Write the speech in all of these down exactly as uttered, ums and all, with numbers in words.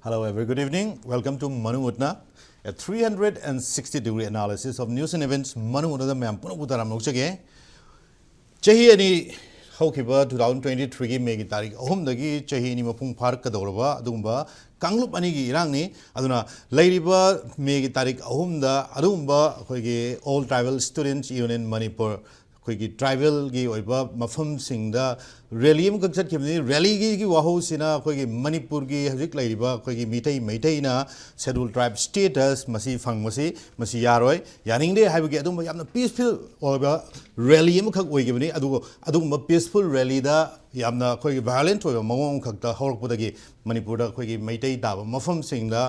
Hello, a very good evening. Welcome to Manumutna, a three hundred sixty degree analysis of news and events. ꯃꯅꯨꯡꯗ ꯃꯌꯥꯝ ꯄꯨꯝꯅꯃꯛꯄꯨ ꯇꯔꯥꯝꯅ ꯑꯣꯛꯆꯒꯦ꯫ ꯆꯍꯤ ꯑꯅꯤ ꯍꯧꯈꯤꯕ two thousand twenty-threeꯒꯤ ꯃꯦꯒꯤ ꯇꯥꯔꯤꯛ ꯑꯍꯨꯝꯗꯒꯤ ꯆꯍꯤ ꯑꯅꯤ ꯃꯄꯨꯡ ꯐꯥꯔꯛꯀꯗꯧꯔꯕ ꯑꯗꯨꯒꯨꯝꯕ ꯀꯥꯡꯂꯨꯞ ꯑꯅꯤꯒꯤ ꯏꯔꯥꯡꯅꯤ꯫ ꯑꯗꯨꯅ ꯂꯩꯔꯤꯕ ꯃꯦꯒꯤ ꯇꯥꯔꯤꯛ ꯑꯍꯨꯝꯗ ꯑꯗꯨꯒꯨꯝꯕ ꯑꯩꯈꯣꯏꯒꯤ All Tribal Students Union Manipur ꯑꯩꯈꯣꯏꯒꯤ ꯇ꯭ꯔꯥꯏꯕꯦꯜꯒꯤ ꯑꯣꯏꯕ ꯃꯐꯝꯁꯤꯡꯗ ꯔꯦꯂꯤ ꯑꯃꯈꯛ ꯆꯠꯈꯤꯕꯅꯤ꯫ ꯔꯦꯂꯤꯒꯤ ꯋꯥꯍꯧꯁꯤꯅ ꯑꯩꯈꯣꯏꯒꯤ ꯃꯅꯤꯄꯨꯔꯒꯤ ꯍꯧꯖꯤꯛ ꯂꯩꯔꯤꯕ ꯑꯩꯈꯣꯏꯒꯤ ꯃꯤꯇꯩ ꯃꯩꯇꯩꯅ ꯁꯦꯗꯨꯜ ꯇ꯭ꯔꯥꯏꯕ ꯁ꯭ꯇꯦꯇꯁ ꯃꯁꯤ ꯐꯪꯕꯁꯤ ꯃꯁꯤ ꯌꯥꯔꯣꯏ, ꯌꯥꯅꯤꯡꯗꯦ ꯍꯥꯏꯕꯒꯤ ꯑꯗꯨꯝꯕ ꯌꯥꯝꯅ ꯄꯤꯁꯐꯨꯜ ꯑꯣꯏꯕ ꯔꯦꯂꯤ ꯑꯃꯈꯛ ꯑꯣꯏꯈꯤꯕꯅꯤ꯫ ꯑꯗꯨꯒ ꯑꯗꯨꯒꯨꯝꯕ ꯄꯤꯁꯐꯨꯜ ꯔꯦꯂꯤꯗ ꯌꯥꯝꯅ ꯑꯩꯈꯣꯏꯒꯤ ꯚꯥꯏꯑꯣꯂꯦꯟꯁ ꯑꯣꯏꯕ ꯃꯑꯣꯡ ꯑꯃꯈꯛꯇ ꯍꯧꯔꯛꯄꯗꯒꯤ ꯃꯅꯤꯄꯨꯔꯗ ꯑꯩꯈꯣꯏꯒꯤ ꯃꯩꯇꯩ ꯇꯥꯕ ꯃꯐꯝꯁꯤꯡꯗ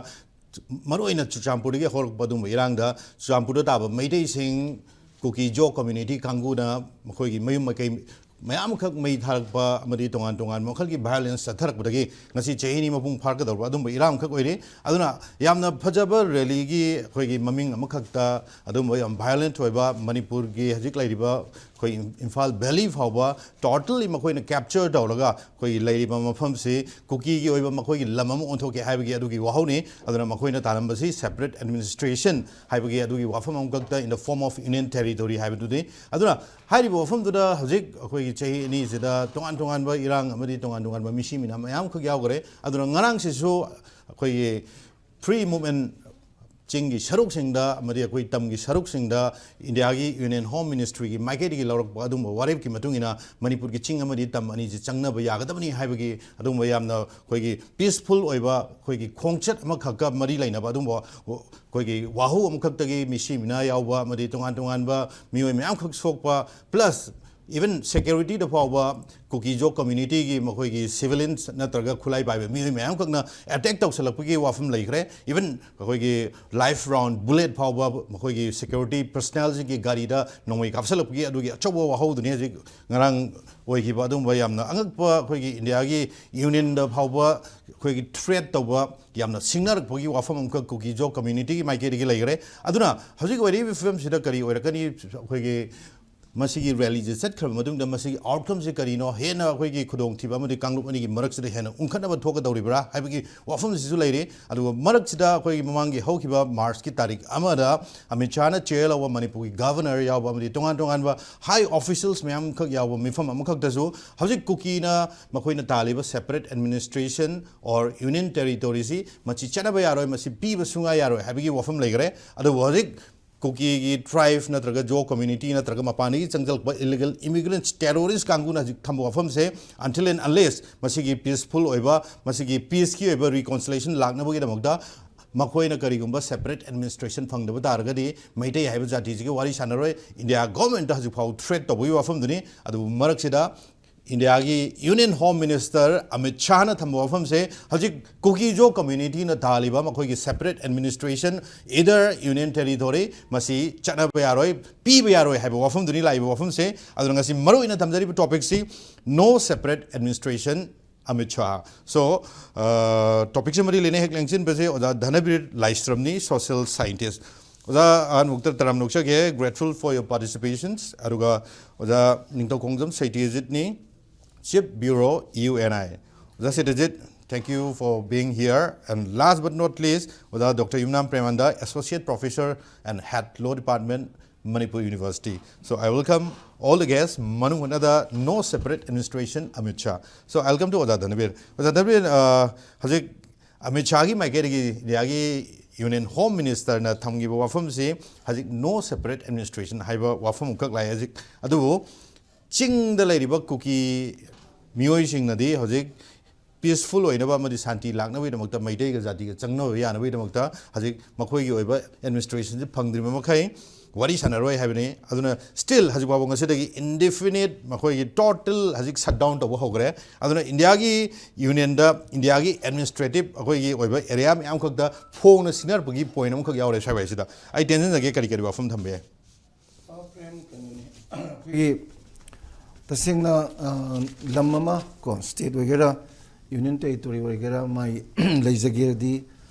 ꯃꯔꯨꯑꯣꯏꯅ ꯆꯨꯔꯆꯥꯟꯄꯨꯔꯗꯒꯤ ꯍꯧꯔꯛꯄ ꯑꯗꯨꯒꯨꯝꯕ ꯏꯔꯥꯡꯗ ꯆꯨꯔꯆꯥꯟꯄꯨꯔꯗ ꯇꯥꯕ ꯃꯩꯇꯩꯁꯤꯡ ꯀꯨꯀꯤ ꯖꯣ ꯀꯝꯃ꯭ꯌꯨꯅꯤꯇꯤ ꯀꯥꯡꯕꯨꯅ ꯃꯈꯣꯏꯒꯤ ꯃꯌꯨꯝ ꯃꯀꯩ ꯃꯌꯥꯝ ꯑꯃꯈꯛ ꯃꯩ ꯊꯥꯔꯛꯄ ꯑꯃꯗꯤ ꯇꯣꯉꯥꯟ ꯇꯣꯉꯥꯟꯕ ꯃꯈꯜꯒꯤ ꯚꯥꯏꯑꯣꯂꯦꯟꯁ ꯆꯠꯊꯔꯛꯄꯗꯒꯤ ꯉꯁꯤ ꯆꯍꯤ ꯑꯅꯤ ꯃꯄꯨꯡ ꯐꯥꯔꯛꯀꯗꯧꯔꯕ ꯑꯗꯨꯝꯕ ꯏꯔꯥꯡ ꯑꯃꯈꯛ ꯑꯣꯏꯔꯤ꯫ ꯑꯗꯨꯅ ꯌꯥꯝꯅ ꯐꯖꯕ ꯔꯦꯂꯤꯒꯤ ꯑꯩꯈꯣꯏꯒꯤ ꯃꯃꯤꯡ ꯑꯃꯈꯛꯇ ꯑꯗꯨꯝꯕ ꯌꯥꯝ ꯚꯥꯏꯑꯣꯂꯦꯟꯁ ꯑꯣꯏꯕ ꯃꯅꯤꯄꯨꯔꯒꯤ ꯍꯧꯖꯤꯛ ꯂꯩꯔꯤꯕ ꯑꯩꯈꯣꯏ ꯏꯝꯐꯥꯜ ꯚꯦꯂꯤ ꯐꯥꯎꯕ ꯇꯣꯇꯦꯜꯂꯤ ꯃꯈꯣꯏꯅ ꯀꯦꯞꯆꯔ ꯇꯧꯔꯒ ꯑꯩꯈꯣꯏꯒꯤ ꯂꯩꯔꯤꯕ ꯃꯐꯝꯁꯤ ꯀꯨꯀꯤꯒꯤ ꯑꯣꯏꯕ ꯃꯈꯣꯏꯒꯤ ꯂꯝ ꯑꯃ ꯑꯣꯟꯊꯣꯛꯀꯦ ꯍꯥꯏꯕꯒꯤ ꯑꯗꯨꯒꯤ ꯋꯥꯍꯧꯅꯤ꯫ ꯑꯗꯨꯅ ꯃꯈꯣꯏꯅ ꯇꯥꯔꯝꯕꯁꯤ ꯁꯦꯄꯔꯦꯠ ꯑꯦꯗꯃꯤꯅꯤꯁꯇ꯭ꯔꯦꯁꯟ ꯍꯥꯏꯕꯒꯤ ꯑꯗꯨꯒꯤ ꯋꯥꯐꯝ ꯑꯃꯈꯛꯇ in the form of Union Territory ꯍꯥꯏꯕꯗꯨꯅꯤ꯫ ꯑꯗꯨꯅ ꯍꯥꯏꯔꯤꯕ ꯋꯥꯐꯝꯗꯨꯗ ꯍꯧꯖꯤꯛ ꯑꯩꯈꯣꯏꯒꯤ ꯆꯍꯤ ꯑꯅꯤꯁꯤꯗ ꯇꯣꯉꯥꯟ ꯇꯣꯉꯥꯟꯕ ꯏꯔꯥꯡ ꯑꯃꯗꯤ ꯇꯣꯉꯥꯟ ꯇꯣꯉꯥꯟꯕ ꯃꯤꯁꯤ ꯃꯤꯅꯥ ꯃꯌꯥꯝ ꯑꯃꯈꯛ ꯌꯥꯎꯈ꯭ꯔꯦ꯫ ꯑꯗꯨꯅ ꯉꯔꯥꯡꯁꯤꯁꯨ ꯑꯩꯈꯣꯏꯒꯤ ꯐ꯭ꯔꯤ ꯃꯨꯞꯃꯦꯟ ꯆꯤꯡꯒꯤ ꯁꯔꯨꯛꯁꯤꯡꯗ ꯑꯃꯗꯤ ꯑꯩꯈꯣꯏ ꯇꯝꯒꯤ ꯁꯔꯨꯛꯁꯤꯡꯗ ꯏꯟꯗꯤꯌꯥꯒꯤ ꯌꯨꯅꯤꯌꯟ ꯍꯣꯝ ꯃꯤꯅꯤꯁꯇ꯭ꯔꯤꯒꯤ ꯃꯥꯏꯀꯩꯗꯒꯤ ꯂꯧꯔꯛꯄ ꯑꯗꯨꯝꯕ ꯋꯥꯔꯦꯞꯀꯤ ꯃꯇꯨꯡ ꯏꯟꯅ ꯃꯅꯤꯄꯨꯔꯒꯤ ꯆꯤꯡ ꯑꯃꯗꯤ ꯇꯝ ꯑꯅꯤꯁꯤ ꯆꯪꯅꯕ ꯌꯥꯒꯗꯕꯅꯤ ꯍꯥꯏꯕꯒꯤ ꯑꯗꯨꯒꯨꯝꯕ ꯌꯥꯝꯅ ꯑꯩꯈꯣꯏꯒꯤ ꯄꯤꯁꯐꯨꯜ ꯑꯣꯏꯕ ꯑꯩꯈꯣꯏꯒꯤ ꯈꯣꯡꯆꯠ ꯑꯃꯈꯛꯀ ꯃꯔꯤ ꯂꯩꯅꯕ ꯑꯗꯨꯒꯨꯝꯕ ꯑꯩꯈꯣꯏꯒꯤ ꯋꯥꯍꯧ ꯑꯃꯈꯛꯇꯒꯤ ꯃꯤꯁꯤ ꯃꯤꯅꯥ ꯌꯥꯎꯕ ꯑꯃꯗꯤ ꯇꯣꯉꯥꯟ ꯇꯣꯉꯥꯟꯕ ꯃꯤꯑꯣꯏ ꯃꯌꯥꯝꯈꯛ ꯁꯣꯛꯄ, ꯄ꯭ꯂꯁ ꯏꯚꯟ ꯁꯦꯀ꯭ꯌꯨꯔꯤꯇꯤꯗ ꯐꯥꯎꯕ ꯀꯨꯀꯤ ꯖꯣ ꯀꯝꯃ꯭ꯌꯨꯅꯤꯇꯤꯒꯤ ꯃꯈꯣꯏꯒꯤ ꯁꯤꯚꯤꯂꯤꯌꯟꯁ ꯅꯠꯇ꯭ꯔꯒ ꯈꯨꯠꯂꯥꯏ ꯄꯥꯏꯕ ꯃꯤꯑꯣꯏ ꯃꯌꯥꯝꯈꯛꯅ ꯑꯦꯇꯦꯛ ꯇꯧꯁꯜꯂꯛꯄꯒꯤ ꯋꯥꯐꯝ ꯂꯩꯈ꯭ꯔꯦ꯫ ꯏꯚꯟ ꯑꯩꯈꯣꯏꯒꯤ ꯂꯥꯏꯐ ꯔꯥꯎꯟ ꯕꯨꯂꯦꯠ ꯐꯥꯎꯕ ꯃꯈꯣꯏꯒꯤ ꯁꯦꯀ꯭ꯌꯨꯔꯤꯇꯤ ꯄꯔꯁꯅꯦꯜꯁꯤꯡꯒꯤ ꯒꯥꯔꯤꯗ ꯅꯣꯡꯃꯩ ꯀꯥꯞꯁꯜꯂꯛꯄꯒꯤ ꯑꯗꯨꯒꯤ ꯑꯆꯧꯕ ꯋꯥꯍꯧꯗꯨꯅꯤ ꯍꯧꯖꯤꯛ ꯉꯔꯥꯡ ꯑꯣꯏꯈꯤꯕ ꯑꯗꯨꯒꯨꯝꯕ ꯌꯥꯝꯅ ꯑꯉꯛꯄ ꯑꯩꯈꯣꯏꯒꯤ ꯏꯟꯗꯤꯌꯥꯒꯤ ꯌꯨꯅꯤꯌꯟꯗ ꯐꯥꯎꯕ ꯑꯩꯈꯣꯏꯒꯤ ꯊ꯭ꯔꯦꯠ ꯇꯧꯕ ꯌꯥꯝꯅ ꯁꯤꯡꯅꯔꯛꯄꯒꯤ ꯋꯥꯐꯝ ꯑꯃꯈꯛ ꯀꯨꯀꯤ ꯖꯣ ꯀꯝꯃ꯭ꯌꯨꯅꯤꯇꯤꯒꯤ ꯃꯥꯏꯀꯩꯗꯒꯤ ꯂꯩꯈ꯭ꯔꯦ꯫ ꯑꯗꯨꯅ ꯍꯧꯖꯤꯛ ꯑꯣꯏꯔꯤꯕ ꯐꯤꯕꯝꯁꯤꯗ ꯀꯔꯤ ꯑꯣꯏꯔꯛꯀꯅꯤ? ꯑꯩꯈꯣꯏꯒꯤ ꯃꯁꯤꯒꯤ ꯔꯦꯂꯤꯁꯦ ꯆꯠꯈ꯭ꯔꯕ ꯃꯇꯨꯡꯗ ꯃꯁꯤꯒꯤ ꯑꯥꯎꯠꯀꯝꯁꯦ ꯀꯔꯤꯅꯣ, ꯍꯦꯟꯅ ꯑꯩꯈꯣꯏꯒꯤ ꯈꯨꯗꯣꯡꯊꯤꯕ ꯑꯃꯗꯤ ꯀꯥꯡꯂꯨꯞ ꯑꯅꯤꯒꯤ ꯃꯔꯛꯁꯤꯗ ꯍꯦꯟꯅ ꯎꯪꯈꯠꯅꯕ ꯊꯣꯛꯀꯗꯧꯔꯤꯕ꯭ꯔꯥ ꯍꯥꯏꯕꯒꯤ ꯋꯥꯐꯝꯁꯤꯁꯨ ꯂꯩꯔꯤ꯫ ꯑꯗꯨꯒ ꯃꯔꯛꯁꯤꯗ ꯑꯩꯈꯣꯏꯒꯤ ꯃꯃꯥꯡꯒꯤ ꯍꯧꯈꯤꯕ ꯃꯥꯔꯆꯀꯤ ꯇꯥꯔꯤꯛ ꯑꯃꯗ ꯑꯃꯤꯠ ꯁꯥꯍꯅ ꯆꯦꯌꯔ ꯂꯧꯕ ꯃꯅꯤꯄꯨꯔꯒꯤ ꯒꯚꯔꯅꯔ ꯌꯥꯎꯕ ꯑꯃꯗꯤ ꯇꯣꯉꯥꯟ ꯇꯣꯉꯥꯟꯕ ꯍꯥꯏ ꯑꯣꯐꯤꯁꯤꯌꯦꯜꯁ ꯃꯌꯥꯝꯈꯛ ꯌꯥꯎꯕ ꯃꯤꯐꯝ ꯑꯃꯈꯛꯇꯁꯨ ꯍꯧꯖꯤꯛ ꯀꯨꯀꯤꯅ ꯃꯈꯣꯏꯅ ꯇꯥꯜꯂꯤꯕ separate administration or union territoryꯁꯤ ꯃꯁꯤ ꯆꯠꯅꯕ ꯌꯥꯔꯣꯏ, ꯃꯁꯤ ꯄꯤꯕ ꯁꯨꯡꯌꯥ ꯌꯥꯔꯣꯏ ꯍꯥꯏꯕꯒꯤ ꯋꯥꯐꯝ ꯂꯩꯈ꯭ꯔꯦ꯫ ꯑꯗꯨꯕꯨ ꯍꯧꯖꯤꯛ ꯀꯨꯀꯤꯒꯤ ꯇ꯭ꯔꯥꯏꯕ ꯅꯠꯇ꯭ꯔꯒ ꯖꯣ ꯀꯝꯃ꯭ꯌꯨꯅꯤꯇꯤ ꯅꯠꯇ꯭ꯔꯒ ꯃꯄꯥꯟꯗꯒꯤ ꯆꯪꯁꯤꯜꯂꯛꯄ ꯏꯂꯤꯒꯦꯜ ꯏꯃꯤꯒ꯭ꯔꯦꯟꯠꯁ, ꯇꯦꯔꯣꯔꯤꯁ ꯀꯥꯡꯕꯨꯅ ꯍꯧꯖꯤꯛ ꯊꯝꯕ ꯋꯥꯐꯝꯁꯦ, until and unless ꯃꯁꯤꯒꯤ ꯄꯤꯁꯐꯨꯜ ꯑꯣꯏꯕ, ꯃꯁꯤꯒꯤ ꯄꯤꯁꯀꯤ ꯑꯣꯏꯕ ꯔꯤꯀꯣꯟꯁꯤꯂꯦꯁꯟ ꯂꯥꯛꯅꯕꯒꯤꯗꯃꯛꯇ ꯃꯈꯣꯏꯅ ꯀꯔꯤꯒꯨꯝꯕ separate administration ꯐꯪꯗꯕ ꯇꯥꯔꯒꯗꯤ ꯃꯩꯇꯩ ꯍꯥꯏꯕ ꯖꯥꯇꯤꯁꯤꯒꯤ ꯋꯥꯔꯤ ꯁꯥꯟꯅꯔꯣꯏ꯫ ꯏꯟꯗꯤꯌꯥ ꯒꯣꯔꯃꯦꯟꯠꯇ ꯍꯧꯖꯤꯛ ꯐꯥꯎ ꯊ꯭ꯔꯦꯠ ꯇꯧꯕꯒꯤ ꯋꯥꯐꯝꯗꯨꯅꯤ꯫ ꯑꯗꯨꯕꯨ ꯃꯔꯛꯁꯤꯗ ꯏꯟꯗꯤꯌꯥꯒꯤ ꯌꯨꯅꯤꯌꯟ ꯍꯣꯝ ꯃꯤꯅꯤꯁꯇꯔ ꯑꯃꯤꯠ ꯁꯥꯍꯅ ꯊꯝꯕ ꯋꯥꯐꯝꯁꯦ ꯍꯧꯖꯤꯛ ꯀꯨꯀꯤ ꯖꯣ ꯀꯝꯃ꯭ꯌꯨꯅꯤꯇꯤꯅ ꯇꯥꯜꯂꯤꯕ ꯃꯈꯣꯏꯒꯤ separate administration, either union territory, ꯃꯁꯤ ꯆꯠꯅꯕ ꯌꯥꯔꯣꯏ, ꯄꯤꯕ ꯌꯥꯔꯣꯏ ꯍꯥꯏꯕ ꯋꯥꯐꯝꯗꯨꯅꯤ ꯂꯥꯛꯏꯕ ꯋꯥꯐꯝꯁꯦ꯫ ꯑꯗꯨꯅ ꯉꯁꯤ ꯃꯔꯨꯑꯣꯏꯅ ꯊꯝꯖꯔꯤꯕ ꯇꯣꯄꯤꯛꯁꯤ No Separate Administration Amit Shah. So, ꯇꯣꯄꯤꯛꯁꯦ ꯃꯔꯤ ꯂꯩꯅꯩ꯫ ꯍꯦꯛ ꯂꯦꯡꯁꯤꯟꯕꯁꯦ ꯑꯣꯖꯥ ꯙꯅꯕꯤꯔ ꯂꯥꯏꯁ꯭ꯔꯝꯅꯤ, ꯁꯣꯁꯤꯌꯦꯜ ꯁꯥꯏꯟꯇꯤꯁ꯫ ꯑꯣꯖꯥ, ꯑꯍꯥꯟꯕꯃꯛꯇ ꯇꯔꯥꯝꯅ ꯑꯣꯛꯆꯒꯦ, grateful for your participations꯫ ꯑꯗꯨꯒ ꯑꯣꯖꯥ ꯅꯤꯡꯊꯧꯈꯣꯡꯖꯝ ꯁꯩꯇꯤꯖꯤꯠꯅꯤ, Chief Bureau, U N I. ꯑꯣꯖꯥ ꯁꯩꯇꯤꯖꯤꯠ, thank you for being here. And last but not least, ꯑꯣꯖꯥ doctor Yumnam Premananda, Associate Professor and Head, Law Department, Manipur University. So I welcome all the guests, ꯃꯅꯨꯡ ꯍꯨꯠꯅꯗ No Separate Administration Amit Shah. So I welcome to ꯑꯣꯖꯥ ꯙꯅꯕꯤꯔ꯫ ꯑꯣꯖꯥ ꯙꯅꯕꯤꯔ, ꯑ, ꯍꯧꯖꯤꯛ ꯑꯃꯤꯠ ꯁꯥꯍꯒꯤ ꯃꯥꯏꯀꯩꯗꯒꯤ ꯏꯟꯗꯤꯌꯥꯒꯤ union home ꯃꯤꯅꯤꯁꯇꯔꯅ ꯊꯝꯈꯤꯕ ꯋꯥꯐꯝꯁꯤ ꯍꯧꯖꯤꯛ No Separate Administration ꯍꯥꯏꯕ ꯋꯥꯐꯝ ꯑꯃꯈꯛ ꯂꯥꯛꯑꯦ꯫ ꯍꯧꯖꯤꯛ ꯑꯗꯨꯕꯨ ꯆꯤꯡꯗ ꯂꯩꯔꯤꯕ ꯀꯨꯀꯤ ꯃꯤꯑꯣꯏꯁꯤꯡꯅꯗꯤ ꯍꯧꯖꯤꯛ ꯄꯤꯁꯐꯨꯜ ꯑꯣꯏꯅꯕ ꯑꯃꯗꯤ ꯁꯥꯟꯇꯤ ꯂꯥꯛꯅꯕꯒꯤꯗꯃꯛꯇ, ꯃꯩꯇꯩꯒ ꯖꯥꯇꯤꯒ ꯆꯪꯅꯕ ꯌꯥꯅꯕꯒꯤꯗꯃꯛꯇ ꯍꯧꯖꯤꯛ ꯃꯈꯣꯏꯒꯤ ꯑꯣꯏꯕ ꯑꯦꯗꯃꯤꯅꯤꯁꯇ꯭ꯔꯦꯁꯟꯁꯤ ꯐꯪꯗ꯭ꯔꯤꯕ ꯃꯈꯩ ꯋꯥꯔꯤ ꯁꯥꯟꯅꯔꯣꯏ ꯍꯥꯏꯕꯅꯤ꯫ ꯑꯗꯨꯅ ꯁ꯭ꯇꯤꯜ ꯍꯧꯖꯤꯛ ꯐꯥꯎꯕ ꯉꯁꯤꯗꯒꯤ ꯏꯟꯗꯤꯐꯤꯅꯤꯠ ꯃꯈꯣꯏꯒꯤ ꯇꯣꯇꯦꯜ ꯍꯧꯖꯤꯛ ꯁꯠ ꯗꯥꯎꯟ ꯇꯧꯕ ꯍꯧꯈ꯭ꯔꯦ꯫ ꯑꯗꯨꯅ ꯏꯟꯗꯤꯌꯥꯒꯤ ꯌꯨꯅꯤꯌꯟꯗ ꯏꯟꯗꯤꯌꯥꯒꯤ ꯑꯦꯗꯃꯤꯅꯤꯁꯇ꯭ꯔꯦꯇꯤꯞ ꯑꯩꯈꯣꯏꯒꯤ ꯑꯣꯏꯕ ꯑꯦꯔꯤꯌꯥ ꯃꯌꯥꯝꯈꯛꯇ ꯐꯣꯡꯅ ꯁꯤꯡꯅꯔꯛꯄꯒꯤ ꯄꯣꯏꯟ ꯑꯃꯈꯛ ꯌꯥꯎꯔꯦ ꯁ꯭ꯋꯥꯏꯋꯥꯏꯁꯤꯗ꯫ ꯑꯩ ꯇꯦꯟꯁꯤꯟꯖꯒꯦ ꯀꯔꯤ ꯀꯔꯤ ꯋꯥꯐꯝ ꯊꯝꯕ ꯌꯥꯏ꯫ ꯑꯩꯈꯣꯏꯒꯤ ꯇꯁꯦꯡꯅ, ꯑ, ꯂꯝ ꯑꯃ ꯀꯣ, ꯁ꯭ꯇꯦꯠ ꯑꯣꯏꯒꯦꯔꯥ, ꯌꯨꯅꯤꯌꯟ ꯇꯦꯔꯤꯇꯣꯔꯤ ꯑꯣꯏꯒꯦꯔꯥ, ꯃꯥꯒꯤ ꯂꯩꯖꯒꯦꯔꯗꯤ,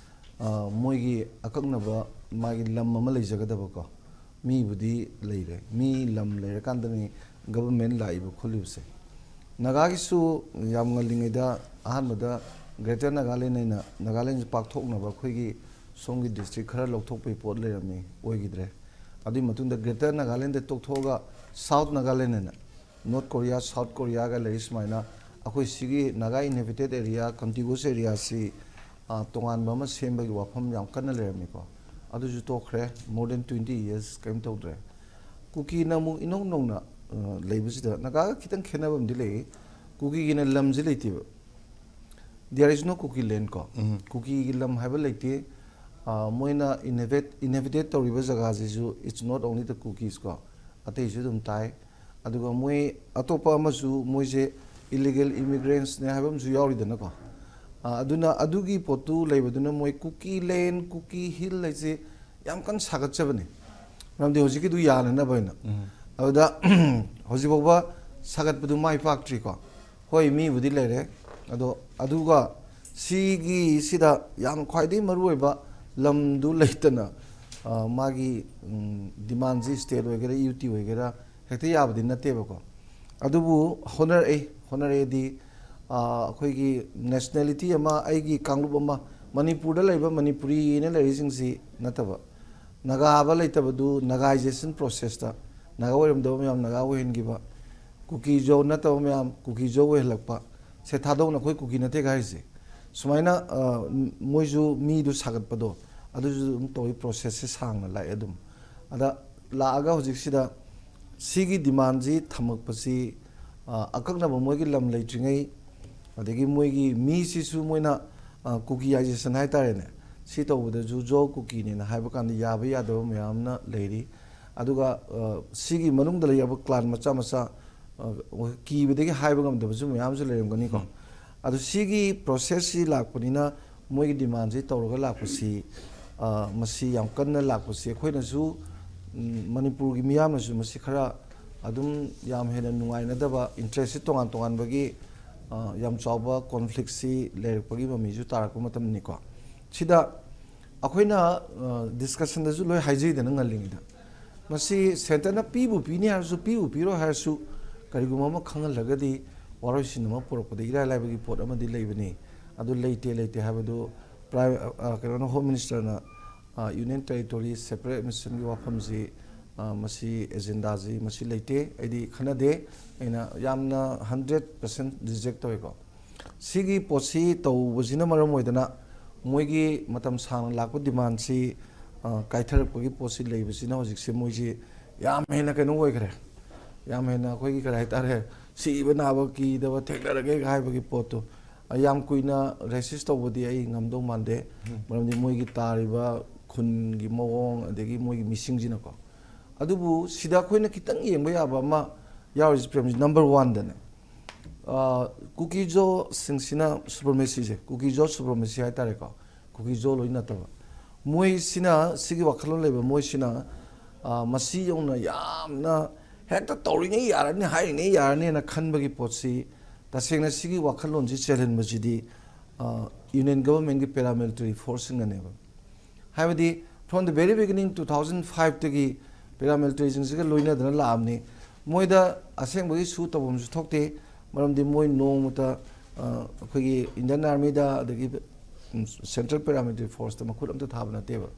ꯑ, ꯃꯣꯏꯒꯤ ꯑꯀꯛꯅꯕ ꯃꯥꯒꯤ ꯂꯝ ꯑꯃ ꯂꯩꯖꯒꯗꯕꯀꯣ꯫ ꯃꯤꯕꯨꯗꯤ ꯂꯩꯔꯦ, ꯃꯤ ꯂꯝ ꯂꯩꯔꯀꯥꯟꯗꯅꯤ ꯒꯕꯔꯃꯦꯟ ꯂꯥꯛꯏꯕ ꯈꯣꯠꯂꯤꯕꯁꯦ꯫ ꯅꯥꯒꯥꯒꯤꯁꯨ ꯌꯥꯝ ꯉꯜꯂꯤꯉꯩꯗ ꯑꯍꯥꯟꯕꯗ ꯒ꯭ꯔꯦꯇꯔ ꯅꯥꯒꯥꯂꯦꯟ ꯍꯥꯏꯅ ꯅꯥꯒꯥꯂꯦꯟꯁꯦ ꯄꯥꯛꯊꯣꯛꯅꯕ ꯑꯩꯈꯣꯏꯒꯤ ꯁꯣꯝꯒꯤ ꯗꯤꯁꯇ꯭ꯔꯤꯛ ꯈꯔ ꯂꯧꯊꯣꯛꯄꯒꯤ ꯄꯣꯠ ꯂꯩꯔꯝꯃꯤ, ꯑꯣꯏꯈꯤꯗ꯭ꯔꯦ꯫ ꯑꯗꯨꯒꯤ ꯃꯇꯨꯡꯗ ꯒ꯭ꯔꯦꯇꯔ ꯅꯥꯒꯥꯂꯦꯟꯗ ꯇꯣꯛꯊꯣꯛꯑꯒ ꯁꯥꯎꯠ ꯅꯥꯒꯥꯂꯦꯟ ꯍꯥꯏꯅ ꯅꯣꯔꯠ ꯀꯣꯔꯤꯌꯥ, ꯁꯥꯎꯠ ꯀꯣꯔꯤꯌꯥꯒ ꯂꯩꯔꯤ ꯁꯨꯃꯥꯏꯅ ꯑꯩꯈꯣꯏ ꯁꯤꯒꯤ ꯅꯥꯒꯥ ꯏꯟꯍꯦꯕꯤꯇꯦꯠ ꯑꯦꯔꯤꯌꯥ, ꯀꯟꯇꯤꯒꯨꯁ ꯑꯦꯔꯤꯌꯥꯁꯤ, ꯑ, ꯇꯣꯉꯥꯟꯕ ꯑꯃ ꯁꯦꯝꯕꯒꯤ ꯋꯥꯐꯝ ꯌꯥꯝ ꯀꯟꯅ ꯂꯩꯔꯝꯃꯤꯀꯣ꯫ ꯑꯗꯨꯁꯨ ꯇꯣꯛꯈ꯭ꯔꯦ, more than twenty years ꯀꯔꯤꯝ ꯇꯧꯗ꯭ꯔꯦ꯫ ꯀꯨꯀꯤꯅ ꯑꯃꯨꯛ ꯏꯅꯧ ꯅꯧꯅ, ꯑ, ꯂꯩꯕꯁꯤꯗ ꯅꯥꯒꯥꯒ ꯈꯤꯇꯪ ꯈꯦꯠꯅꯕ ꯑꯃꯗꯤ ꯂꯩ꯫ ꯀꯨꯀꯤꯒꯤꯅ ꯂꯝꯁꯤ ꯂꯩꯇꯦꯕ, there is no Kuki land ꯀꯣ꯫ ꯎꯝ꯫ ꯀꯨꯀꯤꯒꯤ ꯂꯝ ꯍꯥꯏꯕ ꯂꯩꯇꯦ꯫ ꯑ, ꯃꯣꯏꯅ inhabit, inhabited ꯇꯧꯔꯤꯕ ꯖꯒꯥꯁꯤꯁꯨ it's not only the Kukis ꯀꯣ, ꯑꯇꯩꯁꯨ ꯑꯗꯨꯝ ꯇꯥꯏ꯫ ꯑꯗꯨꯒ ꯃꯣꯏ ꯑꯇꯣꯞꯄ ꯑꯃꯁꯨ, ꯃꯣꯏꯁꯦ illegal immigrants ꯅꯦ ꯍꯥꯏꯕ ꯑꯃꯁꯨ ꯌꯥꯎꯔꯤꯗꯅꯀꯣ꯫ ꯑ, ꯑꯗꯨꯅ ꯑꯗꯨꯒꯤ ꯄꯣꯠꯇꯨ ꯂꯩꯕꯗꯨꯅ ꯃꯣꯏ ꯀꯨꯀꯤ ꯂꯦꯟ, ꯀꯨꯀꯤ ꯍꯤꯜ ꯍꯥꯏꯁꯦ ꯌꯥꯝ ꯀꯟꯅ ꯁꯥꯒꯠꯆꯕꯅꯤ꯫ ꯃꯔꯝꯗꯤ ꯍꯧꯖꯤꯛꯀꯤꯗꯨ ꯌꯥꯅꯅꯕ ꯍꯥꯏꯅ꯫ ꯎꯝ꯫ ꯑꯗꯨꯗ ꯍꯧꯖꯤꯛ ꯐꯥꯎꯕ ꯁꯥꯒꯠꯄꯗꯨ ꯃꯥꯏ ꯄꯥꯛꯇ꯭ꯔꯤꯀꯣ꯫ ꯍꯣꯏ, ꯃꯤꯕꯨꯗꯤ ꯂꯩꯔꯦ, ꯑꯗꯣ ꯑꯗꯨꯒ ꯁꯤꯒꯤꯁꯤꯗ ꯌꯥꯝ ꯈ꯭ꯋꯥꯏꯗꯒꯤ ꯃꯔꯨꯑꯣꯏꯕ ꯂꯝꯗꯨ ꯂꯩꯇꯅ, ꯑ, ꯃꯥꯒꯤ, ꯎꯝ, ꯗꯤꯃꯥꯟꯁꯤ ꯁ꯭ꯇꯦꯠ ꯑꯣꯏꯒꯦꯔꯥ, ꯌꯨ ꯇꯤ ꯑꯣꯏꯒꯦꯔꯥ, ꯍꯦꯛꯇ ꯌꯥꯕꯗꯤ ꯅꯠꯇꯦꯕꯀꯣ꯫ ꯑꯗꯨꯕꯨ ꯍꯣꯠꯅꯔꯛꯏ, ꯍꯣꯠꯅꯔꯛꯑꯦꯗꯤ, ꯑ, ꯑꯩꯈꯣꯏꯒꯤ ꯅꯦꯁꯅꯦꯂꯤꯇꯤ ꯑꯃ, ꯑꯩꯒꯤ ꯀꯥꯡꯂꯨꯞ ꯑꯃ, ꯃꯅꯤꯄꯨꯔꯗ ꯂꯩꯕ ꯃꯅꯤꯄꯨꯔꯤꯅ ꯂꯩꯔꯤꯁꯤꯡꯁꯤ ꯅꯠꯇꯕ, ꯅꯥꯒꯥꯕ ꯂꯩꯇꯕꯗꯨ ꯅꯥꯒꯥꯏꯖꯦꯁꯟ ꯄ꯭ꯔꯣꯁꯦꯁꯇ ꯅꯥꯒꯥ ꯑꯣꯏꯔꯝꯗꯕ ꯃꯌꯥꯝ ꯅꯥꯒꯥ ꯑꯣꯏꯍꯟꯈꯤꯕ, ꯀꯨꯀꯤꯖꯣ ꯅꯠꯇꯕ ꯃꯌꯥꯝ ꯀꯨꯀꯤꯖꯣ ꯑꯣꯏꯍꯜꯂꯛꯄ, ꯁꯦ ꯊꯥꯗꯣꯛꯅ ꯑꯩꯈꯣꯏ ꯀꯨꯀꯤ ꯅꯠꯇꯦꯒ ꯍꯥꯏꯔꯤꯁꯦ꯫ ꯁꯨꯃꯥꯏꯅ, ꯑ, ꯃꯣꯏꯁꯨ ꯃꯤꯗꯨ ꯁꯥꯒꯠꯄꯗꯣ, ꯑꯗꯨꯁꯨ ꯑꯗꯨꯝ ꯇꯧꯏ, ꯄ꯭ꯔꯣꯁꯦꯁꯁꯦ ꯁꯥꯡꯅ ꯂꯥꯛꯑꯦ ꯑꯗꯨꯝ꯫ ꯑꯗ ꯂꯥꯛꯑꯒ ꯍꯧꯖꯤꯛꯁꯤꯗ ꯁꯤꯒꯤ ꯗꯤꯃꯥꯟꯁꯤ ꯊꯝꯃꯛꯄꯁꯤ, ꯑ, ꯑꯀꯛꯅꯕ ꯃꯣꯏꯒꯤ ꯂꯝ ꯂꯩꯇ꯭ꯔꯤꯉꯩ, ꯑꯗꯒꯤ ꯃꯣꯏꯒꯤ ꯃꯤꯁꯤꯁꯨ ꯃꯣꯏꯅ, ꯑ, ꯀꯨꯀꯤꯌꯥꯏꯖꯦꯁꯟ ꯍꯥꯏꯇꯥꯔꯦꯅꯦ, ꯁꯤ ꯇꯧꯕꯗꯁꯨ ꯖꯣ ꯀꯨꯀꯤꯅꯦꯅ ꯍꯥꯏꯕ ꯀꯥꯟꯗ ꯌꯥꯕ ꯌꯥꯗꯕ ꯃꯌꯥꯝ ꯑꯃ ꯂꯩꯔꯤ꯫ ꯑꯗꯨꯒ, ꯑ, ꯁꯤꯒꯤ ꯃꯅꯨꯡꯗ ꯂꯩꯔꯕ ꯀ꯭ꯂꯥꯟ ꯃꯆꯥ ꯃꯆꯥ, ꯑ, ꯀꯤꯕꯗꯒꯤ ꯍꯥꯏꯕ ꯉꯝꯗꯕꯁꯨ ꯃꯌꯥꯝꯁꯨ ꯂꯩꯔꯝꯒꯅꯤꯀꯣ꯫ ꯎꯝ꯫ ꯑꯗꯨ ꯁꯤꯒꯤ ꯄ꯭ꯔꯣꯁꯦꯁꯁꯤ ꯂꯥꯛꯄꯅꯤꯅ ꯃꯣꯏꯒꯤ ꯗꯤꯃꯥꯟꯁꯤ ꯇꯧꯔꯒ ꯂꯥꯛꯄꯁꯤ, ꯑ, ꯃꯁꯤ ꯌꯥꯝ ꯀꯟꯅ ꯂꯥꯛꯄꯁꯤ ꯑꯩꯈꯣꯏꯅꯁꯨ, ꯎꯝ, ꯃꯅꯤꯄꯨꯔꯒꯤ ꯃꯤꯌꯥꯝꯅꯁꯨ ꯃꯁꯤ ꯈꯔ ꯑꯗꯨꯝ ꯌꯥꯝ ꯍꯦꯟꯅ ꯅꯨꯡꯉꯥꯏꯅꯗꯕ, ꯏꯟꯇꯔꯦꯁꯁꯤ ꯇꯣꯉꯥꯟ ꯇꯣꯉꯥꯟꯕꯒꯤ, ꯑ, ꯌꯥꯝ ꯆꯥꯎꯕ ꯀꯣꯟꯐ꯭ꯂꯤꯛꯁꯤ ꯂꯩꯔꯛꯄꯒꯤ ꯃꯃꯤꯁꯨ ꯇꯥꯔꯛꯄ ꯃꯇꯝꯅꯤꯀꯣ꯫ ꯁꯤꯗ ꯑꯩꯈꯣꯏꯅ, ꯑ, ꯗꯤꯁꯀꯁꯟꯗꯁꯨ ꯂꯣꯏ ꯍꯥꯏꯖꯩꯗꯅ ꯉꯜꯂꯤꯉꯩꯗ꯫ ꯃꯁꯤ ꯁꯦꯟꯇꯔꯅ ꯄꯤꯕꯨ ꯄꯤꯅꯤ ꯍꯥꯏꯔꯁꯨ, ꯄꯤꯕꯨ ꯄꯤꯔꯣꯏ ꯍꯥꯏꯔꯁꯨ, ꯀꯔꯤꯒꯨꯝꯕ ꯑꯃ ꯈꯪꯍꯜꯂꯒꯗꯤ ꯋꯥꯔꯣꯏꯁꯤꯟ ꯑꯃ ꯄꯨꯔꯛꯄꯗ ꯏꯔꯥꯏ ꯂꯥꯏꯕꯒꯤ ꯄꯣꯠ ꯑꯃꯗꯤ ꯂꯩꯕꯅꯤ꯫ ꯑꯗꯨ ꯂꯩꯇꯦ, ꯂꯩꯇꯦ ꯍꯥꯏꯕꯗꯨ ꯄ꯭ꯔꯥꯏꯝ, ꯑ, ꯑ, ꯀꯩꯅꯣꯅ, ꯍꯣꯝ ꯃꯤꯅꯤꯁꯇꯔꯅ, ꯑ, ꯌꯨꯅꯤꯌꯟ ꯇꯦꯔꯤꯇꯣꯔꯤ ꯁꯦꯄꯔꯦꯠ ꯑꯦꯗꯃꯤꯅꯤꯁꯇ꯭ꯔꯦꯁꯟꯒꯤ ꯋꯥꯐꯝꯁꯤ, ꯑ, ꯃꯁꯤ ꯑꯦꯖꯦꯟꯗꯥꯁꯤ ꯃꯁꯤ ꯂꯩꯇꯦ, ꯑꯩꯗꯤ ꯈꯟꯅꯗꯦ꯫ ꯑꯩꯅ ꯌꯥꯝꯅ ꯍꯟꯗ꯭ꯔꯦꯠ ꯄꯥꯔꯁꯦꯟ ꯔꯤꯖꯦꯛ ꯇꯧꯋꯦꯀꯣ꯫ ꯁꯤꯒꯤ ꯄꯣꯠꯁꯤ ꯇꯧꯕꯁꯤꯅ ꯃꯔꯝ ꯑꯣꯏꯗꯅ ꯃꯣꯏꯒꯤ ꯃꯇꯝ ꯁꯥꯡꯅ ꯂꯥꯛꯄ ꯗꯤꯃꯥꯟꯁꯤ, ꯑ, ꯀꯥꯏꯊꯔꯛꯄꯒꯤ ꯄꯣꯠꯁꯤ ꯂꯩꯕꯁꯤꯅ ꯍꯧꯖꯤꯛꯁꯦ ꯃꯣꯏꯁꯤ ꯌꯥꯝ ꯍꯦꯟꯅ ꯀꯩꯅꯣ ꯑꯣꯏꯈ꯭ꯔꯦ꯫ ꯌꯥꯝ ꯍꯦꯟꯅ ꯑꯩꯈꯣꯏꯒꯤ ꯀꯔꯤ ꯍꯥꯏꯇꯥꯔꯦ, ꯁꯤꯕ ꯅꯥꯕ ꯀꯤꯗꯕ ꯊꯦꯡꯅꯔꯒꯦ ꯍꯥꯏꯕꯒꯤ ꯄꯣꯠꯇꯣ, ꯑ, ꯌꯥꯝ ꯀꯨꯏꯅ ꯔꯦꯁꯤꯁ ꯇꯧꯕꯗꯤ ꯑꯩ ꯉꯝꯗꯧ ꯃꯥꯟꯗꯦ꯫ ꯃꯔꯝꯗꯤ ꯃꯣꯏꯒꯤ ꯇꯥꯔꯤꯕ ꯈꯨꯟꯒꯤ ꯃꯑꯣꯡ, ꯑꯗꯒꯤ ꯃꯣꯏꯒꯤ ꯃꯤꯁꯤꯡꯁꯤꯅꯀꯣ꯫ ꯑꯗꯨꯕꯨ ꯁꯤꯗ ꯑꯩꯈꯣꯏꯅ ꯈꯤꯇꯪ ꯌꯦꯡꯕ ꯌꯥꯕ ꯑꯃ ꯌꯥꯎꯔꯤꯁꯦ, ꯄ꯭ꯔꯦꯝꯖꯤ, ꯅꯝꯕꯔ ꯋꯥꯟꯗꯅꯦ, ꯑ, ꯀꯨꯀꯤꯖꯣꯁꯤꯡꯁꯤꯅ ꯁꯨꯄ꯭ꯔꯃꯦꯁꯤꯁꯦ, ꯀꯨꯀꯤꯖꯣ ꯁꯨꯄ꯭ꯔꯃꯦꯁꯤ ꯍꯥꯏꯇꯥꯔꯦꯀꯣ, ꯀꯨꯀꯤꯖꯣ ꯂꯣꯏ ꯅꯠꯇꯕ, ꯃꯣꯏꯁꯤꯅ, ꯁꯤꯒꯤ ꯋꯥꯈꯜꯂꯣꯟ ꯂꯩꯕ ꯃꯣꯏꯁꯤꯅ, ꯑ, ꯃꯁꯤ ꯌꯧꯅ ꯌꯥꯝꯅ ꯍꯦꯛꯇ ꯇꯧꯔꯤꯉꯩ ꯌꯥꯔꯅꯤ, ꯍꯥꯏꯔꯤꯉꯩ ꯌꯥꯔꯅꯤꯅ ꯈꯟꯕꯒꯤ ꯄꯣꯠꯁꯤ, ꯇꯁꯦꯡꯅ ꯁꯤꯒꯤ ꯋꯥꯈꯜꯂꯣꯟꯁꯤ ꯆꯦꯜꯍꯟꯕꯁꯤꯗꯤ, ꯑ, ꯌꯨꯅꯤꯌꯟ ꯒꯕꯔꯟꯃꯦꯟꯒꯤ ꯄꯦꯔꯥꯃꯤꯂꯤꯇꯔꯤ ꯐꯣꯔꯁꯁꯤꯡꯅꯅꯦꯕ꯫ ꯍꯥꯏꯕꯗꯤ, from the very beginning, two thousand five ꯇꯒꯤ ꯄꯦꯔꯥꯃꯤꯂꯤꯇꯔꯤꯁꯤꯡꯁꯤꯒ ꯂꯣꯏꯅꯗꯅ ꯂꯥꯛꯑꯕꯅꯤ꯫ ꯃꯣꯏꯗ ꯑꯁꯦꯡꯕꯒꯤ ꯁꯨ ꯇꯧꯐꯝꯁꯨ ꯊꯣꯛꯇꯦ, ꯃꯔꯝꯗꯤ ꯃꯣꯏ ꯅꯣꯡꯃꯇ, ꯑ, ꯑꯩꯈꯣꯏꯒꯤ ꯏꯟꯗꯤꯌꯟ ꯑꯥꯔꯃꯤꯗ, ꯑꯗꯒꯤ, ꯎꯝ, ꯁꯦꯟꯇ꯭ꯔꯦꯜ ꯄꯦꯔꯥꯃꯤꯂꯤꯇꯔꯤ ꯐꯣꯔꯁꯇ ꯃꯈꯨꯠ ꯑꯝꯇ ꯊꯥꯕ ꯅꯠꯇꯦꯕ꯫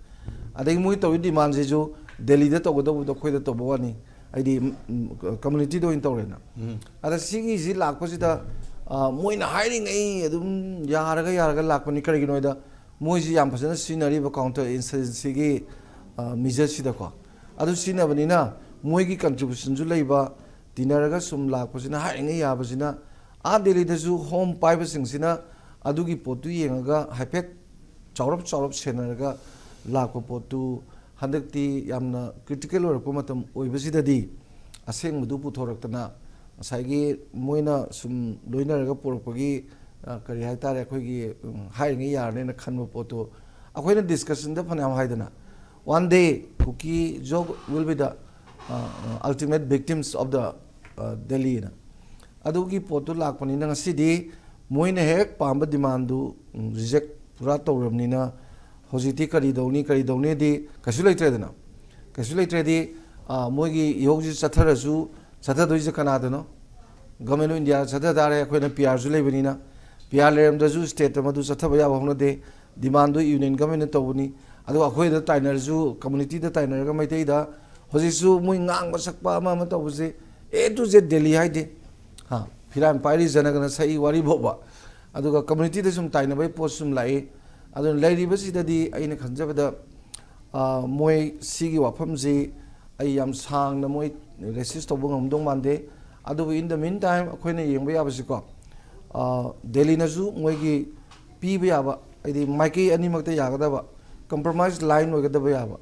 ꯑꯗꯒꯤ ꯃꯣꯏ ꯇꯧꯔꯤ ꯗꯤꯃꯥꯟꯁꯤꯁꯨ ꯗꯦꯜꯂꯤꯗ ꯇꯧꯒꯗꯧꯕꯗꯣ ꯑꯩꯈꯣꯏꯗ ꯇꯧꯕ ꯋꯥꯅꯤ, ꯍꯥꯏꯗꯤ, ꯎꯝ, ꯎꯝ, ꯀꯝꯃꯨꯅꯤꯇꯤꯗ ꯑꯣꯏꯅ ꯇꯧꯔꯦꯅ꯫ ꯎꯝ꯫ ꯑꯗ ꯁꯤꯒꯤꯁꯤ ꯂꯥꯛꯄꯁꯤꯗ, ꯑ, ꯃꯣꯏꯅ ꯍꯥꯏꯔꯤꯉꯩ ꯑꯗꯨꯝ ꯌꯥꯔꯒ ꯌꯥꯔꯒ ꯂꯥꯛꯄꯅꯤ꯫ ꯀꯔꯤꯒꯤꯅꯣ ꯍꯥꯏꯗ, ꯃꯣꯏꯁꯤ ꯌꯥꯝ ꯐꯖꯅ ꯁꯤꯖꯤꯟꯅꯔꯤꯕ ꯀꯥꯎꯟꯇꯔ ꯏꯟꯁꯔꯖꯦꯟꯁꯤꯒꯤ, ꯑ, ꯃꯤꯖꯠꯁꯤꯗꯀꯣ꯫ ꯑꯗꯨ ꯁꯤꯖꯤꯟꯅꯕꯅꯤꯅ ꯃꯣꯏꯒꯤ ꯀꯟꯇ꯭ꯔꯤꯕ꯭ꯌꯨꯁꯟꯁꯨ ꯂꯩꯕ, ꯇꯤꯟꯅꯔꯒ ꯁꯨꯝ ꯂꯥꯛꯄꯁꯤꯅ ꯍꯥꯏꯔꯤꯉꯩ ꯌꯥꯕꯁꯤꯅ, ꯑꯥ ꯗꯦꯜꯂꯤꯗꯁꯨ ꯍꯣꯝ ꯄꯥꯏꯕꯁꯤꯡꯁꯤꯅ ꯑꯗꯨꯒꯤ ꯄꯣꯠꯇꯨ ꯌꯦꯡꯉꯒ ꯍꯥꯏꯐꯦꯠ ꯆꯥꯎꯔꯞ ꯆꯥꯎꯔꯞ ꯁꯦꯟꯅꯔꯒ ꯂꯥꯛꯄ ꯄꯣꯠꯇꯨ ꯍꯟꯗꯛꯇꯤ ꯌꯥꯝꯅ ꯀ꯭ꯔꯤꯇꯤꯀꯦꯜ ꯑꯣꯏꯔꯛꯄ ꯃꯇꯝ ꯑꯣꯏꯕꯁꯤꯗꯗꯤ ꯑꯁꯦꯡꯕꯗꯨ ꯄꯨꯊꯣꯔꯛꯇꯅ ꯉꯁꯥꯏꯒꯤ ꯃꯣꯏꯅ ꯁꯨꯝ ꯂꯣꯏꯅꯔꯒ ꯄꯨꯔꯛꯄꯒꯤ, ꯑ, ꯀꯔꯤ ꯍꯥꯏꯇꯥꯔꯦ, ꯑꯩꯈꯣꯏꯒꯤ, ꯎꯝ, ꯍꯥꯏꯔꯤꯉꯩ ꯌꯥꯔꯅꯦꯅ ꯈꯟꯕ ꯄꯣꯠꯇꯨ ꯑꯩꯈꯣꯏꯅ ꯗꯤꯁꯀꯁꯟꯗ ꯐꯅꯌꯥꯝ ꯍꯥꯏꯗꯅ, "One day Kuki Zo will be the, uh, ultimate victims of the, uh, Delhi" ꯅ꯫ ꯑꯗꯨꯒꯤ ꯄꯣꯠꯇꯨ ꯂꯥꯛꯄꯅꯤꯅ ꯉꯁꯤꯗꯤ ꯃꯣꯏꯅ ꯍꯦꯛ ꯄꯥꯝꯕ ꯗꯤꯃꯥꯟꯗꯨ, ꯎꯝ, ꯔꯤꯖꯦꯛ ꯄꯨꯔꯥ ꯇꯧꯔꯕꯅꯤꯅ ꯍꯧꯖꯤꯛꯇꯤ ꯀꯔꯤ ꯇꯧꯅꯤ, ꯀꯔꯤ ꯇꯧꯅꯤꯗꯤ ꯀꯩꯁꯨ ꯂꯩꯇ꯭ꯔꯦꯗꯅ꯫ ꯀꯩꯁꯨ ꯂꯩꯇ꯭ꯔꯦꯗꯤ ꯑꯥ, ꯃꯣꯏꯒꯤ ꯏꯍꯧꯁꯤ ꯆꯠꯊꯔꯁꯨ, ꯆꯠꯊꯗꯣꯏꯁꯦ ꯀꯅꯥꯗꯅꯣ? Government of India ꯆꯠꯊ ꯇꯥꯔꯦ꯫ ꯑꯩꯈꯣꯏꯅ ꯄꯤ ꯑꯥꯔꯁꯨ ꯂꯩꯕꯅꯤꯅ, ꯄꯤ ꯑꯥꯔ ꯂꯩꯔꯝꯗ꯭ꯔꯁꯨ ꯁ꯭ꯇꯦꯠꯇ ꯃꯗꯨ ꯆꯠꯊꯕ ꯌꯥꯕ ꯍꯧꯅꯗꯦ꯫ ꯗꯤꯃꯥꯟꯗꯨ ꯌꯨꯅꯤꯌꯟ ꯒꯚꯔꯟꯃꯦꯟꯅ ꯇꯧꯕꯅꯤ꯫ ꯑꯗꯨꯒ ꯑꯩꯈꯣꯏꯗ ꯇꯥꯏꯅꯔꯁꯨ, ꯀꯝꯃꯨꯅꯤꯇꯤꯗ ꯇꯥꯏꯅꯔꯒ ꯃꯩꯇꯩꯗ ꯍꯧꯖꯤꯛꯁꯨ ꯃꯣꯏ ꯉꯥꯡꯕ ꯁꯛꯄ ꯑꯃ ꯑꯃ ꯇꯧꯕꯁꯦ, A to Z ꯗꯦꯜꯂꯤ ꯍꯥꯏꯗꯦ꯫ ꯍꯥ, ꯐꯤꯔꯥꯟ ꯄꯥꯏꯔꯤ ꯖꯅꯒꯅ ꯁꯛꯏ ꯋꯥꯔꯤ ꯐꯥꯎꯕ꯫ ꯑꯗꯨꯒ ꯀꯝꯃꯨꯅꯤꯇꯤꯗ ꯁꯨꯝ ꯇꯥꯏꯅꯕꯒꯤ ꯄꯣꯠ ꯁꯨꯝ ꯂꯥꯛꯏ꯫ ꯑꯗꯨꯅ ꯂꯩꯔꯤꯕꯁꯤꯗꯗꯤ ꯑꯩꯅ ꯈꯟꯖꯕꯗ, ꯑ, ꯃꯣꯏ ꯁꯤꯒꯤ ꯋꯥꯐꯝꯁꯤ ꯑꯩ ꯌꯥꯝ ꯁꯥꯡꯅ ꯃꯣꯏ ꯔꯦꯁꯤꯁ ꯇꯧꯕ ꯉꯝꯗꯧ ꯃꯥꯟꯗꯦ꯫ ꯑꯗꯨꯕꯨ in the meantime ꯑꯩꯈꯣꯏꯅ ꯌꯦꯡꯕ ꯌꯥꯕꯁꯤꯀꯣ, ꯑ, ꯗꯦꯜꯂꯤꯅꯁꯨ ꯃꯣꯏꯒꯤ ꯄꯤꯕ ꯌꯥꯕ, ꯍꯥꯏꯗꯤ ꯃꯥꯏꯀꯩ ꯑꯅꯤꯃꯛꯇ ꯌꯥꯒꯗꯕ, ꯀꯝꯄ꯭ꯔꯣꯃꯥꯏꯁ ꯂꯥꯏꯟ ꯑꯣꯏꯒꯗꯕ ꯌꯥꯕ,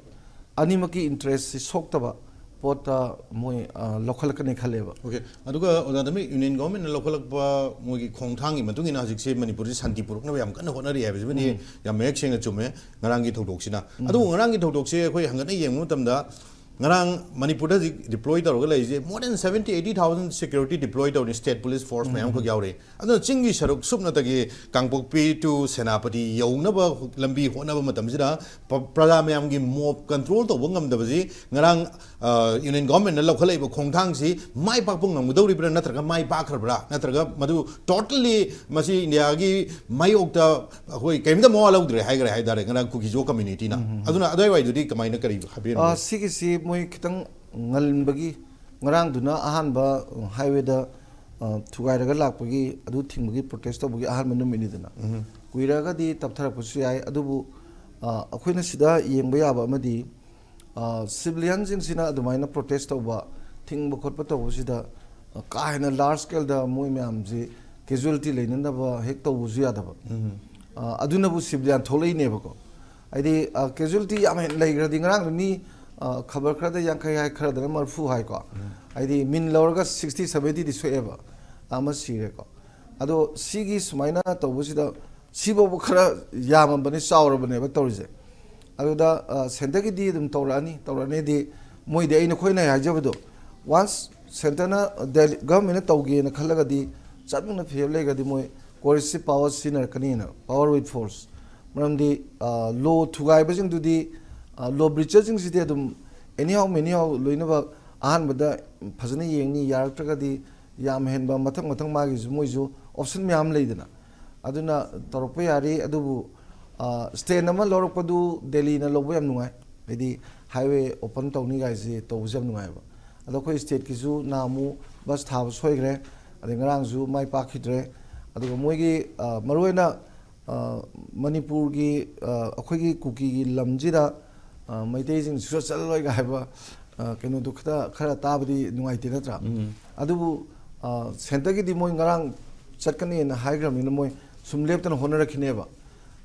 ꯑꯅꯤꯃꯛꯀꯤ ꯏꯟꯇꯔꯦꯁꯁꯤ ꯁꯣꯛꯇꯕ ꯄꯣꯠꯇ ꯃꯣꯏ, ꯑ, ꯂꯧꯈꯠꯂꯛꯀꯅꯤ ꯈꯜꯂꯦꯕ꯫ ꯑꯣꯀꯦ꯫ ꯑꯗꯨꯒ ꯑꯣꯖꯥ ꯗꯃꯤ, ꯌꯨꯅꯤꯌꯟ ꯒꯣꯔꯃꯦꯟꯅ ꯂꯧꯈꯠꯂꯛꯄ ꯃꯣꯏꯒꯤ ꯈꯣꯡꯊꯥꯡꯒꯤ ꯃꯇꯨꯡ ꯏꯟꯅ ꯍꯧꯖꯤꯛꯁꯦ ꯃꯅꯤꯄꯨꯔꯁꯤ ꯁꯥꯟꯇꯤ ꯄꯨꯔꯛꯅꯕ ꯌꯥꯝ ꯀꯟꯅ ꯍꯣꯠꯅꯔꯤ ꯍꯥꯏꯕꯁꯤꯃꯗꯤ ꯌꯥꯝ ꯃꯌꯦꯛ ꯁꯦꯡꯅ ꯆꯨꯝꯃꯦ, ꯉꯔꯥꯡꯒꯤ ꯊꯧꯗꯣꯛꯁꯤꯅ꯫ ꯑꯗꯨꯕꯨ ꯉꯔꯥꯡꯒꯤ ꯊꯧꯗꯣꯛꯁꯦ ꯑꯩꯈꯣꯏ ꯍꯪꯒꯠꯅ ꯌꯦꯡꯕ ꯃꯇꯝꯗ, ꯉꯔꯥꯡ ꯃꯅꯤꯄꯨꯔꯗ ꯍꯧꯖꯤꯛ ꯗꯤꯄ꯭ꯂꯣꯏ ꯇꯧꯔꯒ ꯂꯩꯔꯤꯁꯦ more than seventy eighty thousand security deploy ꯇꯧꯔꯤ, ꯁ꯭ꯇꯦꯠ ꯄꯨꯂꯤꯁ ꯐꯣꯔꯁ ꯃꯌꯥꯝꯈꯛ ꯌꯥꯎꯔꯤ꯫ ꯑꯗꯨꯅ ꯆꯤꯡꯒꯤ ꯁꯔꯨꯛ ꯁꯨꯞꯅꯇꯒꯤ ꯀꯥꯡꯄꯣꯛꯄꯤ to ꯁꯦꯅꯥꯄꯇꯤ ꯌꯧꯅꯕ ꯂꯝꯕꯤ ꯍꯣꯠꯅꯕ ꯃꯇꯝꯁꯤꯗ ꯄ-, ꯄ꯭ꯔꯖꯥ ꯃꯌꯥꯝꯒꯤ ꯃꯣꯞ ꯀꯟꯇ꯭ꯔꯣꯜ ꯇꯧꯕ ꯉꯝꯗꯕꯁꯤ ꯉꯔꯥꯡ, ꯑ, ꯌꯨꯅꯤꯌꯟ ꯒꯣꯔꯃꯦꯟꯅ ꯂꯧꯈꯠꯂꯛꯏꯕ ꯈꯣꯡꯊꯥꯡꯁꯤ ꯃꯥꯏ ꯄꯥꯛꯄ ꯉꯝꯒꯗꯧꯔꯤꯕ꯭ꯔꯥ ꯅꯠꯇ꯭ꯔꯒ ꯃꯥꯏ ꯄꯥꯛꯈ꯭ꯔꯕ꯭ꯔꯥ, ꯅꯠꯇ꯭ꯔꯒ ꯃꯗꯨ ꯇꯣꯇꯦꯜꯂꯤ ꯃꯁꯤ ꯏꯟꯗꯤꯌꯥꯒꯤ ꯃꯥꯌꯣꯛꯇ ꯑꯩꯈꯣꯏ ꯀꯔꯤꯝꯇ ꯃꯋꯥ ꯂꯧꯗ꯭ꯔꯦ ꯍꯥꯏꯈ꯭ꯔꯦ ꯍꯥꯏꯇꯥꯔꯦ ꯉꯔꯥꯡ ꯀꯨꯀꯤꯖꯣ ꯀꯝꯃ꯭ꯌꯨꯅꯤꯇꯤꯅ꯫ ꯑꯗꯨꯅ ꯑꯗꯨꯋꯥꯏꯗꯨꯗꯤ ꯀꯃꯥꯏꯅ ꯀꯔꯤ ꯍꯥꯏꯕꯤꯔꯝꯒꯦ? ꯑ, ꯁꯤꯒꯤꯁꯤ ꯃꯣꯏ ꯈꯤꯇꯪ ꯉꯟꯕꯒꯤ, ꯉꯔꯥꯡꯗꯨꯅ ꯑꯍꯥꯟꯕ ꯍꯥꯏꯋꯦꯗ, ꯑ, ꯊꯨꯒꯥꯏꯔꯒ ꯂꯥꯛꯄꯒꯤ, ꯑꯗꯨ ꯊꯤꯡꯕꯒꯤ ꯄ꯭ꯔꯣꯇꯦꯁ ꯇꯧꯕꯒꯤ ꯑꯍꯥꯟꯕ ꯅꯨꯃꯤꯠꯅꯤꯗꯅ꯫ ꯀꯨꯏꯔꯒꯗꯤ ꯇꯞꯊꯔꯛꯄꯁꯨ ꯌꯥꯏ꯫ ꯑꯗꯨꯕꯨ, ꯑ, ꯑꯩꯈꯣꯏꯅ ꯁꯤꯗ ꯌꯦꯡꯕ ꯌꯥꯕ ꯑꯃꯗꯤ, ꯑ, ꯁꯤꯚꯤꯂꯤꯌꯟꯁꯤꯡꯁꯤꯅ ꯑꯗꯨꯃꯥꯏꯅ ꯄ꯭ꯔꯣꯇꯦꯁ ꯇꯧꯕ, ꯊꯤꯡꯕ ꯈꯣꯠꯄ ꯇꯧꯕꯁꯤꯗ, ꯑ, ꯀꯥ ꯍꯦꯟꯅ ꯂꯥꯔꯖ ꯁ꯭ꯀꯦꯜꯗ ꯃꯣꯏ ꯃꯌꯥꯝꯁꯤ ꯀꯦꯖꯨꯋꯦꯂꯤꯇꯤ ꯂꯩꯅꯅꯕ ꯍꯦꯛ ꯇꯧꯕꯁꯨ ꯌꯥꯗꯕ꯫ ꯑ, ꯑꯗꯨꯅꯕꯨ ꯁꯤꯚꯤꯂꯤꯌꯟ ꯊꯣꯛꯂꯛꯏꯅꯦꯕꯀꯣ꯫ ꯍꯥꯏꯗꯤ, ꯑ, ꯀꯦꯖꯨꯋꯦꯂꯤꯇꯤ ꯌꯥꯝ ꯍꯦꯟꯅ ꯂꯩꯈ꯭ꯔꯗꯤ, ꯉꯔꯥꯡꯗ ꯃꯤ, ꯑ, ꯈꯕꯔ ꯈꯔꯗ ꯌꯥꯡꯈꯩ ꯍꯥꯏ, ꯈꯔꯗꯅ ꯃꯔꯤꯐꯨ ꯍꯥꯏꯀꯣ꯫ ꯍꯥꯏꯗꯤ ꯃꯤꯟ ꯂꯧꯔꯒ ꯁꯤꯛꯁꯇꯤ ꯁꯚꯦꯟꯇꯤꯗꯤ ꯁꯣꯛꯑꯦꯕ, ꯑꯃ ꯁꯤꯔꯦꯀꯣ꯫ ꯑꯗꯣ ꯁꯤꯒꯤ ꯁꯨꯃꯥꯏꯅ ꯇꯧꯕꯁꯤꯗ, ꯁꯤꯐꯥꯎꯕ ꯈꯔ ꯌꯥꯝꯃꯕꯅꯤ, ꯆꯥꯎꯔꯕꯅꯦꯕ ꯇꯧꯔꯤꯁꯦ꯫ ꯑꯗꯨꯗ, ꯑ, ꯁꯦꯟꯇꯔꯒꯤꯗꯤ ꯑꯗꯨꯝ ꯇꯧꯔꯛꯑꯅꯤ, ꯇꯧꯔꯛꯑꯅꯤꯗꯤ ꯃꯣꯏꯗꯤ ꯑꯩꯅ, ꯑꯩꯈꯣꯏꯅ ꯍꯥꯏꯖꯕꯗꯣ, ꯋꯥꯟꯁ ꯁꯦꯟꯇꯔꯅ, ꯗꯦꯜꯂꯤ ꯒꯚꯔꯟꯃꯦꯟꯅ ꯇꯧꯒꯦꯅ ꯈꯜꯂꯒꯗꯤ ꯆꯠꯅ ꯐꯤꯔꯦꯞ ꯂꯩꯔꯒꯗꯤ ꯃꯣꯏ ꯀꯣꯔꯁꯁꯤ ꯄꯥꯋꯔ ꯁꯤꯖꯤꯟꯅꯔꯛꯀꯅꯤꯅ, power with force꯫ ꯃꯔꯝꯗꯤ, ꯑ, ꯂꯣ ꯊꯨꯒꯥꯏꯕꯁꯤꯡꯗꯨꯗꯤ, ꯑ, ꯂꯣ ꯕ꯭ꯔꯤꯆꯔꯁꯤꯡꯁꯤꯗꯤ ꯑꯗꯨꯝ ꯑꯦꯅꯤ ꯍꯥꯎ ꯃꯦꯅꯤ ꯍꯥꯎ ꯂꯣꯏꯅꯃꯛ ꯑꯍꯥꯟꯕꯗ ꯐꯖꯅ ꯌꯦꯡꯅꯤ, ꯌꯥꯔꯛꯇ꯭ꯔꯒꯗꯤ ꯌꯥꯝ ꯍꯦꯟꯕ ꯃꯊꯪ ꯃꯊꯪ ꯃꯥꯒꯤꯁꯨ ꯃꯣꯏꯁꯨ ꯑꯣꯞꯁꯟ ꯃꯌꯥꯝ ꯂꯩꯗꯅ, ꯑꯗꯨꯅ ꯇꯧꯔꯛꯄ ꯌꯥꯔꯤ꯫ ꯑꯗꯨꯕꯨ ꯁ꯭ꯇꯦꯟ ꯑꯃ ꯂꯧꯔꯛꯄꯗꯨ ꯗꯦꯜꯂꯤꯅ ꯂꯧꯕ ꯌꯥꯝ ꯅꯨꯡꯉꯥꯏ, ꯍꯥꯏꯗꯤ ꯍꯥꯏꯋꯦ ꯑꯣꯄꯟ ꯇꯧꯅꯤ ꯀꯥꯏꯁꯦ ꯇꯧꯕꯁꯦ ꯌꯥꯝ ꯅꯨꯡꯉꯥꯏꯕ꯫ ꯑꯗꯣ ꯑꯩꯈꯣꯏ ꯁ꯭ꯇꯦꯠꯀꯤꯁꯨ ꯅꯍꯥꯟꯃꯨꯛ ꯕꯁ ꯊꯥꯕ ꯁꯣꯏꯈ꯭ꯔꯦ, ꯑꯗꯩ ꯉꯔꯥꯡꯁꯨ ꯃꯥꯏ ꯄꯥꯛꯈꯤꯗ꯭ꯔꯦ꯫ ꯑꯗꯨꯒ ꯃꯣꯏꯒꯤ ꯃꯔꯨꯑꯣꯏꯅ ꯃꯅꯤꯄꯨꯔꯒꯤ ꯑꯩꯈꯣꯏꯒꯤ ꯀꯨꯀꯤꯒꯤ ꯂꯝꯁꯤꯗ ꯃꯩꯇꯩꯁꯤꯡ ꯁꯨꯡꯆꯠ ꯆꯠꯂꯔꯣꯏꯒ ꯍꯥꯏꯕ ꯀꯩꯅꯣꯗꯨ ꯈꯤꯇ ꯈꯔ ꯇꯥꯕꯗꯤ ꯅꯨꯡꯉꯥꯏꯇꯦ ꯅꯠꯇ꯭ꯔꯥ? ꯑꯗꯨꯕꯨ ꯁꯦꯟꯇꯔꯒꯤꯗꯤ ꯃꯣꯏ ꯉꯔꯥꯡ ꯆꯠꯀꯅꯤꯅ ꯍꯥꯏꯈ꯭ꯔꯕꯅꯤꯅ ꯃꯣꯏ ꯁꯨꯝ ꯂꯦꯞꯇꯅ ꯍꯣꯠꯅꯔꯛꯈꯤꯅꯦꯕ꯫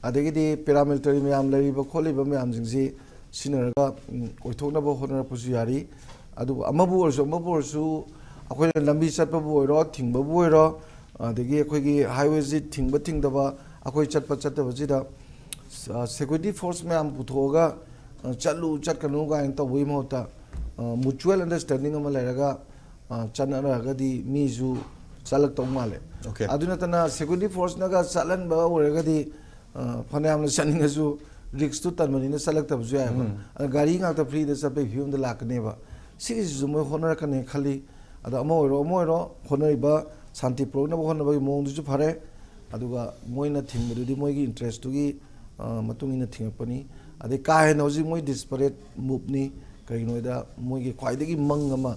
ꯑꯗꯒꯤꯗꯤ ꯄꯦꯔꯥꯃꯤꯂꯤꯇꯔꯤ ꯃꯌꯥꯝ ꯂꯩꯔꯤꯕ ꯈꯣꯠꯂꯤꯕ ꯃꯌꯥꯝꯁꯤꯡꯁꯤ ꯁꯤꯖꯤꯟꯅꯔꯒ ꯑꯣꯏꯊꯣꯛꯅꯕ ꯍꯣꯠꯅꯔꯛꯄꯁꯨ ꯌꯥꯔꯤ꯫ ꯑꯗꯨꯕꯨ ꯑꯃꯕꯨ ꯑꯣꯏꯔꯁꯨ ꯑꯃꯕꯨ ꯑꯣꯏꯔꯁꯨ ꯑꯩꯈꯣꯏꯅ ꯂꯝꯕꯤ ꯆꯠꯄꯕꯨ ꯑꯣꯏꯔꯣ, ꯊꯤꯡꯕꯕꯨ ꯑꯣꯏꯔꯣ, ꯑꯗꯒꯤ ꯑꯩꯈꯣꯏꯒꯤ ꯍꯥꯏꯋꯦꯁꯤ ꯊꯤꯡꯕ ꯊꯤꯡꯗꯕ ꯑꯩꯈꯣꯏ ꯆꯠꯄ ꯆꯠꯇꯕꯁꯤꯗ ꯁꯦꯀ꯭ꯌꯨꯔꯤꯇꯤ ꯐꯣꯔꯁ ꯃꯌꯥꯝ ꯄꯨꯊꯣꯛꯑꯒ ꯆꯠꯂꯨ ꯆꯠꯀꯅꯨ ꯀꯥꯏꯅ ꯇꯧꯕꯒꯤ ꯃꯍꯨꯠꯇ ꯃꯨꯆꯨꯋꯦꯜ ꯑꯟꯗꯔꯁ꯭ꯇꯦꯟꯗꯤꯡ ꯑꯃ ꯂꯩꯔꯒ ꯆꯠꯅꯔꯒꯗꯤ ꯃꯤꯁꯨ ꯆꯠꯂꯛꯇꯧ ꯃꯥꯜꯂꯦ꯫ Okay. ꯑꯗꯨ ꯅꯠꯇꯅ ꯁꯦꯀ꯭ꯌꯨꯔꯤꯇꯤ ꯐꯣꯔꯁꯅꯒ ꯆꯠꯍꯟꯕ ꯑꯣꯏꯔꯒꯗꯤ ꯐꯅꯌꯥꯝꯅ ꯆꯠꯅꯤꯡꯉꯁꯨ ꯔꯤꯛꯁꯇꯨ ꯇꯟꯕꯅꯤꯅ ꯆꯠꯂꯛꯇꯕꯁꯨ ꯌꯥꯏꯑꯕ꯫ ꯑꯗ ꯒꯥꯔꯤ ꯉꯥꯛꯇ ꯐ꯭ꯔꯤꯗ ꯆꯠꯄꯒꯤ ꯐꯤꯕꯝꯗ ꯂꯥꯛꯀꯅꯦꯕ꯫ ꯁꯤꯒꯤꯁꯤꯁꯨ ꯃꯣꯏ ꯍꯣꯠꯅꯔꯛꯀꯅꯤ ꯈꯜꯂꯤ꯫ ꯑꯗꯣ ꯑꯃ ꯑꯣꯏꯔꯣ ꯑꯃ ꯑꯣꯏꯔꯣ ꯍꯣꯠꯅꯔꯤꯕ ꯁꯥꯟꯇꯤ ꯄꯨꯔꯛꯅꯕ ꯍꯣꯠꯅꯕꯒꯤ ꯃꯑꯣꯡꯗꯨꯁꯨ ꯐꯔꯦ꯫ ꯑꯗꯨꯒ ꯃꯣꯏꯅ ꯊꯤꯡꯕꯗꯨꯗꯤ ꯃꯣꯏꯒꯤ ꯏꯟꯇꯔꯦꯁꯇꯨꯒꯤ ꯃꯇꯨꯡ ꯏꯟꯅ ꯊꯤꯡꯉꯛꯄꯅꯤ꯫ ꯑꯗꯩ ꯀꯥ ꯍꯦꯟꯅ ꯍꯧꯖꯤꯛ ꯃꯣꯏ ꯗꯤꯁꯄꯔꯦꯠ ꯃꯨꯞꯅꯤ꯫ ꯀꯩꯒꯤꯅꯣ ꯍꯥꯏꯗ ꯃꯣꯏꯒꯤ ꯈ꯭ꯋꯥꯏꯗꯒꯤ ꯃꯪ ꯑꯃ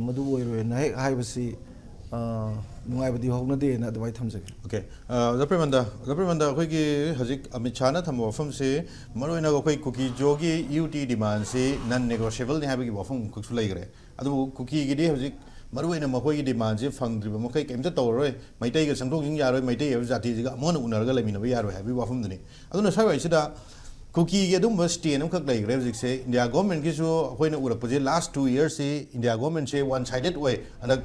ꯃꯗꯨ ꯑꯣꯏꯔꯣꯏꯅ ꯍꯦꯛ ꯍꯥꯏꯕꯁꯤ ꯅꯨꯡꯉꯥꯏꯕꯗꯤ ꯍꯧꯅꯗꯦꯅ ꯑꯗꯨꯃꯥꯏꯅ ꯊꯝꯖꯒꯦ꯫ Okay. ꯑꯣꯖꯥ ꯄ꯭ꯔꯦꯃꯟꯗ, ꯑꯣꯖꯥ ꯄ꯭ꯔꯦꯃꯟꯗ, ꯑꯩꯈꯣꯏꯒꯤ ꯍꯧꯖꯤꯛ ꯑꯃꯤꯠ ꯁꯥꯍꯅ ꯊꯝꯕ ꯋꯥꯐꯝꯁꯤ ꯃꯔꯨꯑꯣꯏꯅ ꯑꯩꯈꯣꯏ ꯀꯨꯀꯤ ꯖꯣꯒꯤ ꯌꯨ ꯇꯤ ꯗꯤꯃꯥꯟꯁꯤ ꯅꯟ ꯅꯦꯒꯣꯁꯤꯌꯦꯕꯜꯅꯤ ꯍꯥꯏꯕꯒꯤ ꯋꯥꯐꯝ ꯑꯃꯈꯛꯁꯨ ꯂꯩꯈ꯭ꯔꯦ꯫ ꯑꯗꯨꯕꯨ ꯀꯨꯀꯤꯒꯤꯗꯤ ꯍꯧꯖꯤꯛ ꯃꯔꯨꯑꯣꯏꯅ ꯃꯈꯣꯏꯒꯤ ꯗꯤꯃꯥꯟꯁꯤ ꯐꯪꯗ꯭ꯔꯤꯕ ꯃꯈꯩ ꯀꯩꯝꯇ ꯇꯧꯔꯔꯣꯏ, ꯃꯩꯇꯩꯒ ꯆꯪꯊꯣꯛ ꯆꯪꯁꯤꯟ ꯌꯥꯔꯣꯏ, ꯃꯩꯇꯩ ꯍꯥꯏꯕ ꯖꯥꯇꯤꯁꯤꯒ ꯑꯃꯨꯛ ꯍꯟꯅ ꯎꯅꯔꯒ ꯂꯩꯃꯤꯟꯅꯕ ꯌꯥꯔꯣꯏ ꯍꯥꯏꯕꯒꯤ ꯋꯥꯐꯝꯗꯨꯅꯤ꯫ ꯑꯗꯨꯅ ꯁ꯭ꯋꯥꯏꯋꯥꯏꯁꯤꯗ ꯀꯨꯀꯤꯒꯤ ꯑꯗꯨꯝꯕ ꯁ꯭ꯇꯦꯟ ꯑꯃꯈꯛ ꯂꯩꯈ꯭ꯔꯦ ꯍꯧꯖꯤꯛꯁꯦ꯫ ꯏꯟꯗꯤꯌꯥ ꯒꯣꯔꯃꯦꯟꯒꯤꯁꯨ ꯑꯩꯈꯣꯏꯅ ꯎꯔꯛꯄꯁꯦ ꯂꯥꯁ ꯇꯨ ꯌꯔꯁꯁꯤ ꯏꯟꯗꯤꯌꯥ ꯒꯣꯔꯃꯦꯟꯁꯦ ꯋꯥꯟ ꯁꯥꯏꯗꯦꯠ ꯑꯣꯏ꯫ ꯍꯟꯗꯛ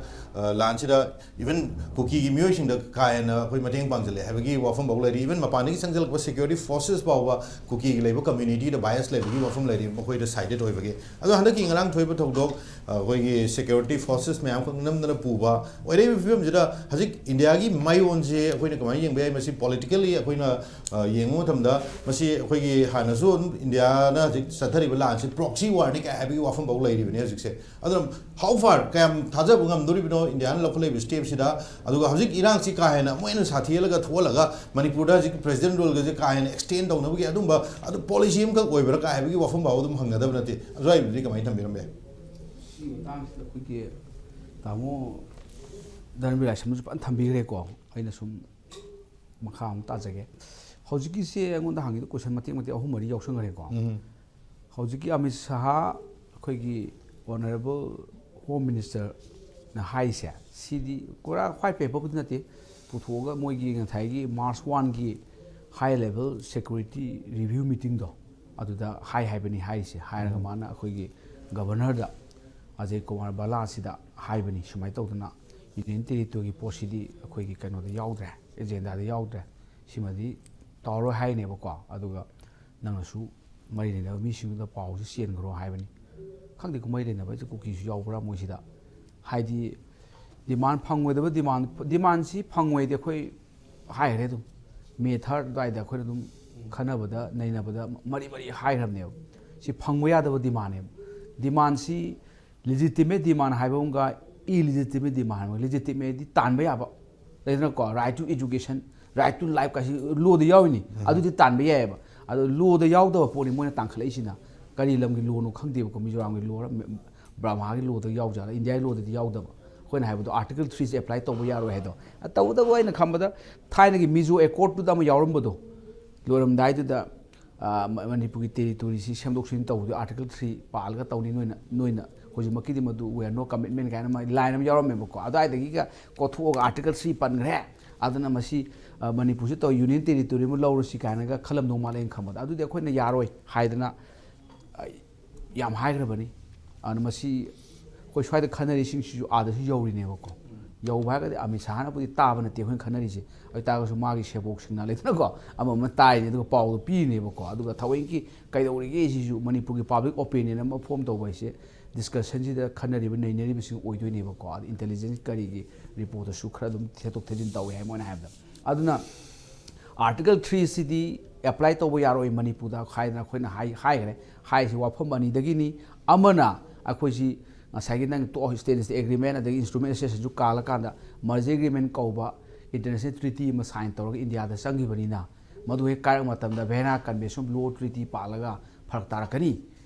ꯂꯥꯟꯁꯤꯗ ꯏꯚꯟ ꯀꯨꯀꯤꯒꯤ ꯃꯤꯑꯣꯏꯁꯤꯡꯗ ꯀꯥ ꯍꯦꯟꯅ ꯑꯩꯈꯣꯏ ꯃꯇꯦꯡ ꯄꯥꯡꯁꯤꯜꯂꯦ ꯍꯥꯏꯕꯒꯤ ꯋꯥꯐꯝꯐꯥꯎ ꯂꯩꯔꯤ꯫ ꯏꯚꯟ ꯃꯄꯥꯟꯗꯒꯤ ꯆꯪꯁꯤꯜꯂꯛꯄ ꯁꯦꯀ꯭ꯌꯨꯔꯤꯇꯤ ꯐꯣꯔꯁꯦꯁ ꯐꯥꯎꯕ ꯀꯨꯀꯤꯒꯤ ꯂꯩꯕ ꯀꯝꯃ꯭ꯌꯨꯅꯤꯇꯤꯗ ꯕꯥꯏꯁ ꯂꯩꯕꯒꯤ ꯋꯥꯐꯝ ꯂꯩꯔꯤ, ꯃꯈꯣꯏꯗ ꯁꯥꯏꯗꯦꯠ ꯑꯣꯏꯕꯒꯤ꯫ ꯑꯗꯣ ꯍꯟꯗꯛꯀꯤ ꯉꯔꯥꯡ ꯊꯣꯛꯏꯕ ꯊꯧꯗꯣꯛ ꯑꯩꯈꯣꯏꯒꯤ ꯁꯦꯀ꯭ꯌꯨꯔꯤꯇꯤ ꯐꯣꯔꯁꯦꯁ ꯃꯌꯥꯝꯈꯛ ꯅꯝꯗꯅ ꯄꯨꯕ ꯑꯣꯏꯔꯛꯏꯕ ꯐꯤꯕꯝꯁꯤꯗ ꯍꯧꯖꯤꯛ ꯏꯟꯗꯤꯌꯥꯒꯤ ꯃꯥꯏꯑꯣꯟꯁꯦ ꯑꯩꯈꯣꯏꯅ ꯀꯃꯥꯏꯅ ꯌꯦꯡꯕ ꯌꯥꯏ? ꯃꯁꯤ ꯄꯣꯂꯤꯇꯤꯀꯦꯜꯂꯤ ꯑꯩꯈꯣꯏꯅ ꯌꯦꯡꯕ ꯃꯇꯝꯗ ꯃꯁꯤ ꯑꯩꯈꯣꯏꯒꯤ ꯍꯥꯟꯅꯁꯨ ꯑꯗꯨꯝ ꯏꯟꯗꯤꯌꯥꯅ ꯍꯧꯖꯤꯛ ꯆꯠꯊꯔꯤꯕ ꯂꯥꯟꯁꯤ proxy war ꯅꯤ ꯀꯥꯏ ꯍꯥꯏꯕꯒꯤ ꯋꯥꯐꯝ ꯐꯥꯎ ꯂꯩꯔꯤꯕꯅꯤ ꯍꯧꯖꯤꯛꯁꯦ꯫ ꯑꯗꯨꯅ how far, ꯀꯌꯥꯝ ꯊꯥꯖꯕ ꯉꯝꯗꯣꯔꯤꯕꯅꯣ ꯏꯟꯗꯤꯌꯥꯅ ꯂꯧꯈꯠꯂꯛꯏꯕ step ꯁꯤꯗ? ꯑꯗꯨꯒ ꯍꯧꯖꯤꯛ ꯏꯔꯥꯡꯁꯤ ꯀꯥ ꯍꯦꯟꯅ ꯑꯃꯨꯛ ꯍꯦꯟꯅ ꯁꯥꯊꯤꯍꯜꯂꯒ ꯊꯣꯛꯍꯜꯂꯒ ꯃꯅꯤꯄꯨꯔꯗ ꯍꯧꯖꯤꯛ president rule ꯒꯁꯦ ꯀꯥ ꯍꯦꯟꯅ extend ꯇꯧꯅꯕꯒꯤ ꯑꯗꯨꯝꯕ ꯑꯗꯨ policy ꯑꯃꯈꯛ ꯑꯣꯏꯕ꯭ꯔꯥ ꯀꯥꯏ ꯍꯥꯏꯕꯒꯤ ꯋꯥꯐꯝ ꯐꯥꯎ ꯑꯗꯨꯝ ꯍꯪꯅꯗꯕ ꯅꯠꯇꯦ꯫ ꯑꯗꯨꯋꯥꯏꯗꯨꯗꯤ ꯀꯃꯥꯏꯅ ꯊꯝꯕꯤꯔꯝꯕ ꯌꯥꯏ? ꯁꯤꯒꯤ ꯃꯇꯥꯡꯁꯤꯗ ꯑꯩꯈꯣꯏꯒꯤ ꯇꯥꯃꯣ ꯙꯔꯃꯕꯤꯔ ꯂꯥꯏꯁ꯭ꯔꯝꯅꯁꯨ ꯐꯖꯅ ꯊꯝꯕꯤꯈ꯭ꯔꯦꯀꯣ꯫ ꯑꯩꯅ ꯁꯨꯝ ꯃꯈꯥ ꯑꯃꯨꯛ ꯇꯥꯖꯒꯦ꯫ ꯍꯧꯖꯤꯛꯀꯤꯁꯦ ꯑꯩꯉꯣꯟꯗ ꯍꯪꯉꯤꯗꯣ question ꯃꯇꯦꯛ ꯃꯇꯦꯛ ꯑꯍꯨꯝ ꯃꯔꯤ ꯌꯥꯎꯁꯟꯈ꯭ꯔꯦꯀꯣ꯫ ꯍꯧꯖꯤꯛꯀꯤ ꯑꯃꯤꯠ ꯁꯍꯥ, ꯑꯩꯈꯣꯏꯒꯤ honourable Home Minister ꯅ ꯍꯥꯏꯁꯦ, ꯁꯤꯗꯤ ꯄꯨꯔꯥ white paper ꯕꯨꯗꯤ ꯅꯠꯇꯦ, ꯄꯨꯊꯣꯛꯑꯒ ꯃꯣꯏꯒꯤ ꯉꯁꯥꯏꯒꯤ March one ꯒꯤ high level security review meeting ꯗꯣ, ꯑꯗꯨꯗ ꯍꯥꯏ ꯍꯥꯏꯕꯅꯤ ꯍꯥꯏꯔꯤꯁꯦ꯫ ꯍꯥꯏꯔꯒ ꯃꯥꯅ ꯑꯩꯈꯣꯏꯒꯤ Governor ꯗ, ꯑꯖꯌ ꯀꯨꯃꯥꯔ ꯚꯜꯂꯥꯁꯤꯗ ꯍꯥꯏꯕꯅꯤ, ꯁꯨꯃꯥꯏꯅ ꯇꯧꯗꯅ Union Territory ꯒꯤ ꯄꯣꯠꯁꯤꯗꯤ ꯑꯩꯈꯣꯏꯒꯤ ꯀꯩꯅꯣꯗ ꯌꯥꯎꯗ꯭ꯔꯦ, agenda ꯗ ꯌꯥꯎꯗ꯭ꯔꯦ, ꯁꯤꯃꯗꯤ ꯇꯧꯔꯔꯣꯏ ꯍꯥꯏꯅꯦꯕꯀꯣ꯫ ꯑꯗꯨꯒ ꯅꯪꯅꯁꯨ ꯃꯔꯤ ꯂꯩꯅꯕ ꯃꯤꯁꯤꯡꯗꯨꯗ ꯄꯥꯎꯁꯤ ꯆꯦꯟꯈ꯭ꯔꯣ ꯍꯥꯏꯕꯅꯤ꯫ ꯈꯪꯗꯦ, ꯃꯔꯤ ꯂꯩꯅꯕ ꯍꯥꯏꯁꯦ ꯀꯨꯀꯤꯁꯨ ꯌꯥꯎꯕ꯭ꯔꯥ ꯃꯣꯏꯁꯤꯗ? ꯍꯥꯏꯗꯤ demand ꯐꯪꯉꯣꯏꯗꯕ demand, demand ꯁꯤ ꯐꯪꯉꯣꯏꯗꯤ ꯑꯩꯈꯣꯏ ꯍꯥꯏꯈ꯭ꯔꯦ ꯑꯗꯨꯝ꯫ May third ꯑꯗꯨꯋꯥꯏꯗ ꯑꯩꯈꯣꯏꯅ ꯑꯗꯨꯝ ꯈꯟꯅꯕꯗ ꯅꯩꯅꯕꯗ ꯃꯔꯤ ꯃꯔꯤ ꯍꯥꯏꯈ꯭ꯔꯕꯅꯦꯕ꯫ ꯁꯤ ꯐꯪꯕ ꯌꯥꯗꯕ demand ꯅꯦꯕ꯫ Demand ꯁꯤ legitimate demand ꯍꯥꯏꯕ ꯑꯃꯒ illegitimate demand ꯍꯥꯏꯕ ꯑꯃꯒ꯫ Legitimate ꯗꯤ ꯇꯥꯟꯕ ꯌꯥꯕ, ꯂꯩꯗꯅꯀꯣ, right to education, right to life ꯀꯥꯏꯁꯤ law ꯗ ꯌꯥꯎꯔꯤꯅꯤ꯫ ꯑꯗꯨꯗꯤ ꯇꯥꯟꯕ ꯌꯥꯏꯑꯕ꯫ ꯑꯗꯣ law ꯗ ꯌꯥꯎꯗꯕ ꯄꯣꯠꯅꯤ ꯃꯣꯏꯅ ꯇꯥꯟꯈꯠꯂꯛꯏꯁꯤꯅ꯫ ꯀꯔꯤ ꯂꯝꯒꯤ law ꯅꯣ ꯈꯪꯗꯦꯕꯀꯣ, ꯃꯤꯖꯣꯔꯥꯝꯒꯤ law ꯔ, ꯕ꯭ꯔꯍꯃꯥꯒꯤ law ꯗ ꯌꯥꯎꯖꯥꯠꯂ, ꯏꯟꯗꯤꯌꯥꯒꯤ law ꯗꯗꯤ ꯌꯥꯎꯗꯕ꯫ ꯑꯩꯈꯣꯏꯅ ꯍꯥꯏꯕꯗꯣ Article three ꯁꯦ apply ꯇꯧꯕ ꯌꯥꯔꯣꯏ ꯍꯥꯏꯗꯣ꯫ ꯑ, ꯇꯧꯕꯇꯕꯨ ꯑꯩꯅ ꯈꯟꯕꯗ ꯊꯥꯏꯅꯒꯤ Mizo Accord ꯇꯨꯗ ꯑꯃ ꯌꯥꯎꯔꯝꯕꯗꯣ, ꯂꯣꯏꯔꯝꯗꯥꯏꯗꯨꯗ, ꯑ, ꯃ-, ꯃꯅꯤꯄꯨꯔꯒꯤ territory ꯁꯤ ꯁꯦꯝꯗꯣꯛ ꯁꯦꯝꯖꯤꯟ ꯇꯧꯕꯗꯣ Article three ꯄꯥꯜꯂꯒ ꯇꯧꯅꯤ, ꯅꯣꯏꯅ, ꯅꯣꯏꯅ ꯍꯧꯖꯤꯛꯃꯛꯀꯤꯗꯤ ꯃꯗꯨ we have no commitment ꯀꯥꯏꯅ ꯑꯃ line ꯑꯃ ꯌꯥꯎꯔꯝꯃꯦꯕꯀꯣ꯫ ꯑꯗꯨꯋꯥꯏꯗꯒꯤꯒ ꯀꯣꯊꯣꯛꯑꯒ Article three ꯄꯟꯈ꯭ꯔꯦ, ꯑꯗꯨꯅ ꯃꯁꯤ, ꯑ, ꯃꯅꯤꯄꯨꯔꯁꯤ ꯇꯧ, Union Territory ꯑꯃ ꯂꯧꯔꯁꯤ ꯀꯥꯏꯅꯒ ꯈꯜꯂꯝꯗꯧ ꯃꯥꯜꯂꯦ ꯑꯩꯅ ꯈꯟꯕꯗ꯫ ꯑꯗꯨꯗꯤ ꯑꯩꯈꯣꯏꯅ ꯌꯥꯔꯣꯏ ꯍꯥꯏꯗꯅ, ꯑ, ꯌꯥꯝ ꯍꯥꯏꯈ꯭ꯔꯕꯅꯤ꯫ ꯑꯗꯨꯅ ꯃꯁꯤ ꯑꯩꯈꯣꯏ ꯁ꯭ꯋꯥꯏꯗ ꯈꯟꯅꯔꯤꯁꯤꯡꯁꯤꯁꯨ ꯑꯥꯗꯁꯨ ꯌꯧꯔꯤꯅꯦꯕꯀꯣ꯫ ꯌꯧꯕ ꯍꯥꯏꯔꯒꯗꯤ ꯑꯃꯤꯠ ꯁꯍꯥꯅꯕꯨꯗꯤ ꯇꯥꯕ ꯅꯠꯇꯦ ꯑꯩꯈꯣꯏꯅ ꯈꯟꯅꯔꯤꯁꯦ꯫ ꯑꯗꯨ ꯑꯣꯏꯇꯥꯔꯒꯁꯨ ꯃꯥꯒꯤ ꯁꯦꯕꯣꯛꯁꯤꯡꯅ ꯂꯩꯗꯅꯀꯣ, ꯑꯃ ꯑꯃ ꯇꯥꯏꯅꯦ, ꯑꯗꯨꯒ ꯄꯥꯎꯗꯣ ꯄꯤꯔꯤꯅꯦꯕꯀꯣ꯫ ꯑꯗꯨꯒ ꯊꯑꯣꯏꯀꯤ ꯀꯩꯗꯧꯔꯤꯒꯦ ꯁꯤꯁꯨ ꯃꯅꯤꯄꯨꯔꯒꯤ public opinion ꯑꯃ form ꯇꯧꯕ ꯍꯥꯏꯁꯦ discussion ꯁꯤꯗ ꯈꯟꯅꯔꯤꯕ ꯅꯩꯅꯔꯤꯕꯁꯤꯡ ꯑꯣꯏꯗꯣꯏꯅꯦꯕꯀꯣ꯫ ꯑꯗ intelligence ꯀꯔꯤꯒꯤ report ꯇꯁꯨ ꯈꯔ ꯑꯗꯨꯝ ꯊꯦꯠꯇꯣꯛ ꯊꯦꯠꯆꯤꯟ ꯇꯧꯋꯦ ꯍꯥꯏ ꯃꯣꯏꯅ ꯍꯥꯏꯕꯗ꯫ ꯑꯗꯨꯅ Article three ꯁꯤꯗꯤ ꯑꯦꯄ꯭ꯂꯥꯏ ꯇꯧꯕ ꯌꯥꯔꯣꯏ ꯃꯅꯤꯄꯨꯔꯗ ꯍꯥꯏꯗꯅ ꯑꯩꯈꯣꯏꯅ ꯍꯥꯏ ꯍꯥꯏꯈ꯭ꯔꯦ꯫ ꯍꯥꯏꯔꯤꯁꯤ ꯋꯥꯐꯝ ꯑꯅꯤꯗꯒꯤꯅꯤ꯫ ꯑꯃꯅ ꯑꯩꯈꯣꯏꯁꯤ ꯉꯁꯥꯏꯒꯤ ꯅꯪ ꯇꯣꯛꯑꯣ, ꯁ꯭ꯇꯦꯠ ꯁ꯭ꯇꯦꯠ ꯑꯦꯒ꯭ꯔꯤꯃꯦꯟ ꯑꯗꯒꯤ ꯏꯟꯁꯇ꯭ꯔꯨꯃꯦꯟ ꯑꯦꯁꯣꯁꯤꯌꯦꯁꯟꯁꯨ ꯀꯥꯜꯂꯀꯥꯟꯗ ꯃꯔꯖꯔ ꯑꯦꯒ꯭ꯔꯤꯃꯦꯟ ꯀꯧꯕ ꯏꯟꯇꯔꯅꯦꯁꯅꯦꯜ ꯇ꯭ꯔꯤꯇꯤ ꯑꯃ ꯁꯥꯏꯟ ꯇꯧꯔꯒ ꯏꯟꯗꯤꯌꯥꯗ ꯆꯪꯈꯤꯕꯅꯤꯅ, ꯃꯗꯨ ꯍꯦꯛ ꯀꯥꯏꯔꯛꯄ ꯃꯇꯝꯗ ꯚꯦꯅꯥ ꯀꯟꯚꯦꯟꯁꯟ ꯑꯣꯐ ꯂꯣ ꯇ꯭ꯔꯤꯇꯤ ꯄꯥꯜꯂꯒ ꯐꯔꯛ ꯇꯥꯔꯛꯀꯅꯤ꯫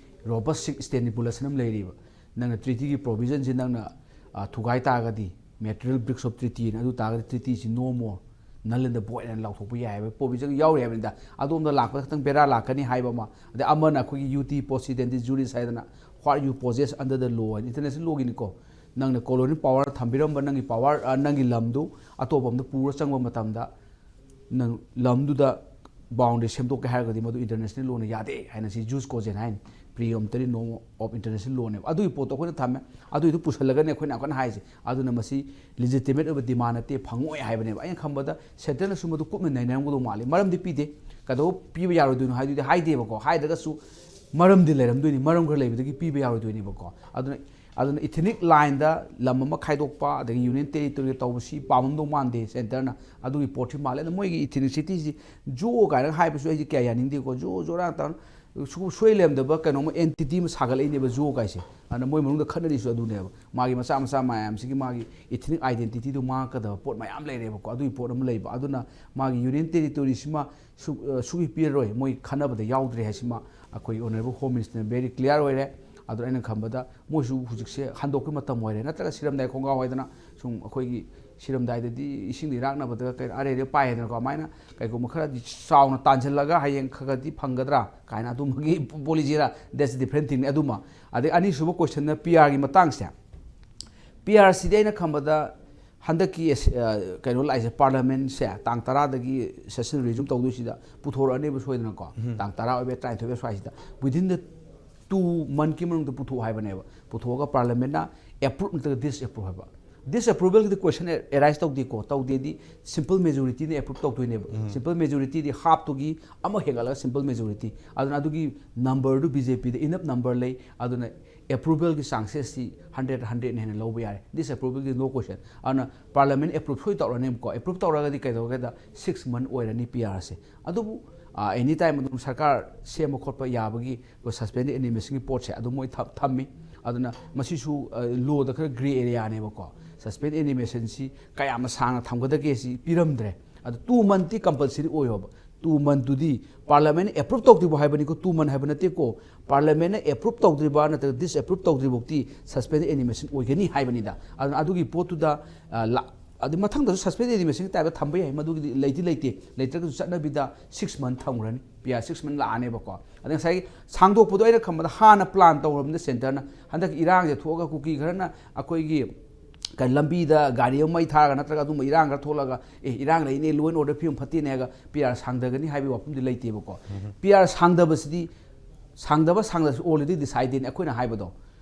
ꯔꯣꯕꯁ ꯁꯤꯛꯁ ꯁ꯭ꯇꯦꯠ ꯅꯤꯄꯨꯂꯦꯁꯟ ꯑꯃ ꯂꯩꯔꯤꯕ꯫ ꯅꯪꯅ ꯇ꯭ꯔꯤꯇꯤꯒꯤ ꯄ꯭ꯔꯣꯚꯤꯖꯟꯁꯤ ꯅꯪꯅ, ꯑ, ꯊꯨꯒꯥꯏ ꯇꯥꯔꯒꯗꯤ, ꯃꯦꯇꯔꯤꯌꯦꯜ ꯕ꯭ꯔꯤꯆ ꯑꯣꯐ ꯇ꯭ꯔꯤꯇꯤ ꯍꯥꯏꯅ, ꯑꯗꯨ ꯇꯥꯔꯒꯗꯤ ꯇ꯭ꯔꯤꯇꯤꯁꯤ ꯅꯣ ꯃꯣꯔ, ꯅꯜ ꯑꯦꯟ ꯚꯣꯏꯗ ꯍꯥꯏꯅ ꯂꯥꯎꯊꯣꯛꯄ ꯌꯥꯏ ꯍꯥꯏꯕ ꯄ꯭ꯔꯣꯚꯤꯖꯟ ꯌꯥꯎꯔꯤ ꯍꯥꯏꯕꯅꯤꯗ꯫ ꯑꯗꯣꯝꯗ ꯂꯥꯛꯄꯗ ꯈꯤꯇꯪ ꯕꯦꯔꯥ ꯂꯥꯛꯀꯅꯤ ꯍꯥꯏꯕ ꯑꯃ꯫ ꯑꯗꯩ ꯑꯃꯅ ꯑꯩꯈꯣꯏꯒꯤ ꯌꯨꯇꯤ ꯄꯣꯁꯤꯗꯦꯟꯗꯤ ꯖꯨꯔꯤꯁ ꯍꯥꯏꯗꯅ, what you possess under the law ꯍꯥꯏꯅ, ꯏꯟꯇꯔꯅꯦꯁꯅꯦꯜ ꯂꯣꯒꯤꯅꯤꯀꯣ꯫ ꯅꯪꯅ ꯀꯣꯂꯣꯅꯤ ꯄꯥꯋꯔ ꯊꯝꯕꯤꯔꯝꯕ ꯅꯪꯒꯤ ꯄꯥꯋꯔ, ꯑ, ꯅꯪꯒꯤ ꯂꯝꯗꯨ ꯑꯇꯣꯞꯄ ꯑꯃꯗ ꯄꯨꯔ ꯆꯪꯕ ꯃꯇꯝꯗ, ꯅꯪ ꯂꯝꯗꯨꯗ ꯕꯥꯎꯟꯗꯔꯤ ꯁꯦꯝꯗꯣꯛꯀꯦ ꯍꯥꯏꯔꯒꯗꯤ ꯃꯗꯨ ꯏꯟꯇꯔꯅꯦꯁꯅꯦꯜ ꯂꯣꯅ ꯌꯥꯗꯦ ꯍꯥꯏꯅ ꯁꯤ ꯖꯨꯁ ꯀꯣꯖꯦꯟ ꯍꯥꯏꯅꯤ, ꯄ꯭ꯔꯤꯌꯣꯝꯇꯔꯤ ꯅꯣ ꯑꯣꯐ ꯏꯟꯇꯔꯅꯦꯁꯅꯦꯜ ꯂꯣꯅꯦꯕ꯫ ꯑꯗꯨꯒꯤ ꯄꯣꯠꯇꯣ ꯑꯩꯈꯣꯏꯅ ꯊꯝꯃꯦ, ꯑꯗꯨꯒꯤꯗꯨ ꯄꯨꯁꯜꯂꯒꯅꯦ ꯑꯩꯈꯣꯏꯅ ꯌꯥꯝ ꯀꯟꯅ ꯍꯥꯏꯁꯦ꯫ ꯑꯗꯨꯅ ꯃꯁꯤ ꯂꯤꯖꯤꯇꯤꯃꯦꯠ ꯑꯣꯏꯕ ꯗꯤꯃꯥꯟ ꯅꯠꯇꯦ, ꯐꯪꯉꯣꯏ ꯍꯥꯏꯕꯅꯦꯕ꯫ ꯑꯩꯅ ꯈꯟꯕꯗ ꯁꯦꯟꯇꯔꯅꯁꯨ ꯃꯗꯨ ꯀꯨꯞꯅ ꯅꯩꯅꯔꯝꯒꯗꯧ ꯃꯥꯜꯂꯤ꯫ ꯃꯔꯝꯗꯤ ꯄꯤꯗꯦ, ꯀꯩꯗꯧꯕ ꯄꯤꯕ ꯌꯥꯔꯣꯏꯗꯣꯏꯅꯣ ꯍꯥꯏꯗꯨꯗꯤ ꯍꯥꯏꯗꯦꯕꯀꯣ꯫ ꯍꯥꯏꯗ꯭ꯔꯒꯁꯨ ꯃꯔꯝꯗꯤ ꯂꯩꯔꯝꯗꯣꯏꯅꯤ, ꯃꯔꯝ ꯈꯔ ꯂꯩꯕꯗꯒꯤ ꯄꯤꯕ ꯌꯥꯔꯣꯏꯗꯣꯏꯅꯦꯕꯀꯣ꯫ ꯑꯗꯨꯅ ꯑꯗꯨꯅ ꯏꯊꯅꯤꯛ ꯂꯥꯏꯟꯗ ꯂꯝ ꯑꯃ ꯈꯥꯏꯗꯣꯛꯄ, ꯑꯗꯒꯤ ꯌꯨꯅꯤꯌꯟ ꯇꯦꯔꯤꯇꯣꯔꯤꯒ ꯇꯧꯕꯁꯤ ꯄꯥꯝꯃꯝꯗꯧ ꯃꯥꯟꯗꯦ ꯁꯦꯟꯇꯔꯅ꯫ ꯑꯗꯨꯒꯤ ꯄꯣꯠꯁꯤ ꯃꯥꯜꯂꯦ꯫ ꯑꯗ ꯃꯣꯏꯒꯤ ꯏꯊꯤꯅꯤꯁꯤꯇꯤꯁꯤ ꯖꯣ ꯀꯥꯏꯅ ꯍꯥꯏꯕꯁꯨ ꯑꯩꯁꯦ ꯀꯌꯥ ꯌꯥꯅꯤꯡꯗꯦꯀꯣ꯫ ꯖꯣ ꯖꯣꯔꯥ ꯇꯥꯅ ꯁꯨ-, ꯁꯣꯏ ꯂꯩꯔꯝꯗꯕ ꯀꯩꯅꯣꯝꯃ ꯑꯦꯟꯇꯤꯇꯤ ꯑꯃ ꯁꯥꯒꯠꯂꯛꯏꯅꯦꯕ ꯖꯣ ꯀꯥꯏꯁꯦ꯫ ꯑꯗꯨꯅ ꯃꯣꯏ ꯃꯅꯨꯡꯗ ꯈꯠꯅꯔꯤꯁꯨ ꯑꯗꯨꯅꯦꯕ꯫ ꯃꯥꯒꯤ ꯃꯆꯥ ꯃꯆꯥ ꯃꯌꯥꯝꯁꯤꯒꯤ ꯃꯥꯒꯤ ꯏꯊꯅꯤꯛ ꯑꯥꯏꯗꯦꯟꯇꯤꯇꯤꯗꯨ ꯃꯥꯡꯉꯛꯀꯗꯕ ꯄꯣꯠ ꯃꯌꯥꯝ ꯂꯩꯔꯦꯕꯀꯣ꯫ ꯑꯗꯨꯒꯤ ꯄꯣꯠ ꯑꯃ ꯂꯩꯕ꯫ ꯑꯗꯨꯅ ꯃꯥꯒꯤ ꯌꯨꯅꯤꯌꯟ ꯇꯦꯔꯤꯇꯣꯔꯤꯁꯤꯃ ꯁꯨ-, ꯑ, ꯁꯨꯛꯄꯤ ꯄꯤꯔꯔꯣꯏ, ꯃꯣꯏ ꯈꯟꯅꯕꯗ ꯌꯥꯎꯗ꯭ꯔꯦ ꯍꯥꯏꯁꯤꯃ ꯑꯩꯈꯣꯏ ꯑꯣꯅꯔꯦꯕꯜ ꯍꯣꯝ ꯃꯤꯅꯤꯁꯇꯔꯅ ꯕꯦꯔꯤ ꯀ꯭ꯂꯤꯌꯥꯔ ꯑꯣꯏꯔꯦ꯫ ꯑꯗꯨꯅ ꯑꯩꯅ ꯈꯟꯕꯗ ꯃꯣꯏꯁꯨ ꯍꯧꯖꯤꯛꯁꯦ ꯍꯟꯗꯣꯛꯄꯒꯤ ꯃꯇꯝ ꯑꯣꯏꯔꯦ꯫ ꯅꯠꯇ꯭ꯔꯒ ꯁꯤꯔꯝꯗꯥꯏ ꯈꯣꯡꯒ꯭ꯔꯥꯎ ꯍꯥꯏꯗꯅ ꯁꯨꯝ ꯑꯩꯈꯣꯏꯒꯤ ꯁꯤꯔꯝꯗꯥꯏꯗꯗꯤ ꯏꯁꯤꯡꯗ ꯏꯔꯥꯛꯅꯕꯗ ꯀꯩ ꯑꯔꯩ ꯑꯔꯩ ꯄꯥꯏ ꯍꯥꯏꯗꯅꯀꯣ, ꯑꯗꯨꯃꯥꯏꯅ ꯀꯩꯒꯨꯝꯕ ꯈꯔꯗꯤ ꯆꯥꯎꯅ ꯇꯥꯟꯁꯤꯜꯂꯒ ꯍꯌꯦꯡ ꯈꯔ ꯈꯔꯗꯤ ꯐꯪꯒꯗ꯭ꯔꯥ ꯀꯥꯏꯅ ꯑꯗꯨꯝꯕꯒꯤ ꯄꯣꯂꯤꯁꯤꯔ, that's different thing ꯅꯤ ꯑꯗꯨꯃ꯫ ꯑꯗꯩ ꯑꯅꯤꯁꯨꯕ ꯀꯣꯏꯁꯟꯅ ꯄꯤ ꯑꯥꯔꯒꯤ ꯃꯇꯥꯡꯁꯦ꯫ ꯄꯤ ꯑꯥꯔꯁꯤꯗꯤ ꯑꯩꯅ ꯈꯟꯕꯗ ꯍꯟꯗꯛꯀꯤ ꯑꯦꯁ-, ꯑ, ꯀꯩꯅꯣ ꯂꯥꯛꯏꯁꯦ, ꯄꯥꯔꯂꯤꯌꯥꯃꯦꯟꯁꯦ ꯇꯥꯡ ꯇꯔꯥꯗꯒꯤ ꯁꯦꯁꯟ ꯔꯤꯖꯨꯝ ꯇꯧꯗꯣꯏꯁꯤꯗ ꯄꯨꯊꯣꯔꯛꯑꯅꯦꯕ ꯁꯣꯏꯗꯅꯀꯣ꯫ ꯎꯝ꯫ ꯇꯥꯡ ꯇꯔꯥ ꯑꯣꯏꯕ, ꯇꯔꯥꯅꯤꯊꯣꯏ ꯑꯣꯏꯕ ꯁ꯭ꯋꯥꯏꯁꯤꯗ, within the two month ꯀꯤ ꯃꯅꯨꯡꯗ ꯄꯨꯊꯣꯛꯑꯣ ꯍꯥꯏꯕꯅꯦꯕ꯫ ꯄꯨꯊꯣꯛꯑꯒ ꯄꯥꯔꯂꯤꯌꯥꯃꯦꯟꯅ ꯑꯦꯄ꯭ꯔꯨꯞ ꯅꯠꯇ꯭ꯔꯒ ꯗꯤꯁꯑꯦꯄ꯭ꯔꯨꯞ ꯍꯥꯏꯕ꯫ ꯗꯤꯁꯑꯦꯄ꯭ꯔꯨꯕꯦꯜꯒꯤꯗꯤ ꯀꯣꯏꯁꯟ ꯑꯦꯔꯥꯏꯁ ꯇꯧꯗꯦꯀꯣ꯫ ꯇꯧꯗꯦꯗꯤ ꯁꯤꯝꯄꯜ ꯃꯦꯖꯣꯔꯤꯇꯤꯅ ꯑꯦꯄ꯭ꯔꯨꯞ ꯇꯧꯗꯣꯏꯅꯦꯕ꯫ ꯎꯝ꯫ ꯁꯤꯝꯄꯜ ꯃꯦꯖꯣꯔꯤꯇꯤꯗꯤ ꯍꯥꯞꯇꯨꯒꯤ ꯑꯃ ꯍꯦꯟꯒꯠꯂꯒ ꯁꯤꯝꯄꯜ ꯃꯦꯖꯣꯔꯤꯇꯤ꯫ ꯑꯗꯨꯅ ꯑꯗꯨꯒꯤ ꯅꯝꯕꯔꯗꯨ ꯕꯤ ꯖꯦ ꯄꯤꯗ ꯏꯅꯐ ꯅꯝꯕꯔ ꯂꯩ꯫ ꯑꯗꯨꯅ ꯑꯦꯄ꯭ꯔꯨꯕꯦꯜꯒꯤ ꯆꯥꯟꯁꯦꯁꯁꯤ ꯍꯟꯗ꯭ꯔꯦꯠ, ꯍꯟꯗ꯭ꯔꯦꯠꯅ ꯍꯦꯟꯅ ꯂꯧꯕ ꯌꯥꯔꯦ꯫ ꯗꯤꯁꯑꯦꯄ꯭ꯔꯨꯕꯦꯜꯒꯤ ꯅꯣ ꯀꯣꯏꯁꯟ꯫ ꯑꯗꯨꯅ ꯄꯥꯔꯂꯤꯌꯥꯃꯦꯟ ꯑꯦꯄ꯭ꯔꯨꯞ ꯁꯣꯏ ꯇꯧꯔꯅꯦꯕꯀꯣ꯫ ꯑꯦꯄ꯭ꯔꯨꯞ ꯇꯧꯔꯒꯗꯤ ꯀꯩꯗꯧꯒꯦꯗ, ꯁꯤꯛꯁ ꯃꯟ ꯑꯣꯏꯔꯅꯤ ꯄꯤ ꯑꯥꯔꯁꯦ꯫ ꯑꯗꯨꯕꯨ ꯑꯦꯅꯤ ꯇꯥꯏꯝ ꯑꯗꯨꯝ ꯁꯔꯀꯥꯔ ꯁꯦꯝꯕ ꯈꯣꯠꯄ ꯌꯥꯕꯒꯤ ꯁꯁꯄꯦꯟꯗꯦꯗ ꯑꯦꯅꯤꯃꯦꯁꯟꯒꯤ ꯄꯣꯠꯁꯦ ꯑꯗꯨꯝ ꯃꯣꯏ ꯊꯝ- ꯊꯝꯃꯤ꯫ ꯑꯗꯨꯅ ꯃꯁꯤꯁꯨ ꯂꯣꯗ ꯈꯔ ꯒ꯭ꯔꯦ ꯑꯦꯔꯤꯌꯥꯅꯦꯕꯀꯣ꯫ ꯁꯁꯄꯦꯟꯗꯦꯗ ꯑꯦꯅꯤꯃꯦꯁꯟꯁꯤ ꯀꯌꯥꯝ ꯁꯥꯡꯅ ꯊꯝꯒꯗꯒꯦ ꯁꯤ ꯄꯤꯔꯝꯗ꯭ꯔꯦ꯫ ꯑꯗꯨ ꯇꯨ ꯃꯟꯊꯇꯤ ꯀꯝꯄꯜꯁꯔꯤ ꯑꯣꯏꯌꯣꯕ꯫ ꯇꯨ ꯃꯟꯊꯇꯨꯗꯤ ꯄꯥꯔꯂꯤꯌꯥꯃꯦꯟꯅ ꯑꯦꯄ꯭ꯔꯨꯞ ꯇꯧꯗ꯭ꯔꯤꯕ ꯍꯥꯏꯕꯅꯤꯀꯣ, ꯇꯨ ꯃꯟꯊ ꯍꯥꯏꯕ ꯅꯠꯇꯦꯀꯣ꯫ ꯄꯥꯔꯂꯤꯌꯥꯃꯦꯟꯅ ꯑꯦꯄ꯭ꯔꯨꯞ ꯇꯧꯗ꯭ꯔꯤꯕ ꯅꯠꯇ꯭ꯔꯒ ꯗꯤꯁꯑꯦꯄ꯭ꯔꯨꯞ ꯇꯧꯗ꯭ꯔꯤꯐꯥꯎꯗꯤ ꯁꯁꯄꯦꯟꯗꯦꯗ ꯑꯦꯅꯤꯃꯦꯁꯟ ꯑꯣꯏꯒꯅꯤ ꯍꯥꯏꯕꯅꯤꯗ꯫ ꯑꯗꯨꯅ ꯑꯗꯨꯒꯤ ꯄꯣꯠꯇꯨꯗ ꯑ, ꯂꯥ-, ꯑꯗꯨ ꯃꯊꯪꯗꯁꯨ ꯁꯁꯄꯦꯟꯗꯦꯗ ꯑꯦꯅꯤꯃꯦꯁꯟꯒꯤ ꯇꯥꯏꯞꯇ ꯊꯝꯕ ꯌꯥꯏ, ꯃꯗꯨꯒꯤꯗꯤ ꯂꯩꯗꯤ ꯂꯩꯇꯦ꯫ ꯂꯩꯇ꯭ꯔꯒꯁꯨ ꯆꯠꯅꯕꯤꯗ ꯁꯤꯛꯁ ꯃꯟꯊ ꯊꯝꯈ꯭ꯔꯅꯤ, ꯄꯤ ꯑꯥꯔ ꯁꯤꯛꯁ ꯃꯟꯊ ꯂꯥꯛꯑꯅꯦꯕꯀꯣ꯫ ꯑꯗ ꯉꯁꯥꯏꯒꯤ ꯁꯥꯡꯗꯣꯛꯄꯗꯣ ꯑꯩꯅ ꯈꯟꯕꯗ ꯍꯥꯟꯅ ꯄ꯭ꯂꯥꯟ ꯇꯧꯔꯕꯅꯤꯅ ꯁꯦꯟꯇꯔꯅ ꯍꯟꯗꯛ ꯏꯔꯥꯡꯁꯦ ꯊꯣꯛꯑꯒ ꯀꯨꯀꯤ ꯈꯔꯅ ꯑꯩꯈꯣꯏꯒꯤ ꯀ-, ꯂꯝꯕꯤꯗ ꯒꯥꯔꯤ ꯑꯃ ꯃꯩ ꯊꯥꯔꯒ ꯅꯠꯇ꯭ꯔꯒ ꯑꯗꯨꯝꯕ ꯏꯔꯥꯡ ꯈꯔ ꯊꯣꯛꯂꯒ, "ꯑꯦ, ꯏꯔꯥꯡ ꯂꯩꯅꯦ, ꯂꯣ ꯑꯦꯟ ꯑꯣꯔꯗꯔ ꯐꯤꯕꯝ ꯐꯠꯇꯦꯅꯦ" ꯍꯥꯏꯔꯒ ꯄꯤ ꯑꯥꯔ ꯁꯥꯡꯊꯒꯅꯤ ꯍꯥꯏꯕꯒꯤ ꯋꯥꯐꯝꯗꯤ ꯂꯩꯇꯦꯕꯀꯣ꯫ ꯄꯤ ꯑꯥꯔ ꯁꯥꯡꯊꯕꯁꯤꯗꯤ, ꯁꯥꯡꯊꯕ ꯁꯥꯡꯊꯕꯁꯤ already ꯗꯤꯁꯥꯏꯗꯦꯠꯅꯤ ꯑꯩꯈꯣꯏꯅ ꯍꯥꯏꯕꯗꯣ꯫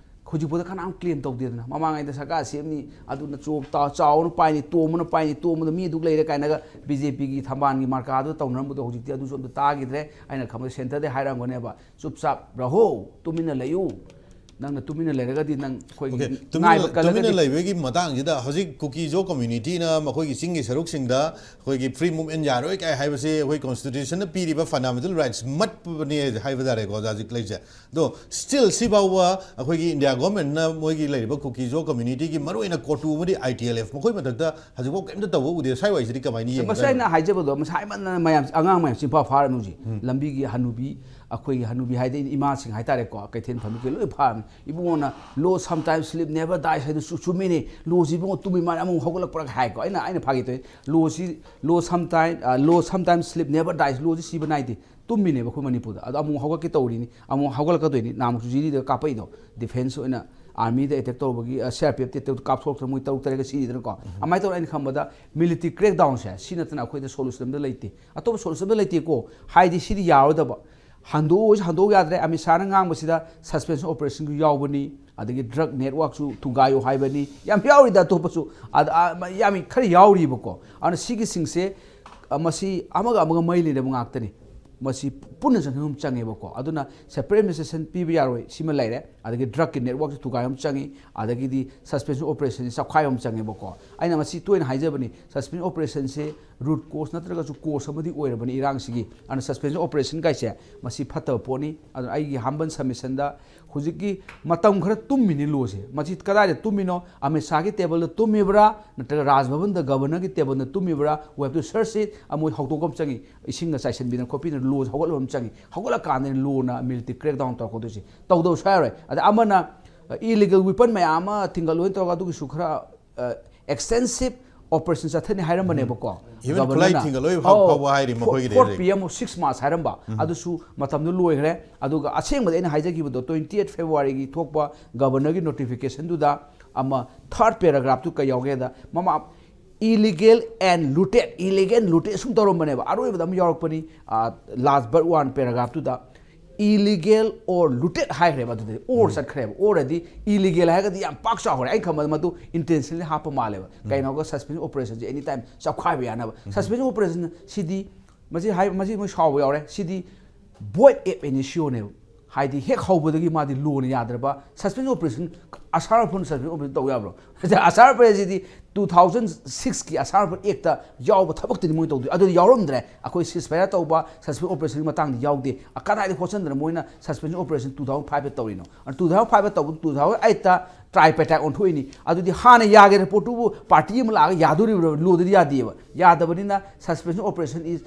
ꯍꯧꯖꯤꯛꯐꯥꯎꯗ ꯀꯅꯥꯝ ꯀ꯭ꯂꯦꯝ ꯇꯧꯗꯦꯗꯅ꯫ ꯃꯃꯥꯡꯉꯩꯗ ꯁꯔꯀꯥꯔ ꯁꯦꯝꯅꯤ, ꯑꯗꯨꯅ ꯆꯣꯞ ꯇꯥ-, ꯆꯥꯎꯅ ꯄꯥꯏꯅꯤ, ꯇꯣꯝꯕꯅ ꯄꯥꯏꯅꯤ, ꯇꯣꯝꯕꯗ ꯃꯤ ꯑꯗꯨꯛ ꯂꯩꯔꯦ ꯀꯥꯏꯅꯒ ꯕꯤ ꯖꯦ ꯄꯤꯒꯤ ꯊꯝꯕꯥꯜꯒꯤ ꯃꯥꯔꯀꯥꯗꯨ ꯇꯧꯅꯔꯝꯕꯗꯣ ꯍꯧꯖꯤꯛꯇꯤ ꯑꯗꯨꯁꯨ ꯑꯝꯇ ꯇꯥꯈꯤꯗ꯭ꯔꯦ꯫ ꯑꯩꯅ ꯈꯟꯕꯗ ꯁꯦꯟꯇꯔꯗꯩ ꯍꯥꯏꯔꯝꯒꯅꯦꯕ, "ꯆꯨꯞ ꯆꯥꯞ ꯔꯍꯣ, ꯇꯨꯃꯤꯟꯅ ꯂꯩꯌꯨ, ꯅꯪꯅ ꯇꯨꯃꯤꯟꯅ ꯂꯩꯔꯒꯗꯤ ꯅꯪ ꯑꯩꯈꯣꯏꯒꯤ ꯑꯣꯀꯦ, ꯇꯨꯃꯤꯟꯅ ꯉꯥꯏꯕ ꯂꯩ-, ꯇꯨꯃꯤꯟꯅ ꯀꯜꯂꯒꯗꯤ"꯫ ꯂꯩꯕꯒꯤ ꯃꯇꯥꯡꯁꯤꯗ ꯍꯧꯖꯤꯛ ꯀꯨꯀꯤꯖꯣ ꯀꯝꯃ꯭ꯌꯨꯅꯤꯇꯤꯅ ꯃꯈꯣꯏꯒꯤ ꯆꯤꯡꯒꯤ ꯁꯔꯨꯛꯁꯤꯡꯗ ꯑꯩꯈꯣꯏꯒꯤ ꯐ꯭ꯔꯤ ꯃꯨꯚꯃꯦꯟ ꯌꯥꯔꯣꯏ ꯀꯥꯏ ꯍꯥꯏꯕꯁꯦ ꯑꯩꯈꯣꯏ ꯀꯣꯟꯁꯇꯤꯇ꯭ꯌꯨꯁꯟꯅ ꯄꯤꯔꯤꯕ ꯐꯟꯗꯥꯃꯦꯟꯇꯦꯜ ꯔꯥꯏꯠꯁ ꯃꯠꯄꯅꯦ ꯍꯥꯏꯕ ꯇꯥꯔꯦꯀꯣ ꯑꯣꯖꯥ ꯍꯧꯖꯤꯛ ꯂꯩꯔꯤꯁꯦ꯫ ꯑꯗꯣ ꯁ꯭ꯇꯤꯜ ꯁꯤꯐꯥꯎꯕ ꯑꯩꯈꯣꯏꯒꯤ ꯏꯟꯗꯤꯌꯥ ꯒꯣꯔꯃꯦꯟꯅ ꯃꯣꯏꯒꯤ ꯂꯩꯔꯤꯕ ꯀꯨꯀꯤꯖꯣ ꯀꯝꯃ꯭ꯌꯨꯅꯤꯇꯤꯒꯤ ꯃꯔꯨꯑꯣꯏꯅ ꯀꯣꯇꯨ ꯑꯃꯗꯤ ꯑꯥꯏ ꯇꯤ ꯑꯦꯜ ꯑꯦꯐ ꯃꯈꯣꯏ ꯃꯊꯛꯇ ꯍꯧꯖꯤꯛꯐꯥꯎ ꯀꯩꯝꯇ ꯇꯧꯕ ꯎꯗꯦ꯫ ꯁ꯭ꯋꯥꯏ ꯋꯥꯏꯁꯤꯗꯤ ꯀꯃꯥꯏꯅ ꯃꯁꯤ ꯌꯦꯡꯒꯗ꯭ꯔꯥ? ꯑꯩꯅ ꯍꯥꯏꯖꯕꯗꯣ, ꯃꯁꯤ ꯍꯥꯏꯃꯟꯗꯅ ꯃꯌꯥꯝ, ꯑꯉꯥꯡ ꯃꯌꯥꯝ ꯆꯤꯟꯐꯥ ꯐꯥꯔꯝꯃꯤ ꯍꯧꯖꯤꯛ꯫ ꯎꯝ꯫ ꯂꯝꯕꯤꯒꯤ ꯍꯅꯨꯕꯤ, ꯑꯩꯈꯣꯏꯒꯤ ꯍꯅꯨꯕꯤ ꯍꯥꯏꯗꯤ ꯏꯃꯥꯁꯤꯡ ꯍꯥꯏꯇꯥꯔꯦꯀꯣ, ꯀꯩꯊꯦꯜ ꯐꯝꯃꯤ ꯂꯣꯏ ꯐꯥꯔꯝꯃꯤ꯫ "ꯏꯕꯨꯡꯉꯣꯅ 'Law sometimes sleep never dies' ꯍꯥꯏꯗꯨ ꯆꯨ-, ꯆꯨꯝꯃꯤꯅꯦ꯫ ꯂꯣꯁꯤ ꯏꯕꯨꯡꯉꯣ ꯇꯨꯝꯃꯤ ꯃꯥꯅ ꯑꯃꯨꯛ ꯍꯧꯒꯠꯂꯛꯄ꯭ꯔꯥ" ꯍꯥꯏꯀꯣ꯫ ꯑꯩꯅ, ꯑꯩꯅ ꯐꯥꯒꯤ ꯇꯧꯏ꯫ "ꯂꯣꯁꯤ, law sometime, ꯑ, law sometimes sleep never dies"꯫ ꯂꯣꯁꯤ ꯁꯤꯕ ꯅꯥꯏꯗꯦ꯫ ꯇꯨꯝꯃꯤꯅꯦꯕ ꯑꯩꯈꯣꯏ ꯃꯅꯤꯄꯨꯔꯗ꯫ ꯑꯗꯣ ꯑꯃꯨꯛ ꯍꯧꯒꯠꯀꯦ ꯇꯧꯔꯤꯅꯤ, ꯑꯃꯨꯛ ꯍꯧꯒꯠꯂꯛꯀꯗꯣꯏꯅꯤ꯫ ꯅꯍꯥꯟꯃꯨꯛꯁꯨ ꯖꯤꯔꯤꯗ ꯀꯥꯞꯄꯛꯏꯗꯣ, ꯗꯤꯐꯦꯟꯁ ꯑꯣꯏꯅ ꯑꯥꯔꯃꯤꯗ ꯑꯦꯇꯦꯛ ꯇꯧꯕꯒꯤ, ꯑ, ꯁꯤ ꯑꯥꯔ ꯄꯤ ꯑꯦꯐꯇ ꯑꯦꯇꯦꯛ ꯀꯥꯞꯊꯣꯛꯇꯅ ꯃꯣꯏ ꯇꯔꯨꯛ ꯇꯔꯦꯠꯀ ꯁꯤꯔꯤꯗꯅꯀꯣ꯫ ꯎꯝ꯫ ꯑꯗꯨꯃꯥꯏꯅ ꯇꯧꯅ ꯑꯩꯅ ꯈꯟꯕꯗ ꯃꯤꯂꯤꯇꯔꯤ ꯀ꯭ꯔꯦꯛꯗꯥꯎꯟꯁꯦ ꯁꯤ ꯅꯠꯇꯅ ꯑꯩꯈꯣꯏꯗ ꯁꯣꯂꯨꯁꯟ ꯑꯝꯇ ꯂꯩꯇꯦ꯫ ꯑꯇꯣꯞꯄ ꯁꯣꯂꯨꯁꯟ ꯑꯝꯇ ꯂꯩꯇꯦꯀꯣ꯫ ꯍꯥꯏꯗꯤ ꯁꯤꯗꯤ ꯌꯥꯔꯣꯏꯗꯕ꯫ ꯍꯟꯗꯣꯛꯑꯣꯁꯨ ꯍꯟꯗꯣꯛ ꯌꯥꯗ꯭ꯔꯦ꯫ ꯑꯃꯤꯠ ꯁꯥꯍꯅ ꯉꯥꯡꯕꯁꯤꯗ ꯁꯁꯄꯦꯟꯁꯟ ꯑꯣꯄꯔꯦꯁꯟꯁꯨ ꯌꯥꯎꯕꯅꯤ, ꯑꯗꯒꯤ ꯗ꯭ꯔꯒ ꯅꯦꯠꯋꯥꯔꯛꯁꯨ ꯊꯨꯒꯥꯏꯌꯣ ꯍꯥꯏꯕꯅꯤ꯫ ꯌꯥꯝ ꯌꯥꯎꯔꯤꯗ ꯑꯇꯣꯞꯄꯁꯨ꯫ ꯑꯗ, ꯑ, ꯃ-, ꯌꯥꯝ ꯈꯔ ꯌꯥꯎꯔꯤꯕꯀꯣ꯫ ꯑꯗꯨꯅ ꯁꯤꯒꯤꯁꯤꯡꯁꯦ, ꯑ, ꯃꯁꯤ ꯑꯃꯒ ꯑꯃꯒ ꯃꯔꯤ ꯂꯩꯅꯕ ꯉꯥꯛꯇꯅꯤ꯫ ꯃꯁꯤ ꯄꯨꯟꯅ ꯆꯪꯁꯤꯟꯕ ꯑꯃ ꯆꯪꯉꯦꯕꯀꯣ꯫ ꯑꯗꯨꯅ ꯁꯦꯄꯔꯦꯠ ꯑꯦꯗꯃꯤꯅꯤꯁꯇ꯭ꯔꯦꯁꯟ ꯄꯤꯕ ꯌꯥꯔꯣꯏ, ꯁꯤꯃ ꯂꯩꯔꯦ꯫ ꯑꯗꯒꯤ ꯗ꯭ꯔꯒꯀꯤ ꯅꯦꯠꯋꯥꯔꯛꯁꯦ ꯊꯨꯒꯥꯏꯕ ꯑꯃ ꯆꯪꯉꯤ, ꯑꯗꯒꯤꯗꯤ ꯁꯁꯄꯦꯟꯁꯟ ꯑꯣꯄꯔꯦꯁꯟꯁꯦ ꯆꯞꯈꯥꯏꯕ ꯑꯃ ꯆꯪꯉꯦꯕꯀꯣ꯫ ꯑꯩꯅ ꯃꯁꯤ ꯇꯣꯏꯅ ꯍꯥꯏꯖꯕꯅꯤ, ꯁꯁꯄꯦꯟꯁꯟ ꯑꯣꯄꯔꯦꯁꯟꯁꯦ ꯔꯨꯠ ꯀꯣꯁ ꯅꯠꯇ꯭ꯔꯒꯁꯨ ꯀꯣꯁ ꯑꯃꯗꯤ ꯑꯣꯏꯔꯕꯅꯤ ꯏꯔꯥꯡꯁꯤꯒꯤ꯫ ꯑꯗꯨꯅ ꯁꯁꯄꯦꯟꯁꯟ ꯑꯣꯄꯔꯦꯁꯟ ꯀꯥꯏꯁꯦ ꯃꯁꯤ ꯐꯠꯇꯕ ꯄꯣꯠꯅꯤ꯫ ꯑꯗꯨꯅ ꯑꯩꯒꯤ ꯍꯝꯕꯜ ꯁꯕꯃꯤꯁꯟꯗ ꯍꯧꯖꯤꯛꯀꯤ ꯃꯇꯝ ꯈꯔ ꯇꯨꯝꯃꯤꯅꯤ ꯂꯣꯁꯦ꯫ ꯃꯁꯤ ꯀꯗꯥꯏꯗ ꯇꯨꯝꯃꯤꯅꯣ? ꯑꯃꯤꯠ ꯁꯥꯍꯒꯤ ꯇꯦꯕꯜꯗ ꯇꯨꯝꯃꯤꯕ꯭ꯔꯥ, ꯅꯠꯇ꯭ꯔꯒ ꯔꯥꯖ ꯚꯕꯟꯗ ꯒꯕꯔꯅꯔꯒꯤ ꯇꯦꯕꯜꯗ ꯇꯨꯝꯃꯤꯕ꯭ꯔꯥ? We have to search it꯫ ꯑꯃꯣꯏ ꯍꯧꯗꯣꯛꯄ ꯑꯃ ꯆꯪꯉꯤ, ꯏꯁꯤꯡꯒ ꯆꯥꯏꯁꯤꯟꯕꯤꯗꯅ ꯈꯣꯠꯄꯤꯗꯅ ꯂꯣꯁꯦ ꯍꯧꯒꯠꯂꯕ ꯑꯃ ꯆꯪꯉꯤ꯫ ꯍꯧꯒꯠꯂꯀꯥꯟꯗꯅꯤ ꯂꯣꯅ ꯃꯤꯂꯤꯇꯔꯤ ꯀ꯭ꯔꯦꯛ ꯗꯥꯎꯟ ꯇꯧꯔꯛꯀꯗꯣꯏꯁꯦ꯫ ꯇꯧꯗꯕ ꯁꯨꯡꯌꯥ ꯌꯥꯔꯣꯏ꯫ ꯑꯗ ꯑꯃꯅ ꯏꯂꯤꯒꯦꯜ ꯋꯤꯄꯟ ꯃꯌꯥꯝ ꯑꯃ ꯊꯤꯡꯒꯠꯂꯣꯏꯅ ꯇꯧꯔꯒ ꯑꯗꯨꯒꯤꯁꯨ ꯈꯔ ꯑꯦꯛꯁꯇꯦꯟꯁꯤꯞ ꯑꯣꯄꯔꯦꯁꯟ ꯆꯠꯊꯅꯤ ꯍꯥꯏꯔꯝꯕꯅꯦꯕꯀꯣ꯫ Even ꯈꯨꯠꯂꯥꯏ ꯊꯤꯡꯒꯠꯂꯣꯏ ꯐꯥꯎ-, ꯐꯥꯎꯕ ꯍꯥꯏꯔꯤ ꯃꯈꯣꯏꯒꯤꯗꯤ ꯍꯧꯖꯤꯛ꯫ ꯐꯣꯔ ꯄꯤ ꯑꯦꯝ ꯁꯤꯛꯁ ꯃꯥꯁ ꯍꯥꯏꯔꯝꯕ꯫ ꯑꯗꯨꯁꯨ ꯃꯇꯝꯗꯨ ꯂꯣꯏꯈ꯭ꯔꯦ꯫ ꯑꯗꯨꯒ ꯑꯁꯦꯡꯕꯗꯤ ꯑꯩꯅ ꯍꯥꯏꯖꯈꯤꯕꯗꯣ, ꯇ꯭ꯋꯦꯟꯇꯤ ꯑꯩꯠ ꯐꯦꯕ꯭ꯔꯨꯋꯥꯔꯤꯒꯤ ꯊꯣꯛꯄ ꯒꯕꯔꯅꯔꯒꯤ ꯅꯣꯇꯤꯐꯤꯀꯦꯁꯟꯗꯨꯗ ꯑꯃ ꯊꯥꯔꯠ ꯄꯦꯔꯥꯒ꯭ꯔꯥꯐꯇꯨ ꯀꯩ ꯌꯥꯎꯒꯦꯗ, ꯃꯃꯥ illegal and looted, illegal and looted ꯁꯨꯝ ꯇꯧꯔꯝꯕꯅꯦꯕ꯫ ꯑꯔꯣꯏꯕꯗ ꯑꯃ ꯌꯥꯎꯔꯛꯄꯅꯤ, ꯂꯥꯁ ꯕꯠ ꯋꯥꯟ ꯄꯦꯔꯥꯒ꯭ꯔꯥꯐꯇꯨꯗ illegal or looted ꯍꯥꯏꯈ꯭ꯔꯦꯕ꯫ ꯑꯗꯨꯗꯤ ꯑꯣꯔ ꯆꯠꯈ꯭ꯔꯦꯕ꯫ ꯑꯣꯔꯗꯤ ꯏꯂꯤꯒꯦꯜ ꯍꯥꯏꯔꯒꯗꯤ ꯌꯥꯝ ꯄꯥꯛ ꯆꯥꯎꯈ꯭ꯔꯦ꯫ ꯑꯩꯅ ꯈꯟꯕꯗ ꯃꯗꯨ ꯏꯟꯇꯦꯟꯁꯅꯦꯜꯂꯤ ꯍꯥꯞꯄ ꯃꯥꯜꯂꯦꯕ꯫ ꯀꯩꯅꯣꯒ ꯁꯁꯄꯦꯟꯁꯟ ꯑꯣꯄꯔꯦꯁꯟꯁꯦ ꯑꯦꯅꯤ ꯇꯥꯏꯝ ꯆꯞꯈꯥꯏꯕ ꯌꯥꯅꯕ꯫ ꯁꯁꯄꯦꯟꯁꯟ ꯑꯣꯄꯔꯦꯁꯟ ꯁꯤꯗꯤ ꯃꯁꯤ ꯍꯥꯏ, ꯃꯁꯤ ꯃꯣꯏ ꯁꯥꯎꯕ ꯌꯥꯎꯔꯦ꯫ ꯁꯤꯗꯤ void ab initio ꯅꯦꯕ꯫ ꯍꯥꯏꯗꯤ ꯍꯦꯛ ꯍꯧꯕꯗꯒꯤ ꯃꯥꯗꯤ ꯂꯣꯅ ꯌꯥꯗ꯭ꯔꯕ ꯁꯁꯄꯦꯟꯁꯟ ꯑꯣꯄꯔꯦꯁꯟ, ꯑꯁꯥꯔ ꯐꯨꯟ ꯁꯁꯄꯦꯟꯁꯟ ꯑꯣꯄꯔꯦꯁꯟ ꯇꯧ ꯌꯥꯕ꯭ꯔꯣ? ꯑꯁꯥꯔ ꯐꯨꯟꯁꯤꯗꯤ ꯇꯨ ꯊꯥꯎꯖꯟ ꯁꯤꯛꯁꯀꯤ ꯑꯁꯥꯔ ꯐꯨꯟ ꯑꯦꯛꯇ ꯌꯥꯎꯕ ꯊꯕꯛꯇꯨꯗꯤ ꯃꯣꯏ ꯇꯧꯗꯣꯏ꯫ ꯑꯗꯨꯗꯤ ꯌꯥꯎꯔꯝꯗ꯭ꯔꯦ꯫ ꯑꯩꯈꯣꯏ ꯁꯤꯁ ꯐꯥꯌꯔ ꯇꯧꯕ, ꯁꯁꯄꯦꯟꯁꯟ ꯑꯣꯄꯔꯦꯁꯟꯒꯤ ꯃꯇꯥꯡꯗꯤ ꯌꯥꯎꯗꯦ꯫ ꯑ, ꯀꯗꯥꯏꯗ ꯍꯣꯠꯆꯟꯗꯅ ꯃꯣꯏꯅ ꯁꯁꯄꯦꯟꯁꯟ ꯑꯣꯄꯔꯦꯁꯟ ꯇꯨ ꯊꯥꯎꯖꯟ ꯐꯥꯏꯚꯇ ꯇꯧꯔꯤꯅꯣ? ꯑꯗꯨ ꯇꯨ ꯊꯥꯎꯖꯟ ꯐꯥꯏꯚꯇ ꯇꯧꯕ, ꯇꯨ ꯊꯥꯎꯖꯟ ꯑꯩꯠꯇ ꯇ꯭ꯔꯥꯏ ꯄꯦꯇꯥꯛ ꯑꯣꯟꯊꯣꯛꯏꯅꯤ꯫ ꯑꯗꯨꯗꯤ ꯍꯥꯟꯅ ꯌꯥꯒꯦ ꯔꯤꯄꯣꯔꯠꯇꯨꯕꯨ ꯄꯥꯔꯇꯤ ꯑꯃ ꯂꯥꯛꯑꯒ ꯌꯥꯗꯣꯔꯤꯕ꯭ꯔꯥ? ꯂꯣꯗꯗꯤ ꯌꯥꯗꯦꯕ꯫ ꯌꯥꯗꯕꯅꯤꯅ suspension operation is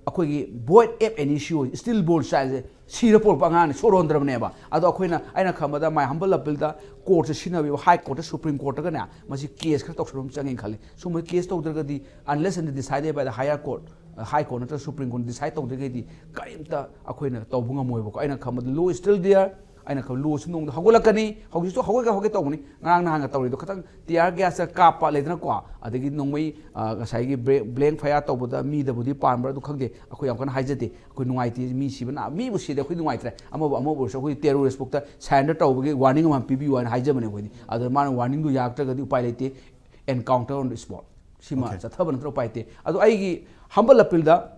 ꯑꯩꯈꯣꯏꯒꯤ void ab initio, still born child ꯁꯦ ꯁꯤꯔ ꯄꯣꯛꯄ ꯑꯉꯥꯡꯅꯤ, ꯁꯣꯔ ꯍꯣꯟꯗ꯭ꯔꯕꯅꯦꯕ꯫ ꯑꯗꯣ ꯑꯩꯈꯣꯏꯅ, ꯑꯩꯅ ꯈꯟꯕꯗ my humble appeal ꯗ ꯀꯣꯔꯠꯁꯦ ꯁꯤꯖꯤꯟꯅꯕꯤꯕ, ꯍꯥꯏ ꯀꯣꯔꯠꯇ, ꯁꯨꯄ꯭ꯔꯤꯝ ꯀꯣꯔꯠꯇꯒꯅꯦ ꯃꯁꯤ ꯀꯦꯁ ꯈꯔ ꯇꯧꯁꯟꯕ ꯑꯃ ꯆꯪꯉꯦꯅ ꯈꯜꯂꯤ꯫ ꯁꯨꯝꯕ ꯀꯦꯁ ꯇꯧꯗ꯭ꯔꯒꯗꯤ, unless and decided by the higher court, high court ꯅꯠꯇ꯭ꯔꯒ ꯁꯨꯄ꯭ꯔꯤꯝ ꯀꯣꯔꯠꯅ ꯗꯤꯁꯥꯏꯗ ꯇꯧꯗ꯭ꯔꯤꯈꯩꯗꯤ ꯀꯔꯤꯝꯇ ꯑꯩꯈꯣꯏꯅ ꯇꯧꯕ ꯉꯝꯃꯣꯏꯕꯀꯣ꯫ ꯑꯩꯅ ꯈꯟꯕꯗ law is still there꯫ ꯑꯩꯅ ꯈꯟꯕ ꯂꯣꯁꯤ ꯅꯣꯡꯃꯗꯤ ꯍꯧꯒꯠꯂꯛꯀꯅꯤ꯫ ꯍꯧꯖꯤꯛꯁꯨ ꯍꯧꯒꯠꯀꯦ ꯍꯧꯒꯠꯀꯦ ꯇꯧꯕꯅꯤ꯫ ꯉꯔꯥꯡ ꯅꯍꯥꯟꯒ ꯇꯧꯔꯤꯗꯣ ꯈꯤꯇꯪ tear gas ꯀꯥꯞꯄ ꯂꯩꯗꯅꯀꯣ, ꯑꯗꯒꯤ ꯅꯣꯡꯃꯩ, ꯑ, ꯉꯁꯥꯏꯒꯤ ꯕ꯭ꯂꯦ-, blank fire ꯇꯧꯕꯗ ꯃꯤꯗꯕꯨꯗꯤ ꯄꯥꯟꯕ꯭ꯔꯥ ꯑꯗꯨ ꯈꯪꯗꯦ꯫ ꯑꯩꯈꯣꯏ ꯌꯥꯝ ꯀꯟꯅ ꯍꯥꯏꯖꯗꯦ꯫ ꯑꯩꯈꯣꯏ ꯅꯨꯡꯉꯥꯏꯇꯦ, ꯃꯤ ꯁꯤꯕ ꯅꯥ-, ꯃꯤꯕꯨ ꯁꯤꯗꯤ ꯑꯩꯈꯣꯏ ꯅꯨꯡꯉꯥꯏꯇ꯭ꯔꯦ꯫ ꯑꯃꯕꯨ ꯑꯃꯕꯨ ꯑꯣꯏꯔꯁꯨ ꯑꯩꯈꯣꯏ terrorist ꯐꯥꯎꯗ surrender ꯇꯧꯕꯒꯤ warning ꯑꯃ ꯄꯤꯕꯤꯌꯨ ꯍꯥꯏꯅ ꯍꯥꯏꯖꯕꯅꯦ ꯑꯩꯈꯣꯏꯗꯤ꯫ ꯑꯗꯣ ꯃꯥꯅ warning ꯗꯨ ꯌꯥꯔꯛꯇ꯭ꯔꯒꯗꯤ ꯎꯄꯥꯏ ꯂꯩꯇꯦ, encounter on the spot꯫ ꯁꯤꯃ Okay. ꯆꯠꯊꯕ ꯅꯠꯇ꯭ꯔ ꯎꯄꯥꯏ ꯂꯩꯇꯦ꯫ ꯑꯗꯣ ꯑꯩꯒꯤ humble appeal the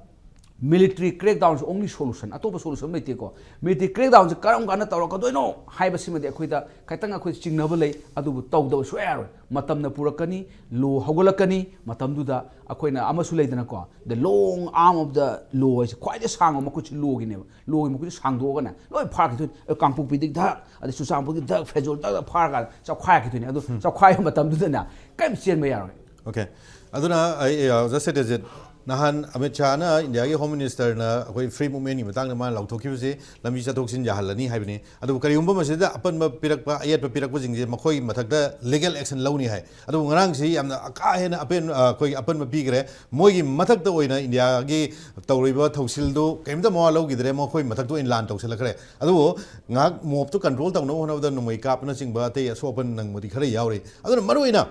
Military crackdown is only solution, ꯑꯇꯣꯞꯄ solution ꯂꯩꯇꯦꯀꯣ꯫ Military crackdown ꯁꯦ ꯀꯔꯝ ꯀꯥꯟꯗ ꯇꯧꯔꯛꯀꯗꯣꯏꯅꯣ ꯍꯥꯏꯕꯁꯤꯃꯗꯤ ꯑꯩꯈꯣꯏꯗ ꯈꯤꯇꯪ ꯑꯩꯈꯣꯏ ꯆꯤꯡꯅꯕ ꯂꯩ, ꯑꯗꯨꯕꯨ ꯇꯧꯗꯕ ꯁꯨꯡꯌꯥ ꯌꯥꯔꯣꯏ꯫ ꯃꯇꯝꯅ ꯄꯨꯔꯛꯀꯅꯤ, law ꯍꯧꯒꯠꯂꯛꯀꯅꯤ, ꯃꯇꯝꯗꯨꯗ ꯑꯩꯈꯣꯏꯅ ꯑꯃꯁꯨ ꯂꯩꯗꯅꯀꯣ, the long arm of the law ꯍꯥꯏꯁꯦ, ꯈ꯭ꯋꯥꯏꯗꯒꯤ ꯁꯥꯡꯕ ꯃꯈꯨꯠꯁꯤ law ꯒꯤꯅꯦꯕ꯫ Law ꯒꯤ ꯃꯈꯨꯠꯁꯤ ꯁꯥꯡꯗꯣꯛꯑꯒꯅꯦ ꯂꯣꯏ ꯐꯥꯈꯤꯗꯣꯏꯅꯤ꯫ ꯑꯦ, ꯀꯥꯡꯄꯣꯛꯄꯤꯗꯒꯤ ꯙꯛ, ꯑꯗꯩ ꯆꯨꯔꯆꯥꯟꯄꯨꯔꯒꯤ ꯙꯛ, ꯐꯦꯖꯣꯜ ꯙꯛ ꯐꯥꯔꯀꯥꯟꯗ ꯆꯥꯎꯈꯥꯏꯈꯤꯗꯣꯏꯅꯤ꯫ ꯑꯗꯨ ꯆꯥꯎꯈꯥꯏꯕ ꯃꯇꯝꯗꯨꯗꯅꯦ ꯀꯔꯤꯝ ꯆꯦꯟꯕ ꯌꯥꯔꯣꯏ꯫ Okay. ꯑꯗꯨꯅ ꯑꯩ, ꯑ, just say this, ꯅꯍꯥꯟ ꯑꯃꯤꯠ ꯁꯥꯍꯅ ꯏꯟꯗꯤꯌꯥꯒꯤ ꯍꯣꯝ ꯃꯤꯅꯤꯁꯇꯔꯅ ꯑꯩꯈꯣꯏ free movement ꯀꯤ ꯃꯇꯥꯡꯗ ꯃꯥꯅ ꯂꯥꯎꯊꯣꯛꯈꯤꯕꯁꯦ ꯂꯝꯕꯤ ꯆꯠꯊꯣꯛ ꯆꯠꯁꯤꯟ ꯌꯥꯍꯜꯂꯅꯤ ꯍꯥꯏꯕꯅꯤ꯫ ꯑꯗꯨꯕꯨ ꯀꯔꯤꯒꯨꯝꯕ ꯃꯁꯤꯗ ꯑꯄꯟꯕ ꯄꯤꯔꯛꯄ, ꯑꯌꯦꯠꯄ ꯄꯤꯔꯛꯄꯁꯤꯡꯁꯦ ꯃꯈꯣꯏꯒꯤ ꯃꯊꯛꯇ legal action ꯂꯧꯅꯤ ꯍꯥꯏ꯫ ꯑꯗꯨꯕꯨ ꯉꯔꯥꯡꯁꯤ ꯌꯥꯝꯅ ꯀꯥ ꯍꯦꯟꯅ ꯑꯄꯦꯟ-, ꯑ, ꯑꯩꯈꯣꯏꯒꯤ ꯑꯄꯟꯕ ꯄꯤꯈ꯭ꯔꯦ꯫ ꯃꯣꯏꯒꯤ ꯃꯊꯛꯇ ꯑꯣꯏꯅ ꯏꯟꯗꯤꯌꯥꯒꯤ ꯇꯧꯔꯤꯕ ꯊꯧꯁꯤꯜꯗꯨ ꯀꯔꯤꯝꯇ ꯃꯋꯥ ꯂꯧꯈꯤꯗ꯭ꯔꯦ, ꯃꯈꯣꯏ ꯃꯊꯛꯇ ꯑꯣꯏꯅ ꯂꯥꯟ ꯇꯧꯁꯤꯜꯂꯛꯈ꯭ꯔꯦ꯫ ꯑꯗꯨꯕꯨ ꯉꯥꯏꯍꯥꯛ ꯃꯣꯞꯇꯨ control ꯇꯧꯅꯕ ꯍꯣꯠꯅꯕꯗ ꯅꯣꯡꯃꯩ ꯀꯥꯞꯄꯅꯆꯤꯡꯕ ꯑꯇꯩ ꯑꯁꯣꯛ ꯑꯄꯟ ꯅꯪꯕꯗꯤ ꯈꯔ ꯌꯥꯎꯔꯤ꯫ ꯑꯗꯨꯅ ꯃꯔꯨꯑꯣꯏꯅ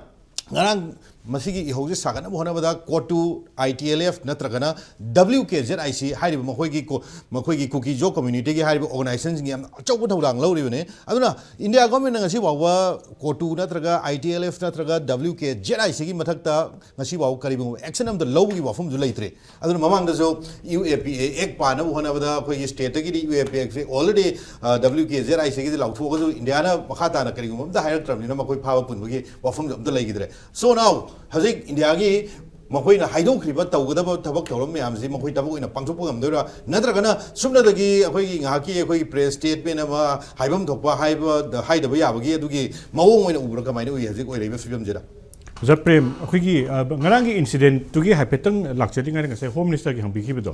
ꯉꯔꯥꯡ ꯃꯁꯤꯒꯤ ꯏꯍꯧꯁꯦ ꯁꯥꯒꯠꯅꯕ ꯍꯣꯠꯅꯕꯗ ꯀꯣꯇꯨ, I T L F ꯅꯠꯇ꯭ꯔꯒꯅ W K Z I C ꯍꯥꯏꯔꯤꯕ ꯃꯈꯣꯏꯒꯤ ꯀꯣ-, ꯃꯈꯣꯏꯒꯤ ꯀꯨꯀꯤ ꯖꯣ community ꯒꯤ ꯍꯥꯏꯔꯤꯕ organization ꯁꯤꯡ ꯌꯥꯝꯅ ꯑꯆꯧꯕ ꯊꯧꯗꯥꯡ ꯂꯧꯔꯤꯕꯅꯤ꯫ ꯑꯗꯨꯅ ꯏꯟꯗꯤꯌꯥ ꯒꯣꯔꯃꯦꯟꯅ ꯉꯁꯤ ꯐꯥꯎꯕ ꯀꯣꯇꯨ ꯅꯠꯇ꯭ꯔꯒ I T L F ꯅꯠꯇ꯭ꯔꯒ W K Z I C ꯒꯤ ꯃꯊꯛꯇ ꯉꯁꯤ ꯐꯥꯎꯕ ꯀꯔꯤꯒꯨꯝꯕ action ꯑꯃꯇ ꯂꯧꯕꯒꯤ ꯋꯥꯐꯝꯁꯨ ꯂꯩꯇ꯭ꯔꯤ꯫ ꯑꯗꯨꯅ ꯃꯃꯥꯡꯗꯁꯨ U A P A Act ꯄꯥꯟꯅꯕ ꯍꯣꯠꯅꯕꯗ ꯑꯩꯈꯣꯏꯒꯤ state ꯇꯒꯤꯗꯤ U A P A Act say already, ꯑ, W K Z I C ꯒꯤꯗꯤ ꯂꯥꯎꯊꯣꯛꯑꯒꯁꯨ ꯏꯟꯗꯤꯌꯥꯅ ꯃꯈꯥ ꯇꯥꯅ ꯀꯔꯤꯒꯨꯝꯕ ꯑꯝꯇ ꯍꯥꯏꯔꯛꯇ꯭ꯔꯕꯅꯤꯅ ꯃꯈꯣꯏ ꯐꯥꯕ ꯄꯨꯟꯕꯒꯤ ꯋꯥꯐꯝꯁꯨ ꯑꯝꯇ ꯂꯩꯈꯤꯗ꯭ꯔꯦ꯫ So now, ꯍꯧꯖꯤꯛ ꯏꯟꯗꯤꯌꯥꯒꯤ ꯃꯈꯣꯏꯅ ꯍꯥꯏꯗꯣꯛꯈ꯭ꯔꯤꯕ ꯇꯧꯒꯗꯕ ꯊꯕꯛ ꯊꯧꯔꯝ ꯃꯌꯥꯝꯁꯤ ꯃꯈꯣꯏ ꯊꯕꯛ ꯑꯣꯏꯅ ꯄꯥꯡꯊꯣꯛꯄ ꯉꯝꯗꯣꯏꯔꯥ, ꯅꯠꯇ꯭ꯔꯒꯅ ꯁꯨꯞꯅꯗꯒꯤ ꯑꯩꯈꯣꯏꯒꯤ ꯉꯥꯏꯍꯥꯛꯀꯤ ꯑꯩꯈꯣꯏꯒꯤ press statement ꯑꯃ ꯍꯥꯏꯐꯝ ꯊꯣꯛꯄ ꯍꯥꯏꯕ, ꯍꯥꯏꯗꯕ ꯌꯥꯕꯒꯤ ꯑꯗꯨꯒꯤ ꯃꯑꯣꯡ ꯑꯣꯏꯅ ꯎꯕ꯭ꯔꯥ? ꯀꯃꯥꯏꯅ ꯎꯏ ꯍꯧꯖꯤꯛ ꯑꯣꯏꯔꯛꯏꯕ ꯐꯤꯕꯝꯁꯤꯗ? ꯑꯣꯖꯥ ꯄ꯭ꯔꯦꯝ, ꯑꯩꯈꯣꯏꯒꯤ, ꯑ, ꯉꯔꯥꯡꯒꯤ incident ꯇꯨꯒꯤ ꯍꯥꯏꯐꯦꯠꯇꯪ ꯂꯥꯛꯆꯅꯤꯡꯉꯥꯏꯅ ꯉꯁꯥꯏ ꯍꯣꯝ ꯃꯤꯅꯤꯁꯇꯔꯒꯤ ꯍꯪꯕꯤꯈꯤꯕꯗꯣ꯫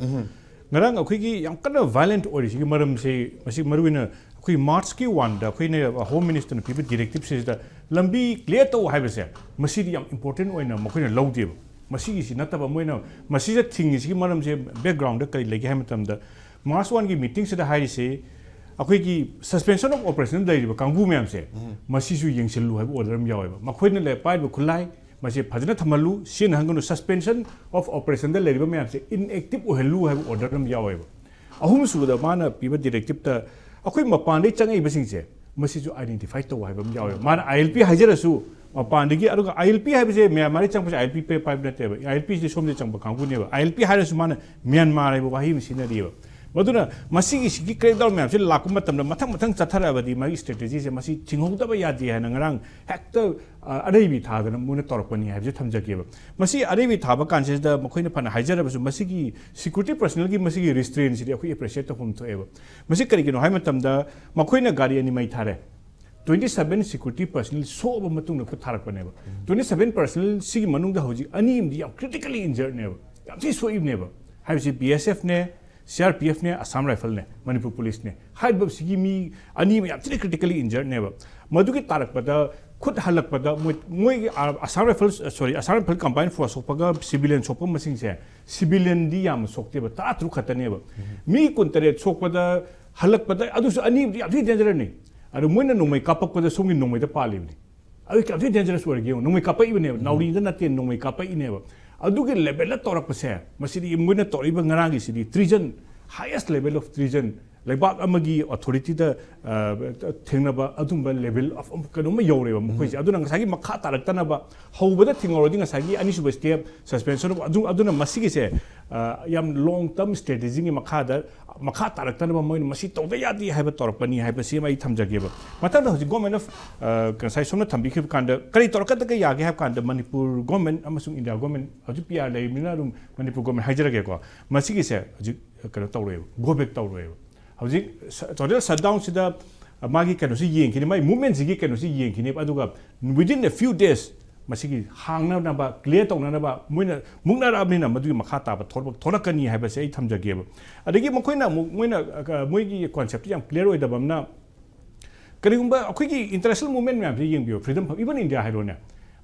ꯉꯔꯥꯡ ꯑꯩꯈꯣꯏꯒꯤ ꯌꯥꯝ ꯀꯟꯅ violent ꯑꯣꯏꯔꯤꯁꯤꯒꯤ ꯃꯔꯝꯁꯦ, ꯃꯁꯤ ꯃꯔꯨꯑꯣꯏꯅ ꯑꯩꯈꯣꯏ ꯃꯥꯔꯆꯀꯤ ꯋꯥꯟꯗ ꯑꯩꯈꯣꯏꯅ ꯍꯣꯝ ꯃꯤꯅꯤꯁꯇꯔꯅ ꯄꯤꯕ ꯗꯤꯔꯦꯛꯇꯤꯞꯁꯤꯗ ꯂꯝꯕꯤ clear ꯇꯧ ꯍꯥꯏꯕꯁꯦ, ꯃꯁꯤꯗꯤ ꯌꯥꯝ important ꯑꯣꯏꯅ ꯃꯈꯣꯏꯅ ꯂꯧꯗꯦꯕ꯫ ꯃꯁꯤꯒꯤꯁꯤ ꯅꯠꯇꯕ, ꯃꯣꯏꯅ ꯃꯁꯤꯗ ꯊꯤꯡꯉꯤꯁꯤꯒꯤ ꯃꯔꯝꯁꯦ background ꯗ ꯀꯔꯤ ꯂꯩꯒꯦ ꯍꯥꯏꯕ ꯃꯇꯝꯗ, ꯃꯥꯔꯆ ꯋꯥꯟꯒꯤ ꯃꯤꯇꯤꯡꯁꯤꯗ ꯍꯥꯏꯔꯤꯁꯤ, ꯑꯩꯈꯣꯏꯒꯤ suspension of operation ꯂꯩꯔꯤꯕ ꯀꯥꯡꯕꯨ ꯃꯌꯥꯝꯁꯦ, ꯃꯁꯤꯁꯨ ꯌꯦꯡꯁꯤꯜꯂꯨ ꯍꯥꯏꯕ order ꯑꯃ ꯌꯥꯎꯋꯦꯕ꯫ ꯃꯈꯣꯏꯅ ꯂꯩ-, ꯄꯥꯏꯔꯤꯕ ꯈꯨꯠꯂꯥꯏ, ꯃꯁꯤ ꯐꯖꯅ ꯊꯝꯍꯜꯂꯨ, ꯁꯤꯖꯤꯟꯅꯍꯟꯒꯅꯨ, suspension of operation ꯗ ꯂꯩꯔꯤꯕ ꯃꯌꯥꯝꯁꯦ inactive ꯑꯣꯏꯍꯜꯂꯨ ꯍꯥꯏꯕ order ꯑꯃ ꯌꯥꯎꯋꯦꯕ꯫ ꯑꯍꯨꯝꯁꯨꯕꯗ ꯃꯥꯅ ꯄꯤꯕ ꯗꯤꯔꯦꯛꯇꯤꯞꯇ, ꯑꯩꯈꯣꯏ ꯃꯄꯥꯟꯗꯒꯤ ꯆꯪꯉꯛꯏꯕꯁꯤꯡꯁꯦ, ꯃꯁꯤꯁꯨ identify ꯇꯧ ꯍꯥꯏꯕ ꯑꯃ ꯌꯥꯎꯋꯦꯕ꯫ ꯃꯥꯅ I L P ꯍꯥꯏꯖꯔꯁꯨ, ꯃꯄꯥꯟꯗꯒꯤ꯫ ꯑꯗꯨꯒ ꯑꯥꯏ ꯑꯦꯜ ꯄꯤ ꯍꯥꯏꯕꯁꯦ ꯃ꯭ꯌꯥꯟꯃꯥꯔꯗꯒꯤ ꯆꯪꯕꯁꯦ ꯑꯥꯏ ꯑꯦꯜ ꯄꯤ ꯄꯥꯏꯕ ꯅꯠꯇꯦꯕ꯫ ꯑꯥꯏ ꯑꯦꯜ ꯄꯤꯁꯤꯗꯤ ꯁꯣꯝꯗꯒꯤ ꯆꯪꯕ ꯀꯥꯡꯕꯨꯅꯦꯕ꯫ ꯑꯥꯏ ꯑꯦꯜ ꯄꯤ ꯍꯥꯏꯔꯁꯨ ꯃꯥꯅ ꯃ꯭ꯌꯥꯟꯃꯥꯔ ꯍꯥꯏꯕ ꯋꯥꯍꯩ ꯑꯃ ꯁꯤꯖꯤꯟꯅꯔꯤꯑꯕ꯫ ꯃꯗꯨꯅ ꯃꯁꯤꯒꯤ, ꯁꯤꯒꯤ crackdown ꯃꯌꯥꯝꯁꯦ ꯂꯥꯛꯄ ꯃꯇꯝꯗ ꯃꯊꯪ ꯃꯊꯪ ꯆꯠꯊꯔꯛꯑꯕꯗꯤ ꯃꯥꯒꯤ strategy ꯁꯦ ꯃꯁꯤ ꯊꯤꯡꯍꯧꯗꯕ ꯌꯥꯗꯦ ꯍꯥꯏꯅ ꯉꯔꯥꯡ ꯍꯦꯛꯇ, ꯑ, ꯑꯔꯩꯕꯤ ꯊꯥꯗꯅ ꯃꯣꯏꯅ ꯇꯧꯔꯛꯄꯅꯤ ꯍꯥꯏꯕꯁꯦ ꯊꯝꯖꯒꯦꯕ꯫ ꯃꯁꯤ ꯑꯔꯩꯕꯤ ꯊꯥꯕ ꯀꯥꯟꯁꯤꯗ ꯃꯈꯣꯏꯅ ꯐꯅ ꯍꯥꯏꯖꯔꯕꯁꯨ ꯃꯁꯤꯒꯤ security personnel ꯒꯤ ꯃꯁꯤꯒꯤ restraint ꯁꯤꯗꯤ ꯑꯩꯈꯣꯏ appreciate ꯇꯧꯐꯝ ꯊꯣꯛꯑꯦꯕ꯫ ꯃꯁꯤ ꯀꯔꯤꯒꯤꯅꯣ ꯍꯥꯏꯕ ꯃꯇꯝꯗ ꯃꯈꯣꯏꯅ ꯒꯥꯔꯤ ꯑꯅꯤ ꯃꯩ ꯊꯥꯔꯦ꯫ Twenty seven security personnel ꯁꯣꯛꯑꯕ ꯃꯇꯨꯡꯗ ꯈꯨꯠ ꯊꯥꯔꯛꯄꯅꯦꯕ꯫ Twenty seven personnel ꯁꯤꯒꯤ ꯃꯅꯨꯡꯗ ꯍꯧꯖꯤꯛ ꯑꯅꯤ ꯑꯃꯗꯤ ꯌꯥꯝ critically injured ꯅꯦꯕ, ꯌꯥꯝ ꯊꯤ ꯁꯣꯛꯏꯕꯅꯦꯕ꯫ ꯍꯥꯏꯕꯁꯤ ꯕꯤ ꯑꯦꯁ ꯑꯦꯐ ꯅꯦ, ꯁꯤ ꯑꯥꯔ ꯄꯤ ꯑꯦꯐ ꯅꯦ, ꯑꯁꯥꯝ ꯔꯥꯏꯐꯜ ꯅꯦ, ꯃꯅꯤꯄꯨꯔ ꯄꯨꯂꯤꯁꯅꯦ꯫ ꯍꯥꯏꯔꯤꯕ ꯁꯤꯒꯤ ꯃꯤ ꯑꯅꯤ ꯑꯃ ꯌꯥꯝ ꯊꯤꯅ critically injured ꯅꯦꯕ꯫ ꯃꯗꯨꯒꯤ ꯇꯥꯔꯛꯄꯗ ꯈꯨꯠ ꯍꯜꯂꯛꯄꯗ ꯃꯣꯏ, ꯃꯣꯏꯒꯤ, ꯑ, Assam rifle, sorry, Assam rifle combined force ꯁꯣꯛꯄꯒ civilian ꯁꯣꯛꯄ ꯃꯁꯤꯡꯁꯦ civilian ꯗꯤ ꯌꯥꯝꯅ ꯁꯣꯛꯇꯦꯕ, ꯇꯔꯥ ꯇꯔꯨꯛ ꯈꯛꯇꯅꯦꯕ꯫ ꯃꯤ ꯀꯨꯟ ꯇꯔꯦꯠ ꯁꯣꯛꯄꯗ, ꯍꯜꯂꯛꯄꯗ, ꯑꯗꯨꯁꯨ ꯑꯅꯤꯕꯨꯗꯤ ꯌꯥꯝ ꯊꯤ danger ꯅꯤ꯫ ꯑꯗꯨ ꯃꯣꯏꯅ ꯅꯣꯡꯃꯩ ꯀꯥꯞꯄꯛꯄꯗ ꯁꯣꯝꯒꯤ ꯅꯣꯡꯃꯩꯗ ꯄꯥꯜꯂꯤꯕꯅꯤ꯫ ꯑꯗꯨ ꯀꯌꯥꯝ ꯊꯤ dangerous ꯑꯣꯏꯔꯒꯦ ꯌꯦꯡꯉꯨ꯫ ꯅꯣꯡꯃꯩ ꯀꯥꯞꯄꯛꯏꯕꯅꯦꯕ, ꯅꯥꯎꯔꯤꯗ ꯅꯠꯇꯦ, ꯅꯣꯡꯃꯩ ꯀꯥꯞꯄꯛꯏꯅꯦꯕ꯫ ꯑꯗꯨꯒꯤ level ꯗ ꯇꯧꯔꯛꯄꯁꯦ, ꯃꯁꯤꯗꯤ ꯃꯣꯏꯅ ꯇꯧꯔꯛꯏꯕ ꯉꯔꯥꯡꯒꯤꯁꯤꯗꯤ treason, highest level of treason꯫ ꯂꯩꯕꯥꯛ ꯑꯃꯒꯤ authority ꯗ, ꯑ, ꯊꯦꯡꯅꯕ ꯑꯗꯨꯝꯕ level of ꯀꯩꯅꯣꯝꯃ ꯌꯧꯔꯦꯕ ꯃꯈꯣꯏꯁꯦ꯫ ꯑꯗꯨꯅ ꯉꯁꯥꯏꯒꯤ ꯃꯈꯥ ꯇꯥꯔꯛꯇꯅꯕ ꯍꯧꯕꯗ ꯊꯤꯡꯍꯧꯔꯗꯤ ꯉꯁꯥꯏꯒꯤ ꯑꯅꯤꯁꯨꯕ step suspension ꯑꯗꯨ, ꯑꯗꯨꯅ ꯃꯁꯤꯒꯤꯁꯦ, ꯑ, ꯌꯥꯝ long term strategy ꯒꯤ ꯃꯈꯥꯗ, ꯃꯈꯥ ꯇꯥꯔꯛꯇꯅꯕ ꯃꯣꯏꯅ ꯃꯁꯤ ꯇꯧꯗ ꯌꯥꯗꯦ ꯍꯥꯏꯕ ꯇꯧꯔꯛꯄꯅꯤ ꯍꯥꯏꯕꯁꯤ ꯑꯃ ꯑꯩ ꯊꯝꯖꯒꯦꯕ꯫ ꯃꯊꯪꯗ ꯍꯧꯖꯤꯛ government of, ꯑ, ꯉꯁꯥꯏ ꯁꯣꯝꯅ ꯊꯝꯕꯤꯈꯤꯕ ꯀꯥꯟꯗ ꯀꯔꯤ ꯇꯧꯔꯛꯀꯗꯒꯦ ꯌꯥꯒꯦ ꯍꯥꯏꯕ ꯀꯥꯟꯗ ꯃꯅꯤꯄꯨꯔ government ꯑꯃꯁꯨꯡ India government, ꯍꯧꯖꯤꯛ P R ꯂꯩꯔꯤꯕꯅꯤꯅ ꯑꯗꯨꯝ ꯃꯅꯤꯄꯨꯔ government ꯍꯥꯏꯖꯔꯒꯦꯀꯣ, ꯃꯁꯤꯒꯤꯁꯦ ꯍꯧꯖꯤꯛ ꯀꯩꯅꯣ ꯇꯧꯔꯣꯏꯕ, go back ꯇꯧꯔꯣꯏꯕ꯫ ꯍꯧꯖꯤꯛ ꯁ-, total shutdown ꯁꯤꯗ ꯃꯥꯒꯤ ꯀꯩꯅꯣꯁꯤ ꯌꯦꯡꯈꯤꯅꯤ, ꯃꯥꯒꯤ movement ꯁꯤꯒꯤ ꯀꯩꯅꯣꯁꯤ ꯌꯦꯡꯈꯤꯅꯦꯕ, ꯑꯗꯨꯒ within a few days ꯃꯁꯤꯒꯤ ꯍꯥꯡꯅꯅꯕ, clear ꯇꯧꯅꯅꯕ ꯃꯣꯏꯅ ꯃꯨꯛꯅꯔꯛꯑꯕꯅꯤꯅ ꯃꯗꯨꯒꯤ ꯃꯈꯥ ꯇꯥꯕ ꯊꯣꯛꯂꯛ-, ꯊꯣꯛꯂꯛꯀꯅꯤ ꯍꯥꯏꯕꯁꯦ ꯑꯩ ꯊꯝꯖꯒꯦꯕ꯫ ꯑꯗꯒꯤ ꯃꯈꯣꯏꯅ ꯑꯃꯨꯛ, ꯃꯣꯏꯅ, ꯑ, ꯃꯣꯏꯒꯤ concept ꯇꯨ ꯌꯥꯝ clear ꯑꯣꯏꯗꯕ ꯑꯃꯅ, ꯀꯔꯤꯒꯨꯝꯕ ꯑꯩꯈꯣꯏꯒꯤ international movement ꯃꯌꯥꯝꯁꯦ ꯌꯦꯡꯕꯤꯌꯨ, freedom, even India ꯍꯥꯏꯔꯣꯅꯦ,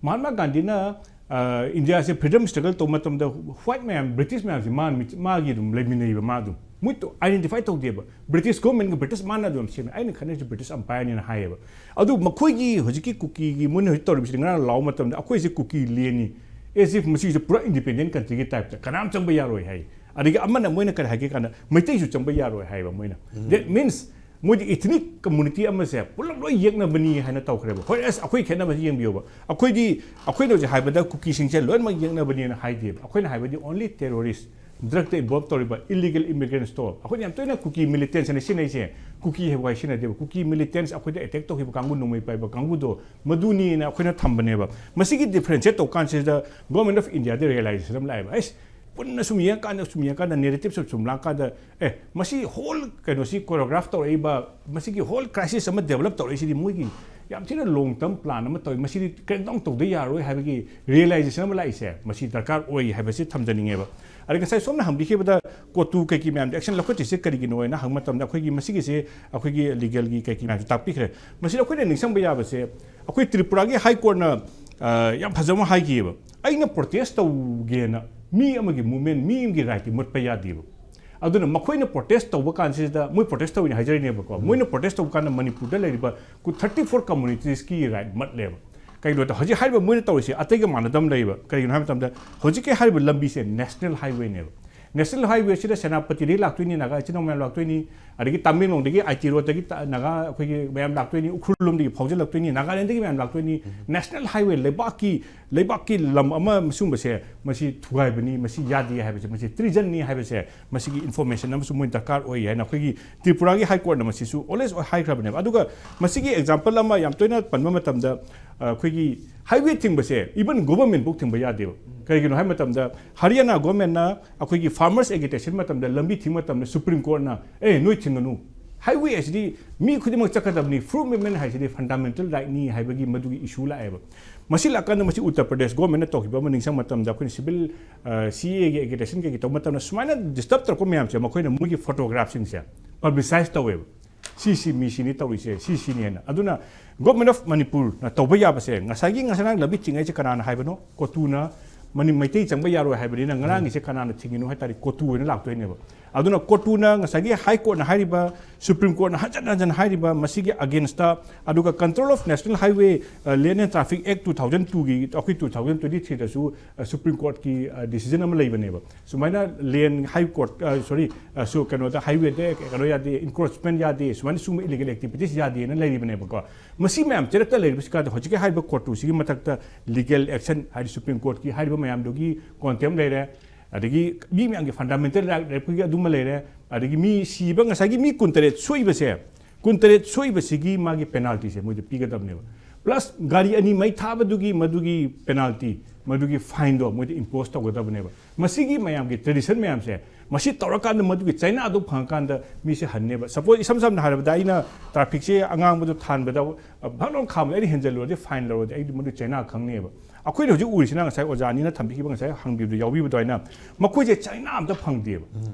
ꯃꯍꯥꯠꯃꯥ ꯒꯥꯟꯙꯤꯅ, ꯑ, ꯏꯟꯗꯤꯌꯥꯁꯦ freedom struggle ꯇꯧꯕ ꯃꯇꯝꯗ white ꯃꯌꯥꯝ, British ꯃꯌꯥꯝꯁꯦ ꯃꯥ, ꯃꯥꯒꯤ ꯑꯗꯨꯝ ꯂꯩꯃꯤꯟꯅꯩꯕ꯫ ꯃꯥ ꯑꯗꯨꯝ ꯃꯣꯏ identify ꯇꯧꯗꯦꯕ꯫ British government ꯒ British ꯃꯥꯅ ꯑꯗꯨꯝ ꯁꯦꯝꯃꯦ꯫ ꯑꯩꯅ ꯈꯟꯅꯔꯤꯁꯦ British umpire ꯅꯦꯅ ꯍꯥꯏꯌꯦꯕ꯫ ꯑꯗꯨ ꯃꯈꯣꯏꯒꯤ ꯍꯧꯖꯤꯛꯀꯤ ꯀꯨꯀꯤꯒꯤ ꯃꯣꯏꯅ ꯍꯧꯖꯤꯛ ꯇꯧꯔꯤꯕꯁꯤꯗꯤ ꯉꯔꯥꯡ ꯂꯥꯎꯕ ꯃꯇꯝꯗ ꯑꯩꯈꯣꯏꯁꯦ ꯀꯨꯀꯤ land ꯅꯤ, as if ꯃꯁꯤꯁꯦ ꯄꯨꯔꯥ independent country ꯒꯤ type ꯇ ꯀꯅꯥꯝ ꯆꯪꯕ ꯌꯥꯔꯣꯏ ꯍꯥꯏ꯫ ꯑꯗꯒꯤ ꯑꯃꯅ ꯃꯣꯏꯅ ꯀꯔꯤ ꯍꯥꯏꯒꯦ ꯀꯥꯟꯗ ꯃꯩꯇꯩꯁꯨ ꯆꯪꯕ ꯌꯥꯔꯣꯏ ꯍꯥꯏꯌꯦꯕ ꯃꯣꯏꯅ꯫ That means ꯃꯣꯏꯗꯤ ethnic community ꯑꯃꯁꯦ ꯄꯨꯂꯞ ꯂꯣꯏ ꯌꯦꯛꯅꯕꯅꯤ ꯍꯥꯏꯅ ꯇꯧꯈ꯭ꯔꯦꯕ꯫ ꯍꯣꯏ, ꯑꯁ, ꯑꯩꯈꯣꯏ ꯈꯦꯠꯅꯕꯁꯤ ꯌꯦꯡꯕꯤꯌꯣꯕ꯫ ꯑꯩꯈꯣꯏꯗꯤ, ꯑꯩꯈꯣꯏꯅ ꯍꯧꯖꯤꯛ ꯍꯥꯏꯕꯗ ꯀꯨꯀꯤꯁꯤꯡꯁꯦ ꯂꯣꯏꯅꯃꯛ ꯌꯦꯛꯅꯕꯅꯦꯅ ꯍꯥꯏꯗꯦꯕ꯫ ꯑꯩꯈꯣꯏꯅ ꯍꯥꯏꯕꯗꯤ only terrorist, drug ꯇ involve ꯇꯧꯔꯤꯕ illegal immigrants ꯇꯣ꯫ ꯑꯩꯈꯣꯏꯅ ꯌꯥꯝ ꯇꯣꯏꯅ ꯀꯨꯀꯤ militants ꯍꯥꯏꯅ ꯁꯤꯖꯤꯟꯅꯩꯁꯦ꯫ ꯀꯨꯀꯤ ꯍꯥꯏꯕ ꯋꯥꯍꯩ ꯁꯤꯖꯤꯟꯅꯗꯦꯕ꯫ ꯀꯨꯀꯤ militants, ꯑꯩꯈꯣꯏꯗ attack ꯇꯧꯈꯤꯕ ꯀꯥꯡꯕꯨ, ꯅꯣꯡꯃꯩ ꯄꯥꯏꯕ ꯀꯥꯡꯕꯨꯗꯣ, ꯃꯗꯨꯅꯤꯅ ꯑꯩꯈꯣꯏꯅ ꯊꯝꯕꯅꯦꯕ꯫ ꯃꯁꯤꯒꯤ differentiate ꯇꯧ ꯀꯥꯟꯁꯤꯗ Government of India the realization ꯑꯃ ꯂꯥꯛꯑꯦꯕ꯫ ꯑꯩꯁ, ꯄꯨꯟꯅ ꯁꯨꯝ ꯌꯦꯡꯉꯀꯥꯟꯗ, ꯁꯨꯝ ꯌꯦꯡꯉꯀꯥꯟꯗ, narrative ꯁꯨꯝ ꯁꯨꯝ ꯂꯥꯛꯀꯥꯟꯗ, ꯑꯦ, ꯃꯁꯤ whole ꯀꯩꯅꯣꯁꯤ choreograph ꯇꯧꯔꯛꯏꯕ, ꯃꯁꯤꯒꯤ whole crisis ꯑꯃ develop ꯇꯧꯔꯛꯏꯁꯤꯗꯤ ꯃꯣꯏꯒꯤ ꯌꯥꯝ ꯊꯤꯅ long term plan ꯑꯃ ꯇꯧꯏ, ꯃꯁꯤꯗꯤ crackdown ꯇꯧꯗ ꯌꯥꯔꯣꯏ ꯍꯥꯏꯕꯒꯤ realization ꯑꯃ ꯂꯥꯛꯏꯁꯦ, ꯃꯁꯤ ꯗꯔꯀꯥꯔ ꯑꯣꯏ ꯍꯥꯏꯕꯁꯤ ꯊꯝꯖꯅꯤꯡꯉꯦꯕ꯫ ꯑꯗꯩ ꯉꯁꯥꯏ ꯁꯣꯝꯅ ꯍꯪꯕꯤꯈꯤꯕꯗ ꯀꯣꯇꯨ ꯀꯩꯀꯩ ꯃꯌꯥꯝꯗꯤ action ꯂꯧꯈꯠꯇ꯭ꯔꯤꯁꯦ ꯀꯔꯤꯒꯤꯅꯣ ꯍꯥꯏꯅ ꯍꯪꯕ ꯃꯇꯝꯗ, ꯑꯩꯈꯣꯏꯒꯤ ꯃꯁꯤꯒꯤꯁꯦ ꯑꯩꯈꯣꯏꯒꯤ legal ꯒꯤ ꯀꯩꯀꯩ ꯃꯌꯥꯝꯁꯨ ꯇꯥꯛꯄꯤꯈ꯭ꯔꯦ꯫ ꯃꯁꯤꯗ ꯑꯩꯈꯣꯏꯅ ꯅꯤꯡꯁꯤꯡꯕ ꯌꯥꯕꯁꯦ, ꯑꯩꯈꯣꯏ ꯇ꯭ꯔꯤꯄꯨꯔꯥꯒꯤ High Court ꯅ, ꯑ, ꯌꯥꯝ ꯐꯖꯕ ꯑꯃ ꯍꯥꯏꯈꯤꯑꯕ, "ꯑꯩꯅ protest ꯇꯧꯒꯦꯅ ꯃꯤ ꯑꯃꯒꯤ movement, ꯃꯤ ꯑꯃꯒꯤ right ꯇꯤ ꯃꯨꯠꯄ ꯌꯥꯗꯦꯕ꯫ ꯑꯗꯨꯅ ꯃꯈꯣꯏꯅ protest ꯇꯧꯕ ꯀꯥꯟꯁꯤꯗ, ꯃꯣꯏ protest ꯇꯧꯋꯤꯅꯦ ꯍꯥꯏꯖꯔꯤꯅꯦꯕꯀꯣ, ꯃꯣꯏꯅ protest ꯇꯧꯕ ꯀꯥꯟꯗ ꯃꯅꯤꯄꯨꯔꯗ ꯂꯩꯔꯤꯕ ꯀꯨ-, thirty four communities ꯀꯤ right ꯃꯠꯂꯦꯕ꯫ ꯀꯩꯒꯤꯅꯣꯗ ꯍꯧꯖꯤꯛ ꯍꯥꯏꯔꯤꯕ ꯃꯣꯏꯅ ꯇꯧꯔꯤꯁꯦ ꯑꯇꯩꯒ ꯃꯥꯟꯅꯗꯕ ꯑꯃ ꯂꯩꯌꯦꯕ꯫ ꯀꯩꯒꯤꯅꯣ ꯍꯥꯏꯕ ꯃꯇꯝꯗ ꯍꯧꯖꯤꯛꯀꯤ ꯍꯥꯏꯔꯤꯕ ꯂꯝꯕꯤꯁꯦ national highway ꯅꯦꯕ꯫ National highway ꯁꯤꯗ ꯁꯦꯅꯥꯄꯇꯤꯗꯒꯤ ꯂꯥꯛꯇꯣꯏꯅꯤ, ꯅꯥꯒꯥ ꯏꯆꯤꯟ ꯏꯅꯥꯎ ꯃꯌꯥꯝ ꯂꯥꯛꯇꯣꯏꯅꯤ, ꯑꯗꯒꯤ ꯇꯥꯃꯦꯡꯂꯣꯡꯗꯒꯤ, ꯑꯥꯏ ꯇꯤ ꯔꯣꯗꯇꯒꯤ ꯇ-, ꯅꯥꯒꯥ ꯑꯩꯈꯣꯏꯒꯤ ꯃꯌꯥꯝ ꯂꯥꯛꯇꯣꯏꯅꯤ, ꯎꯈ꯭ꯔꯨꯜ ꯂꯣꯝꯗꯒꯤ ꯐꯥꯎꯖꯤꯜꯂꯛꯇꯣꯏꯅꯤ, ꯅꯥꯒꯥꯂꯦꯟꯗꯒꯤ ꯃꯌꯥꯝ ꯂꯥꯛꯇꯣꯏꯅꯤ꯫ National highway, ꯂꯩꯕꯥꯛꯀꯤ, ꯂꯩꯕꯥꯛꯀꯤ ꯂꯝ ꯑꯃ ꯁꯤꯒꯨꯝꯕꯁꯦ, ꯃꯁꯤ ꯊꯨꯒꯥꯏꯕꯅꯤ, ꯃꯁꯤ ꯌꯥꯗꯦ ꯍꯥꯏꯕꯁꯦ, ꯃꯁꯤ treason ꯅꯤ ꯍꯥꯏꯕꯁꯦ, ꯃꯁꯤꯒꯤ information ꯑꯃꯁꯨ ꯃꯣꯏ ꯗꯔꯀꯥꯔ ꯑꯣꯏ ꯍꯥꯏꯅ ꯑꯩꯈꯣꯏꯒꯤ ꯇ꯭ꯔꯤꯄꯨꯔꯥꯒꯤ High Court ꯅ ꯃꯁꯤꯁꯨ always ꯍꯥꯏꯈ꯭ꯔꯕꯅꯦꯕ꯫ ꯑꯗꯨꯒ ꯃꯁꯤꯒꯤ example ꯑꯃ ꯌꯥꯝ ꯇꯣꯏꯅ ꯄꯟꯕ ꯃꯇꯝꯗ, ꯑ, ꯑꯩꯈꯣꯏꯒꯤ highway ꯊꯤꯡꯕꯁꯦ even government ꯐꯧ ꯊꯤꯡꯕ ꯌꯥꯗꯦꯕ꯫ ꯀꯩꯒꯤꯅꯣ ꯍꯥꯏꯕ ꯃꯇꯝꯗ ꯍꯔꯤꯌꯥꯅꯥ government ꯅ ꯑꯩꯈꯣꯏꯒꯤ farmers agitation ꯃꯇꯝꯗ, ꯂꯝꯕꯤ ꯊꯤꯡꯕ ꯃꯇꯝꯗ Supreme Court ꯅ, "ꯑꯦ, ꯅꯣꯏ ꯊꯤꯡꯒꯅꯨ, highway ꯑꯁꯤꯗꯤ ꯃꯤ ꯈꯨꯗꯤꯡꯃꯛ ꯆꯠꯀꯗꯕꯅꯤ, free movement ꯍꯥꯏꯁꯤꯗꯤ fundamental right ꯅꯤ" ꯍꯥꯏꯕꯒꯤ ꯃꯗꯨꯒꯤ issue ꯂꯥꯛꯑꯦꯕ꯫ ꯃꯁꯤ ꯂꯥꯛꯀꯥꯟꯗ ꯃꯁꯤ ꯎꯠꯇꯔ ꯄ꯭ꯔꯗꯦꯁ government ꯅ ꯇꯧꯈꯤꯕ ꯑꯃ ꯅꯤꯡꯁꯤꯡꯕ ꯃꯇꯝꯗ, ꯑꯩꯈꯣꯏꯅ civil, ꯑ, C A A ꯒꯤ agitation ꯀꯩꯀꯩ ꯇꯧꯕ ꯃꯇꯝꯗ ꯁꯨꯃꯥꯏꯅ disturb ꯇꯧꯔꯛꯄ ꯃꯌꯥꯝꯁꯦ ꯃꯈꯣꯏꯅ ꯃꯣꯏꯒꯤ photograph ꯁꯤꯡꯁꯦ publicize ꯇꯧꯋꯦꯕ꯫ "ꯁꯤ, ꯁꯤ ꯃꯤ ꯁꯤꯅꯤ ꯇꯧꯔꯤꯁꯦ, ꯁꯤ, ꯁꯤꯅꯤ" ꯍꯥꯏꯅ꯫ ꯑꯗꯨꯅ Government of Manipur ꯅ ꯇꯧꯕ ꯌꯥꯕꯁꯦ, ꯉꯁꯥꯏꯒꯤ, ꯉꯁꯥꯏ ꯉꯔꯥꯡ ꯂꯝꯕꯤ ꯊꯤꯡꯉꯩꯁꯦ ꯀꯅꯥꯅ ꯍꯥꯏꯕꯅꯣ? ꯀꯣꯇꯨꯅ, ꯃꯅꯤ ꯃꯩꯇꯩ ꯆꯪꯕ ꯌꯥꯔꯣꯏ ꯍꯥꯏꯕꯅꯤꯅ ꯉꯔꯥꯡꯒꯤꯁꯦ ꯀꯅꯥꯅ ꯊꯤꯡꯉꯤꯅꯣ ꯍꯥꯏ ꯇꯥꯔꯗꯤ ꯀꯣꯇꯨ ꯑꯣꯏꯅ ꯂꯥꯛꯇꯣꯏꯅꯦꯕ꯫ ꯑꯗꯨꯅ ꯀꯣꯇꯨꯅ ꯉꯁꯥꯏꯒꯤ ꯍꯥꯏ ꯀꯣꯔꯠꯅ ꯍꯥꯏꯔꯤꯕ, ꯁꯨꯄ꯭ꯔꯤꯝ ꯀꯣꯔꯠꯅ ꯍꯟꯖꯟ ꯍꯟꯖꯟ ꯍꯥꯏꯔꯤꯕ ꯃꯁꯤꯒꯤ ꯑꯒꯦꯟꯁꯇ, ꯑꯗꯨꯒ Control of National Highway, Land and Traffic Act two thousand twoꯒꯤ, ꯑꯩꯈꯣꯏ two thousand twenty threeꯗꯁꯨ ꯁꯨꯄ꯭ꯔꯤꯝ ꯀꯣꯔꯠꯀꯤ ꯗꯤꯁꯤꯖꯟ ꯑꯃ ꯂꯩꯕꯅꯦꯕ꯫ ꯁꯨꯃꯥꯏꯅ ꯂꯦꯟ ꯍꯥꯏ ꯀꯣꯔꯠ, ꯁꯣꯔꯤ, ꯁꯨ ꯀꯩꯅꯣꯗ ꯍꯥꯏꯋꯦꯗ ꯀꯩꯅꯣ ꯌꯥꯗꯦ, ꯏꯟꯀ꯭ꯔꯣꯆꯃꯦꯟ ꯌꯥꯗꯦ, ꯁꯨꯃꯥꯏꯅ ꯁꯨꯝꯕ ꯏꯂꯤꯒꯦꯜ ꯑꯦꯛꯇꯤꯚꯤꯇꯤꯁ ꯌꯥꯗꯦꯅ ꯂꯩꯔꯤꯕꯅꯦꯕꯀꯣ꯫ ꯃꯁꯤ ꯃꯌꯥꯝ ꯆꯦꯔꯛꯇ ꯂꯩꯔꯤꯕꯁꯤ ꯀꯥꯟꯗ ꯍꯧꯖꯤꯛꯀꯤ ꯍꯥꯏꯔꯤꯕ ꯀꯣꯔꯠꯇꯨꯁꯤꯒꯤ ꯃꯊꯛꯇ ꯂꯤꯒꯦꯜ ꯑꯦꯛꯁꯟ ꯍꯥꯏꯗꯤ ꯁꯨꯄ꯭ꯔꯤꯝ ꯀꯣꯔꯠꯀꯤ ꯍꯥꯏꯔꯤꯕ ꯃꯌꯥꯝꯗꯨꯒꯤ ꯀꯣꯟꯇꯦꯝ ꯂꯩꯔꯦ, ꯑꯗꯒꯤ ꯃꯤ ꯃꯌꯥꯝꯒꯤ ꯐꯟꯗꯥꯃꯦꯟꯇꯦꯜ ꯔꯥꯏꯠ ꯂꯩꯔꯛꯄꯒꯤ ꯑꯗꯨꯃ ꯂꯩꯔꯦ, ꯑꯗꯒꯤ ꯃꯤ ꯁꯤꯕ, ꯉꯁꯥꯏꯒꯤ ꯃꯤ ꯀꯨꯟꯇꯔꯦꯠ ꯁꯣꯛꯏꯕꯁꯦ, ꯀꯨꯟꯇꯔꯦꯠ ꯁꯣꯛꯏꯕꯁꯤꯒꯤ ꯃꯥꯒꯤ ꯄꯦꯅꯥꯜꯇꯤꯁꯦ ꯃꯣꯏꯗ ꯄꯤꯒꯗꯕꯅꯦꯕ꯫ ꯄ꯭ꯂꯁ ꯒꯥꯔꯤ ꯑꯅꯤ ꯃꯩ ꯊꯥꯕꯗꯨꯒꯤ ꯃꯗꯨꯒꯤ ꯄꯦꯅꯥꯜꯇꯤ, ꯃꯗꯨꯒꯤ ꯐꯥꯏꯟꯗꯣ ꯃꯣꯏꯗ ꯏꯝꯄꯣꯁ ꯇꯧꯒꯗꯕꯅꯦꯕ꯫ ꯃꯁꯤꯒꯤ ꯃꯌꯥꯝꯒꯤ ꯇ꯭ꯔꯦꯗꯤꯁꯟ ꯃꯌꯥꯝꯁꯦ, ꯃꯁꯤ ꯇꯧꯔꯀꯥꯟꯗ ꯃꯗꯨꯒꯤ ꯆꯩꯅꯥꯗꯣ ꯐꯪꯉꯀꯥꯟꯗ ꯃꯤꯁꯦ ꯍꯟꯅꯦꯕ꯫ ꯁꯄꯣꯖ, ꯏꯁꯝ ꯁꯝꯅ ꯍꯥꯏꯔꯕꯗ, ꯑꯩꯅ ꯇ꯭ꯔꯥꯐꯤꯛꯁꯦ ꯑꯉꯥꯡꯕꯗꯣ ꯊꯥꯟꯕꯗ, ꯑ, ꯚꯛ ꯂꯥꯎꯅ ꯈꯥꯝꯕꯗ ꯑꯩꯅ ꯍꯦꯟꯖꯜꯂꯨꯔꯗꯤ ꯐꯥꯏꯟ ꯂꯧꯔꯗꯤ ꯑꯩꯗꯤ ꯃꯗꯨ ꯆꯩꯅꯥ ꯈꯪꯅꯦꯕ꯫ ꯑꯩꯈꯣꯏꯅ ꯍꯧꯖꯤꯛ ꯎꯔꯤꯁꯤꯅ ꯉꯁꯥꯏ ꯑꯣꯖꯥ ꯑꯅꯤꯅ ꯊꯝꯕꯤꯈꯤꯕ, ꯉꯁꯥꯏ ꯍꯪꯕꯤꯕꯗ ꯌꯥꯎꯕꯤꯕꯗꯣ ꯑꯗꯨꯃꯥꯏꯅ, ꯃꯈꯣꯏꯁꯦ ꯆꯩꯅꯥ ꯑꯝꯇ ꯐꯪꯗꯦꯕ꯫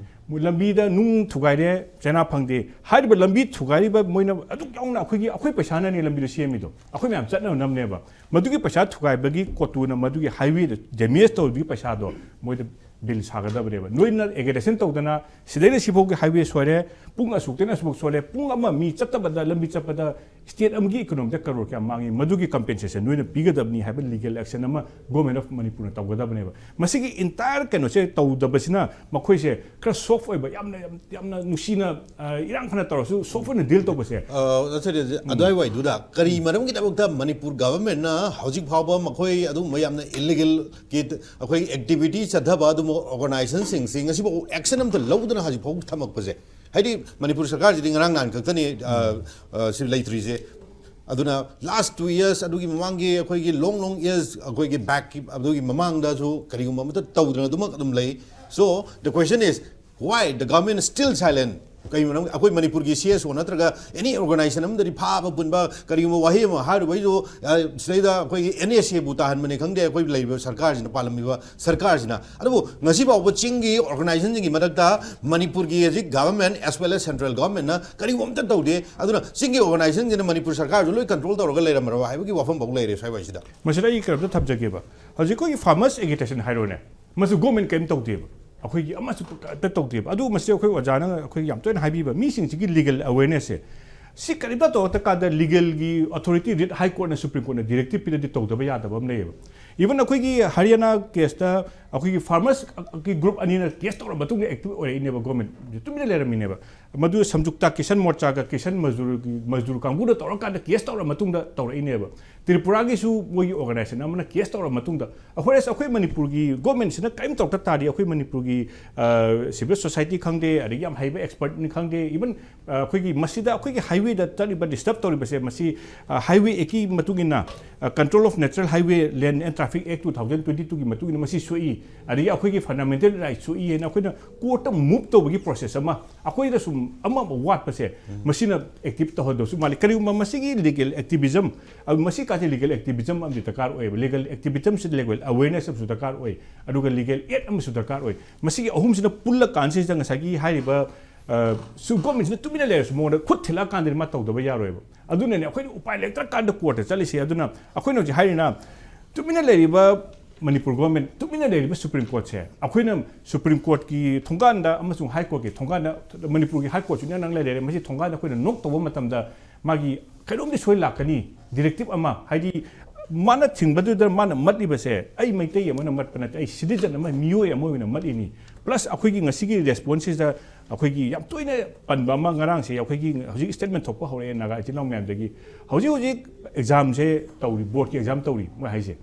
ꯃꯣꯏ ꯂꯝꯕꯤꯗ ꯅꯨꯡ ꯊꯨꯒꯥꯏꯔꯦ, ꯆꯩꯅꯥ ꯐꯪꯗꯦ꯫ ꯍꯥꯏꯔꯤꯕ ꯂꯝꯕꯤ ꯊꯨꯒꯥꯏꯔꯤꯕ ꯃꯣꯏꯅ ꯑꯗꯨꯛ ꯌꯥꯎꯅ ꯑꯩꯈꯣꯏꯒꯤ, ꯑꯩꯈꯣꯏ ꯄꯩꯁꯥꯅꯅꯦ ꯂꯝꯕꯤꯗꯣ ꯁꯦꯝꯃꯤꯗꯣ, ꯑꯩꯈꯣꯏ ꯃꯌꯥꯝ ꯆꯠꯅꯅꯕꯅꯦꯕ꯫ ꯃꯗꯨꯒꯤ ꯄꯩꯁꯥ ꯊꯨꯒꯥꯏꯕꯒꯤ ꯀꯣꯇꯨꯅ ꯃꯗꯨꯒꯤ ꯍꯥꯏꯋꯦꯗ ꯗꯦꯃꯦꯖ ꯇꯧꯕꯒꯤ ꯄꯩꯁꯥꯗꯣ ꯃꯣꯏꯗ ꯕꯤꯜ ꯁꯥꯒꯗꯕꯅꯦꯕ꯫ ꯅꯣꯏꯅ ꯑꯦꯒ꯭ꯔꯦꯁꯟ ꯇꯧꯗꯅ ꯁꯤꯗꯩꯅ ꯁꯤꯐꯥꯎꯒꯤ ꯍꯥꯏꯋꯦ ꯁꯣꯏꯔꯦ, ꯄꯨꯡ ꯑꯁꯨꯛꯇꯩꯅ ꯑꯁꯨꯛ ꯁꯣꯏꯔꯦ, ꯄꯨꯡ ꯑꯃ ꯃꯤ ꯆꯠꯇꯕꯗ, ꯂꯝꯕꯤ ꯆꯠꯄꯗ ꯁ꯭ꯇꯦꯠ ꯑꯃꯒꯤ ꯏꯀꯣꯅꯣꯃꯤꯗ ꯀꯔꯣꯔ ꯀꯌꯥ ꯃꯥꯡꯉꯤ, ꯃꯗꯨꯒꯤ ꯀꯝꯄꯦꯟꯁꯦꯁꯟ ꯅꯣꯏꯅ ꯄꯤꯒꯗꯕꯅꯤ ꯍꯥꯏꯕ ꯂꯤꯒꯦꯜ ꯑꯦꯛꯁꯟ ꯑꯃ ꯒꯣꯔꯃꯦꯟ ꯑꯣꯐ ꯃꯅꯤꯄꯨꯔꯅ ꯇꯧꯒꯗꯕꯅꯦꯕ꯫ ꯃꯁꯤꯒꯤ ꯏꯟꯇꯥꯌꯔ ꯀꯩꯅꯣꯁꯦ ꯇꯧꯗꯕꯁꯤꯅ ꯃꯈꯣꯏꯁꯦ ꯈꯔ ꯁꯣꯐ ꯑꯣꯏꯕ, ꯌꯥꯝꯅ, ꯌꯥꯝ, ꯌꯥꯝꯅ ꯅꯨꯡꯁꯤꯅ, ꯑ, ꯏꯔꯥꯡ ꯐꯅ ꯇꯧꯔꯁꯨ ꯁꯣꯐ ꯑꯣꯏꯅ ꯗꯤꯜ ꯇꯧꯕꯁꯦ꯫ ꯑ, ꯅꯠꯇ꯭ꯔꯗꯤ ꯑꯗꯨꯋꯥꯏꯋꯥꯏꯗꯨꯗ ꯀꯔꯤ ꯃꯔꯝꯒꯤꯗꯃꯛꯇ ꯃꯅꯤꯄꯨꯔ ꯒꯚꯔꯟꯃꯦꯟꯠꯅ ꯍꯧꯖꯤꯛ ꯐꯥꯎꯕ ꯃꯈꯣꯏ ꯑꯗꯨꯒꯨꯝꯕ ꯌꯥꯝꯅ ꯏꯜꯂꯤꯒꯦꯜ ꯀꯤ ꯑꯩꯈꯣꯏ ꯑꯦꯛꯇꯤꯚꯤꯇꯤ ꯆꯠꯊꯕ ꯑꯗꯨꯒꯨꯝꯕ ꯑꯣꯔꯒꯅꯥꯏꯖꯦꯁꯟꯁꯤꯡꯁꯤ ꯉꯁꯤꯐꯥꯎ ꯑꯦꯛꯁꯟ ꯑꯝꯇ ꯂꯧꯗꯅ ꯍꯧꯖꯤꯛ ꯐꯥꯎ ꯊꯝꯃꯛꯄꯁꯦ? ꯍꯥꯏꯗꯤ ꯃꯅꯤꯄꯨꯔ ꯁꯔꯀꯥꯔꯁꯤꯗꯤ ꯉꯔꯥꯡ ꯅꯍꯥꯟ ꯈꯛꯇꯅꯤ, ꯑ, ꯑ, ꯁꯤ ꯂꯩꯇ꯭ꯔꯤꯁꯦ꯫ ꯑꯗꯨꯅ ꯂꯥꯁ ꯇꯨ ꯏꯌꯔꯁ, ꯑꯗꯨꯒꯤ ꯃꯃꯥꯡꯒꯤ ꯑꯩꯈꯣꯏꯒꯤ ꯂꯣꯡ, ꯂꯣꯡ ꯏꯌꯔꯁ, ꯑꯩꯈꯣꯏꯒꯤ ꯕꯦꯛꯀꯤ, ꯑꯗꯨꯒꯤ ꯃꯃꯥꯡꯗꯁꯨ ꯀꯔꯤꯒꯨꯝꯕ ꯑꯃꯠꯇ ꯇꯧꯗꯅ ꯑꯗꯨꯃꯛ ꯑꯗꯨꯝ ꯂꯩ꯫ So, the question is, why the government is still silent? ꯀꯩꯒꯤꯅꯣ ꯑꯩꯈꯣꯏ ꯃꯅꯤꯄꯨꯔꯒꯤ ꯁꯤ ꯑꯦꯁ ꯑꯣ ꯅꯠꯇ꯭ꯔꯒ ꯑꯦꯅꯤ ꯑꯣꯔꯒꯅꯥꯏꯖꯦꯁꯟ ꯑꯃꯗꯗꯤ ꯐꯥꯕ ꯄꯨꯟꯕ ꯀꯔꯤꯒꯨꯝꯕ ꯋꯥꯍꯩ ꯑꯃ ꯍꯥꯏꯔꯨꯕꯩꯁꯨ, ꯑ, ꯁꯤꯗꯩꯗ ꯑꯩꯈꯣꯏꯒꯤ ꯑꯦꯟ ꯑꯦꯁ ꯑꯦꯕꯨ ꯇꯥꯍꯟꯕꯅꯤ ꯈꯪꯗꯦ, ꯑꯩꯈꯣꯏ ꯂꯩꯔꯤꯕ ꯁꯔꯀꯥꯔꯁꯤꯅ, ꯄꯥꯜꯂꯝꯃꯤꯕ ꯁꯔꯀꯥꯔꯁꯤꯅ꯫ ꯑꯗꯨꯕꯨ ꯉꯁꯤ ꯐꯥꯎꯕ ꯆꯤꯡꯒꯤ ꯑꯣꯔꯒꯅꯥꯏꯖꯦꯁꯟꯁꯤꯡꯒꯤ ꯃꯊꯛꯇ ꯃꯅꯤꯄꯨꯔꯒꯤ ꯍꯧꯖꯤꯛ government as well as central ꯒꯚꯔꯟꯃꯦꯟꯅ ꯀꯔꯤꯒꯨꯝꯕ ꯑꯝꯇ ꯇꯧꯗꯦ꯫ ꯑꯗꯨꯅ ꯆꯤꯡꯒꯤ ꯑꯣꯔꯒꯅꯥꯏꯖꯦꯁꯟꯁꯤꯅ ꯃꯅꯤꯄꯨꯔ ꯁꯔꯀꯥꯔꯁꯨ ꯂꯣꯏ ꯀꯟꯇ꯭ꯔꯣꯜ ꯇꯧꯔꯒ ꯂꯩꯔꯝꯃꯔꯕ ꯍꯥꯏꯕꯒꯤ ꯋꯥꯐꯝ ꯐꯥꯎ ꯂꯩꯔꯦ ꯁ꯭ꯋꯥꯏ ꯋꯥꯏꯁꯤꯗ꯫ ꯃꯁꯤꯗ ꯑꯩ ꯀꯩꯅꯣꯝꯇ ꯊꯝꯖꯒꯦꯕ꯫ ꯍꯧꯖꯤꯛ ꯑꯩꯈꯣꯏꯒꯤ ꯐꯥꯔꯃꯔꯁ ꯑꯦꯒꯤꯇꯦꯁꯟ ꯍꯥꯏꯔꯣꯅꯦ, ꯃꯁꯤ ꯒꯣꯔꯃꯦꯟ ꯀꯔꯤꯝ ꯇꯧꯗꯦꯕ, ꯑꯩꯈꯣꯏꯒꯤ ꯑꯃꯁꯨ ꯑꯃꯠꯇ ꯇꯧꯗꯦꯕ꯫ ꯑꯗꯨ ꯃꯁꯤ ꯑꯩꯈꯣꯏ ꯑꯣꯖꯥꯅ ꯑꯩꯈꯣꯏ ꯌꯥꯝ ꯇꯣꯏꯅ ꯍꯥꯏꯕꯤꯕ, ꯃꯤꯁꯤꯡꯁꯤꯒꯤ ꯂꯤꯒꯦꯜ ꯑꯋꯦꯔꯅꯦꯁꯁꯦ, ꯁꯤ ꯀꯔꯤꯝꯇ ꯇꯧꯔꯛꯇ ꯀꯥꯟꯗ ꯂꯤꯒꯦꯜꯒꯤ ꯑꯣꯊꯣꯔꯤꯇꯤ ꯔꯤꯠ ꯍꯥꯏ ꯀꯣꯔꯠꯅ, ꯁꯨꯄ꯭ꯔꯤꯝ ꯀꯣꯔꯠꯅ ꯗꯤꯔꯦꯛꯇꯤꯞ ꯄꯤꯔꯗꯤ ꯇꯧꯗꯕ ꯌꯥꯗꯕ ꯑꯃ ꯂꯩꯌꯦꯕ꯫ ꯏꯚꯟ ꯑꯩꯈꯣꯏꯒꯤ ꯍꯔꯤꯌꯥꯅꯥ ꯀꯦꯁꯇ ꯑꯩꯈꯣꯏꯒꯤ ꯐꯥꯔꯃꯔꯁꯀꯤ ꯒ꯭ꯔꯨꯞ ꯑꯅꯤꯅ ꯀꯦꯁ ꯇꯧꯔ ꯃꯇꯨꯡꯗ ꯑꯦꯛꯇꯤꯞ ꯑꯣꯏꯔꯛꯏꯅꯦꯕ, ꯒꯣꯔꯃꯦꯟ ꯇꯨꯃꯤꯟꯅ ꯂꯩꯔꯝꯃꯤꯅꯦꯕ꯫ ꯃꯗꯨ ꯁꯝꯖꯨꯛꯇ ꯀꯤꯁꯟ ꯃꯣꯔꯆꯥꯒ ꯀꯤꯁꯟ ꯃꯖꯗꯨꯔꯒꯤ, ꯃꯖꯗꯨꯔ ꯀꯥꯡꯕꯨꯅ ꯇꯧꯔꯀꯥꯟꯗ ꯀꯦꯁ ꯇꯧꯔ ꯃꯇꯨꯡꯗ ꯇꯧꯔꯛꯏꯅꯦꯕ꯫ ꯇ꯭ꯔꯤꯄꯨꯔꯥꯒꯤꯁꯨ ꯃꯣꯏꯒꯤ ꯑꯣꯔꯒꯅꯥꯏꯖꯦꯁꯟ ꯑꯃꯅ ꯀꯦꯁ ꯇꯧꯔ ꯃꯇꯨꯡꯗ, ꯑꯩꯈꯣꯏ ꯑꯩꯈꯣꯏ ꯃꯅꯤꯄꯨꯔꯒꯤ ꯒꯣꯔꯃꯦꯟꯁꯤꯅ ꯀꯔꯤꯝ ꯇꯧꯔꯛꯇ ꯇꯥꯔꯗꯤ, ꯑꯩꯈꯣꯏ ꯃꯅꯤꯄꯨꯔꯒꯤ, ꯑ, ꯁꯤꯚꯤꯜ ꯁꯣꯁꯥꯏꯇꯤ ꯈꯪꯗꯦ, ꯑꯗꯒꯤ ꯌꯥꯝ ꯍꯩꯕ ꯑꯦꯛꯁꯄꯔꯠꯅꯤ ꯈꯪꯗꯦ, ꯏꯚꯟ, ꯑ, ꯑꯩꯈꯣꯏꯒꯤ ꯃꯁꯤꯗ ꯑꯩꯈꯣꯏꯒꯤ ꯍꯥꯏꯋꯦꯗ ꯆꯠꯂꯤꯕ, ꯗꯤꯁꯇꯔꯕ ꯇꯧꯔꯤꯕꯁꯦ, ꯃꯁꯤ, ꯑ, ꯍꯥꯏꯋꯦ ꯑꯦꯛꯀꯤ ꯃꯇꯨꯡ ꯏꯟꯅ, ꯑ, Control of Natural Highway Land and Traffic Act two thousand twenty two ꯒꯤ ꯃꯇꯨꯡ ꯏꯟꯅ ꯃꯁꯤ ꯁꯣꯛꯏ, ꯑꯗꯒꯤ ꯑꯩꯈꯣꯏꯒꯤ ꯐꯟꯗꯥꯃꯦꯟꯇꯦꯜ ꯔꯥꯏꯠ ꯁꯣꯛꯏ ꯍꯥꯏꯅ ꯑꯩꯈꯣꯏꯅ ꯀꯣꯔꯠꯇ ꯃꯨꯚ ꯇꯧꯕꯒꯤ ꯄ꯭ꯔꯣꯁꯦꯁ ꯑꯃ ꯑꯩꯈꯣꯏꯗ ꯁꯨꯝ ꯑꯃ ꯑꯃ ꯋꯥꯠꯄꯁꯦ, ꯃꯁꯤꯅ ꯑꯦꯛꯇꯤꯞ ꯇꯧꯍꯟꯗꯧꯁꯨ ꯃꯥꯜꯂꯤ꯫ ꯀꯔꯤꯒꯨꯝꯕ ꯃꯁꯤꯒꯤ ꯂꯤꯒꯦꯜ ꯑꯦꯛꯇꯤꯚꯤꯖꯝ, ꯑꯗꯨ ꯃꯁꯤ ꯀꯥꯁꯦ ꯂꯤꯒꯦꯜ ꯑꯦꯛꯇꯤꯚꯤꯖꯝ ꯑꯃꯗꯤ ꯗꯔꯀꯥꯔ ꯑꯣꯏꯌꯦꯕ, ꯂꯤꯒꯦꯜ ꯑꯦꯛꯇꯤꯚꯤꯖꯝꯁꯤꯗ ꯂꯤꯒꯦꯜ ꯑꯋꯦꯔꯅꯦꯁ ꯑꯃꯁꯨ ꯗꯔꯀꯥꯔ ꯑꯣꯏ, ꯑꯗꯨꯒ ꯂꯤꯒꯦꯜ ꯑꯦꯗ ꯑꯃꯁꯨ ꯗꯔꯀꯥꯔ ꯑꯣꯏ꯫ ꯃꯁꯤꯒꯤ ꯑꯍꯨꯝꯁꯤꯅ ꯄꯨꯜꯂ ꯀꯥꯟꯁꯤꯗ ꯉꯁꯥꯏꯒꯤ ꯍꯥꯏꯔꯤꯕ, ꯑ, ꯁꯨ ꯒꯣꯔꯃꯦꯟꯁꯤꯅ ꯇꯨꯃꯤꯟꯅ ꯂꯩꯔꯁꯨ ꯃꯉꯣꯟꯗ ꯈꯨꯠ ꯊꯤꯜꯂꯛꯑꯀꯥꯟꯗꯗꯤ ꯃꯥ ꯇꯧꯗꯕ ꯌꯥꯔꯣꯏꯕ꯫ ꯑꯗꯨꯅꯅꯦ ꯑꯩꯈꯣꯏꯅ ꯎꯄꯥꯏ ꯂꯩꯇ꯭ꯔꯀꯥꯟꯗ ꯀꯣꯔꯠꯇ ꯆꯠꯂꯤꯁꯦ꯫ ꯑꯗꯨꯅ ꯑꯩꯈꯣꯏꯅ ꯍꯧꯖꯤꯛ ꯍꯥꯏꯔꯤꯅ, ꯇꯨꯃꯤꯟꯅ ꯂꯩꯔꯤꯕ ꯃꯅꯤꯄꯨꯔ ꯒꯣꯔꯃꯦꯟ, ꯇꯨꯃꯤꯟꯅ ꯂꯩꯔꯤꯕ ꯁꯨꯄ꯭ꯔꯤꯝ ꯀꯣꯔꯠꯁꯦ, ꯑꯩꯈꯣꯏꯅ ꯁꯨꯄ꯭ꯔꯤꯝ ꯀꯣꯔꯠꯀꯤ ꯊꯣꯡꯒꯥꯟꯗ ꯑꯃꯁꯨꯡ ꯍꯥꯏ ꯀꯣꯔꯠꯀꯤ ꯊꯣꯡꯒꯥꯟꯗ, ꯃꯅꯤꯄꯨꯔꯒꯤ ꯍꯥꯏ ꯀꯣꯔꯠꯁꯨ ꯏꯅꯛ ꯅꯛ ꯂꯩꯔꯦ, ꯃꯁꯤ ꯊꯣꯡꯒꯥꯟꯗ ꯑꯩꯈꯣꯏꯅ ꯅꯣꯛ ꯇꯧꯕ ꯃꯇꯝꯗ ꯃꯥꯒꯤ ꯀꯩꯅꯣꯝꯗꯤ ꯁꯣꯏ ꯂꯥꯛꯀꯅꯤ, ꯗꯤꯔꯦꯛꯇꯤꯞ ꯑꯃ, ꯍꯥꯏꯗꯤ ꯃꯥꯅ ꯊꯤꯡꯕꯗꯨꯗ ꯃꯥꯅ ꯃꯠꯂꯤꯕꯁꯦ ꯑꯩ ꯃꯩꯇꯩ ꯑꯃꯅ ꯃꯠꯄ ꯅꯠꯇꯦ, ꯑꯩ ꯁꯤꯇꯤꯖꯟ ꯑꯃ, ꯃꯤꯑꯣꯏ ꯑꯃ ꯑꯣꯏꯅ ꯃꯠꯂꯤꯅꯤ꯫ ꯄ꯭ꯂꯁ ꯑꯩꯈꯣꯏꯒꯤ ꯉꯁꯤꯒꯤ ꯔꯦꯁꯄꯣꯟꯁꯁꯤꯗ ꯑꯩꯈꯣꯏꯒꯤ ꯌꯥꯝ ꯇꯣꯏꯅ ꯄꯟꯕ ꯑꯃ ꯉꯔꯥꯡꯁꯦ ꯑꯩꯈꯣꯏꯒꯤ ꯍꯧꯖꯤꯛ ꯁ꯭ꯇꯦꯠꯃꯦꯟ ꯊꯣꯛꯄ ꯍꯧꯔꯛꯑꯦ ꯅꯥꯒꯥ ꯏꯆꯤꯜ ꯏꯅꯥꯎ ꯃꯌꯥꯝꯗꯒꯤ꯫ ꯍꯧꯖꯤꯛ ꯍꯧꯖꯤꯛ ꯑꯦꯛꯖꯥꯝꯁꯦ ꯇꯧꯔꯤ, ꯕꯣꯔꯗꯀꯤ ꯑꯦꯛꯖꯥꯝ ꯇꯧꯔꯤ ꯃꯣꯏ ꯍꯥꯏꯁꯦ꯫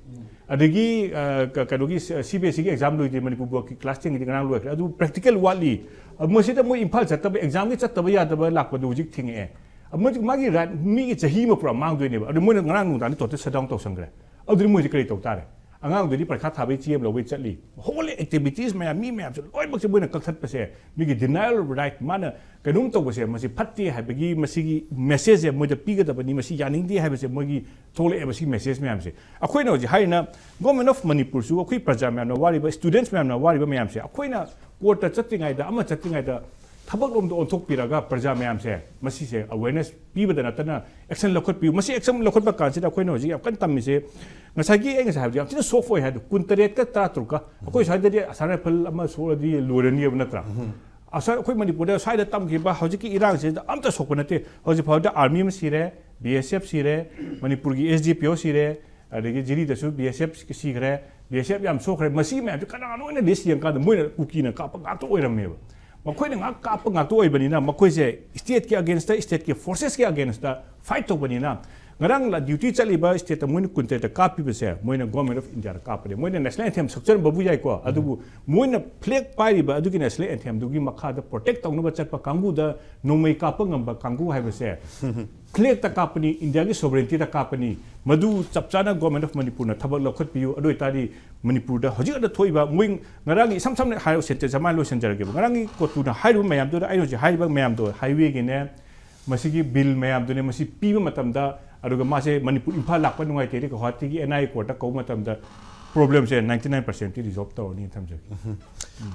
ꯑꯗꯒꯤ, ꯑ, ꯀ-, ꯀꯩꯅꯣꯒꯤ ꯁꯤ ꯕꯤ ꯑꯦꯁ ꯁꯤꯒꯤ ꯑꯦꯛꯖꯥꯝ ꯂꯣꯏꯗ꯭ꯔꯤ, ꯃꯅꯤꯄꯨꯔ ꯕꯣꯔꯗꯀꯤ ꯀ꯭ꯂꯥꯁ ꯇꯦꯟꯒꯤꯗꯤ ꯉꯔꯥꯡ ꯂꯣꯏꯈ꯭ꯔꯦ꯫ ꯑꯗꯨ ꯄ꯭ꯔꯦꯛꯇꯤꯀꯦꯜ ꯋꯥꯠꯂꯤ꯫ ꯑ, ꯃꯁꯤꯗ ꯃꯣꯏ ꯏꯝꯐꯥꯜ ꯆꯠꯇꯕ, ꯑꯦꯛꯖꯥꯝꯒꯤ ꯆꯠꯇꯕ ꯌꯥꯗꯕ ꯂꯥꯛꯄꯗꯨ ꯍꯧꯖꯤꯛ ꯊꯦꯡꯉꯛꯑꯦ꯫ ꯑ, ꯃꯣꯏ, ꯃꯥꯒꯤ ꯔꯥꯏꯠ, ꯃꯤꯒꯤ ꯆꯍꯤ ꯑꯃ ꯄꯨꯔꯥ ꯃꯥꯡꯗꯣꯏꯅꯦꯕ꯫ ꯑꯗꯨ ꯃꯣꯏꯅ ꯉꯔꯥꯡ ꯅꯨꯡꯗꯥꯡꯗꯤ ꯇꯣꯇꯦꯜ ꯁꯠ ꯗꯥꯎꯟ ꯇꯧꯁꯟꯈ꯭ꯔꯦ꯫ ꯑꯗꯨꯗꯤ ꯃꯣꯏꯁꯦ ꯀꯔꯤ ꯇꯧ ꯇꯥꯔꯦ? ꯑꯉꯥꯡꯗꯨꯗꯤ ꯄꯔꯤꯈꯥ ꯊꯥꯕꯩ ꯆꯦ ꯑꯃ ꯂꯧꯕꯩ ꯆꯠꯂꯤ꯫ Whole activities ꯃꯌꯥꯝ, ꯃꯤ ꯃꯌꯥꯝꯁꯦ ꯂꯣꯏꯅꯃꯛꯁꯦ ꯃꯣꯏꯅ ꯀꯛꯊꯠꯄꯁꯦ, ꯃꯤꯒꯤ denial of right, ꯃꯥꯅ ꯀꯩꯅꯣꯝ ꯇꯧꯕꯁꯦ, ꯃꯁꯤ ꯐꯠꯇꯦ ꯍꯥꯏꯕꯒꯤ ꯃꯁꯤꯒꯤ message ꯁꯦ ꯃꯣꯏꯗ ꯄꯤꯒꯗꯕꯅꯤ, ꯃꯁꯤ ꯌꯥꯅꯤꯡꯗꯦ ꯍꯥꯏꯕꯁꯦ ꯃꯣꯏꯒꯤ ꯊꯣꯛꯂꯛꯑꯦꯕ, ꯁꯤ message ꯃꯌꯥꯝꯁꯦ꯫ ꯑꯩꯈꯣꯏꯅ ꯍꯧꯖꯤꯛ ꯍꯥꯏꯔꯤꯅ Government of ꯃꯅꯤꯄꯨꯔꯁꯨ ꯑꯩꯈꯣꯏ ꯄ꯭ꯔꯖꯥ ꯃꯌꯥꯝꯅ ꯋꯥꯔꯤꯕ, students ꯃꯌꯥꯝꯅ ꯋꯥꯔꯤꯕ ꯃꯌꯥꯝꯁꯦ, ꯑꯩꯈꯣꯏꯅ court ꯇ ꯆꯠꯇ꯭ꯔꯤꯉꯩꯗ, ꯑꯃ ꯆꯠꯇ꯭ꯔꯤꯉꯩꯗ ꯊꯕꯛ ꯂꯣꯝꯗ ꯑꯣꯟꯊꯣꯛꯄꯤꯔꯒ ꯄ꯭ꯔꯖꯥ ꯃꯌꯥꯝꯁꯦ ꯃꯁꯤꯁꯦ awareness ꯄꯤꯕꯗ ꯅꯠꯇꯅ action ꯂꯧꯈꯠꯄꯤꯌꯨ꯫ ꯃꯁꯤ action ꯂꯧꯈꯠꯄ ꯀꯥꯟꯁꯤꯗ ꯑꯩꯈꯣꯏꯅ ꯍꯧꯖꯤꯛ ꯌꯥꯝ ꯀꯟꯅ ꯇꯝꯃꯤꯁꯦ, ꯉꯁꯥꯏꯒꯤ ꯑꯩ ꯉꯁꯥꯏ ꯍꯥꯏꯕꯗꯣ ꯌꯥꯝ ꯊꯤꯅ soft ꯑꯣꯏ ꯍꯥꯏꯗꯣ, ꯀꯨꯟꯇꯔꯦꯠꯀ ꯇꯔꯥꯇꯔꯨꯛꯀ꯫ ꯑꯩꯈꯣꯏ ꯁ꯭ꯋꯥꯏꯗꯗꯤ ꯑꯁꯥꯝ ꯔꯥꯏꯐꯜ ꯑꯃ ꯁꯣꯛꯂꯗꯤ ꯂꯣꯏꯔꯅꯤꯕ ꯅꯠꯇ꯭ꯔꯥ? ꯑꯁ꯭ꯋꯥꯏ ꯑꯩꯈꯣꯏ ꯃꯅꯤꯄꯨꯔꯗ ꯁ꯭ꯋꯥꯏꯗ ꯇꯝꯈꯤꯕ ꯍꯧꯖꯤꯛꯀꯤ ꯏꯔꯥꯡꯁꯤꯗ ꯑꯝꯇ ꯁꯣꯛꯄ ꯅꯠꯇꯦ꯫ ꯍꯧꯖꯤꯛ ꯐꯥꯎꯗ army ꯑꯃ ꯁꯤꯔꯦ, B S F ꯁꯤꯔꯦ, ꯃꯅꯤꯄꯨꯔꯒꯤ S D P O ꯁꯤꯔꯦ, ꯑꯗꯒꯤ ꯖꯤꯔꯤꯗꯁꯨ B S F ꯁꯤꯈ꯭ꯔꯦ, B S F ꯌꯥꯝ ꯁꯣꯛꯈ꯭ꯔꯦ꯫ ꯃꯁꯤ ꯃꯌꯥꯝꯁꯦ ꯀꯅꯥꯅꯣ ꯑꯣꯏꯅ list ꯌꯦꯡꯀꯥꯟꯗ ꯃꯣꯏꯅ ꯀꯨꯀꯤꯅ ꯀꯥꯞꯄ ꯉꯥꯛꯇ ꯑꯣꯏꯔꯝꯃꯦꯕ꯫ ꯃꯈꯣꯏꯅ ꯉꯥꯛ ꯀꯥꯞꯄ ꯉꯥꯛꯇ ꯑꯣꯏꯕꯅꯤꯅ, ꯃꯈꯣꯏꯁꯦ state ꯀꯤ against ꯇ, state ꯀꯤ forces ꯀꯤ against ꯇ fight ꯇꯧꯕꯅꯤꯅ, ꯉꯔꯥꯡ duty ꯆꯠꯂꯤꯕ state ꯇ ꯃꯣꯏꯅ ꯀꯨꯟꯇꯔꯦꯠꯇ ꯀꯥꯞꯄꯤꯕꯁꯦ ꯃꯣꯏꯅ Government of India ꯗ ꯀꯥꯞꯄꯅꯦ꯫ ꯃꯣꯏꯅ national anthem ꯁꯛꯆꯔꯝꯕꯕꯨ ꯌꯥꯏꯀꯣ, ꯑꯗꯨꯕꯨ ꯃꯣꯏꯅ flag ꯄꯥꯏꯔꯤꯕ ꯑꯗꯨꯒꯤ national anthem ꯗꯨꯒꯤ ꯃꯈꯥꯗ protect ꯇꯧꯅꯕ ꯆꯠꯄ ꯀꯥꯡꯕꯨꯗ ꯅꯣꯡꯃꯩ ꯀꯥꯞꯄ ꯉꯝꯕ ꯀꯥꯡꯕꯨ ꯍꯥꯏꯕꯁꯦ flag ꯇ ꯀꯥꯞꯄꯅꯤ, India ꯒꯤ sovereignty ꯗ ꯀꯥꯞꯄꯅꯤ꯫ ꯃꯗꯨ ꯆꯞ ꯆꯥꯅ Government of ꯃꯅꯤꯄꯨꯔꯅ ꯊꯕꯛ ꯂꯧꯈꯠꯄꯤꯌꯨ꯫ ꯑꯗꯨ ꯑꯣꯏꯇꯥꯔꯗꯤ ꯃꯅꯤꯄꯨꯔꯗ ꯍꯧꯖꯤꯛ ꯑꯗ ꯊꯣꯛꯏꯕ, ꯃꯣꯏ ꯉꯔꯥꯡꯒꯤ ꯏꯁꯝ ꯁꯝꯅ ꯍꯥꯏꯔ ꯁꯦꯟꯇꯦꯟꯁ ꯑꯃ ꯂꯣꯏꯁꯤꯟꯖꯔꯒꯦꯕ꯫ ꯉꯔꯥꯡꯒꯤ ꯀꯣꯇꯨꯅ ꯍꯥꯏꯔꯤꯕ ꯃꯌꯥꯝꯗꯨꯗ ꯑꯩꯅ ꯍꯧꯖꯤꯛ ꯍꯥꯏꯔꯤꯕ ꯃꯌꯥꯝꯗꯣ, highway ꯒꯤꯅꯦ, ꯃꯁꯤꯒꯤ bill ꯃꯌꯥꯝꯗꯨꯅꯦ, ꯃꯁꯤ ꯄꯤꯕ ꯃꯇꯝꯗ, ꯑꯗꯨꯒ ꯃꯥꯁꯦ ꯃꯅꯤꯄꯨꯔ ꯏꯝꯐꯥꯜ ꯂꯥꯛꯄ ꯅꯨꯡꯉꯥꯏꯇꯦ ꯍꯥꯏꯗꯤ ꯒꯧꯍꯥꯇꯤꯒꯤ N I A court ꯇ ꯀꯧꯕ ꯃꯇꯝꯗ problem ꯁꯦ ninety nine percent T resolve ꯇꯧꯔꯅꯤ ꯊꯝꯖꯒꯦ꯫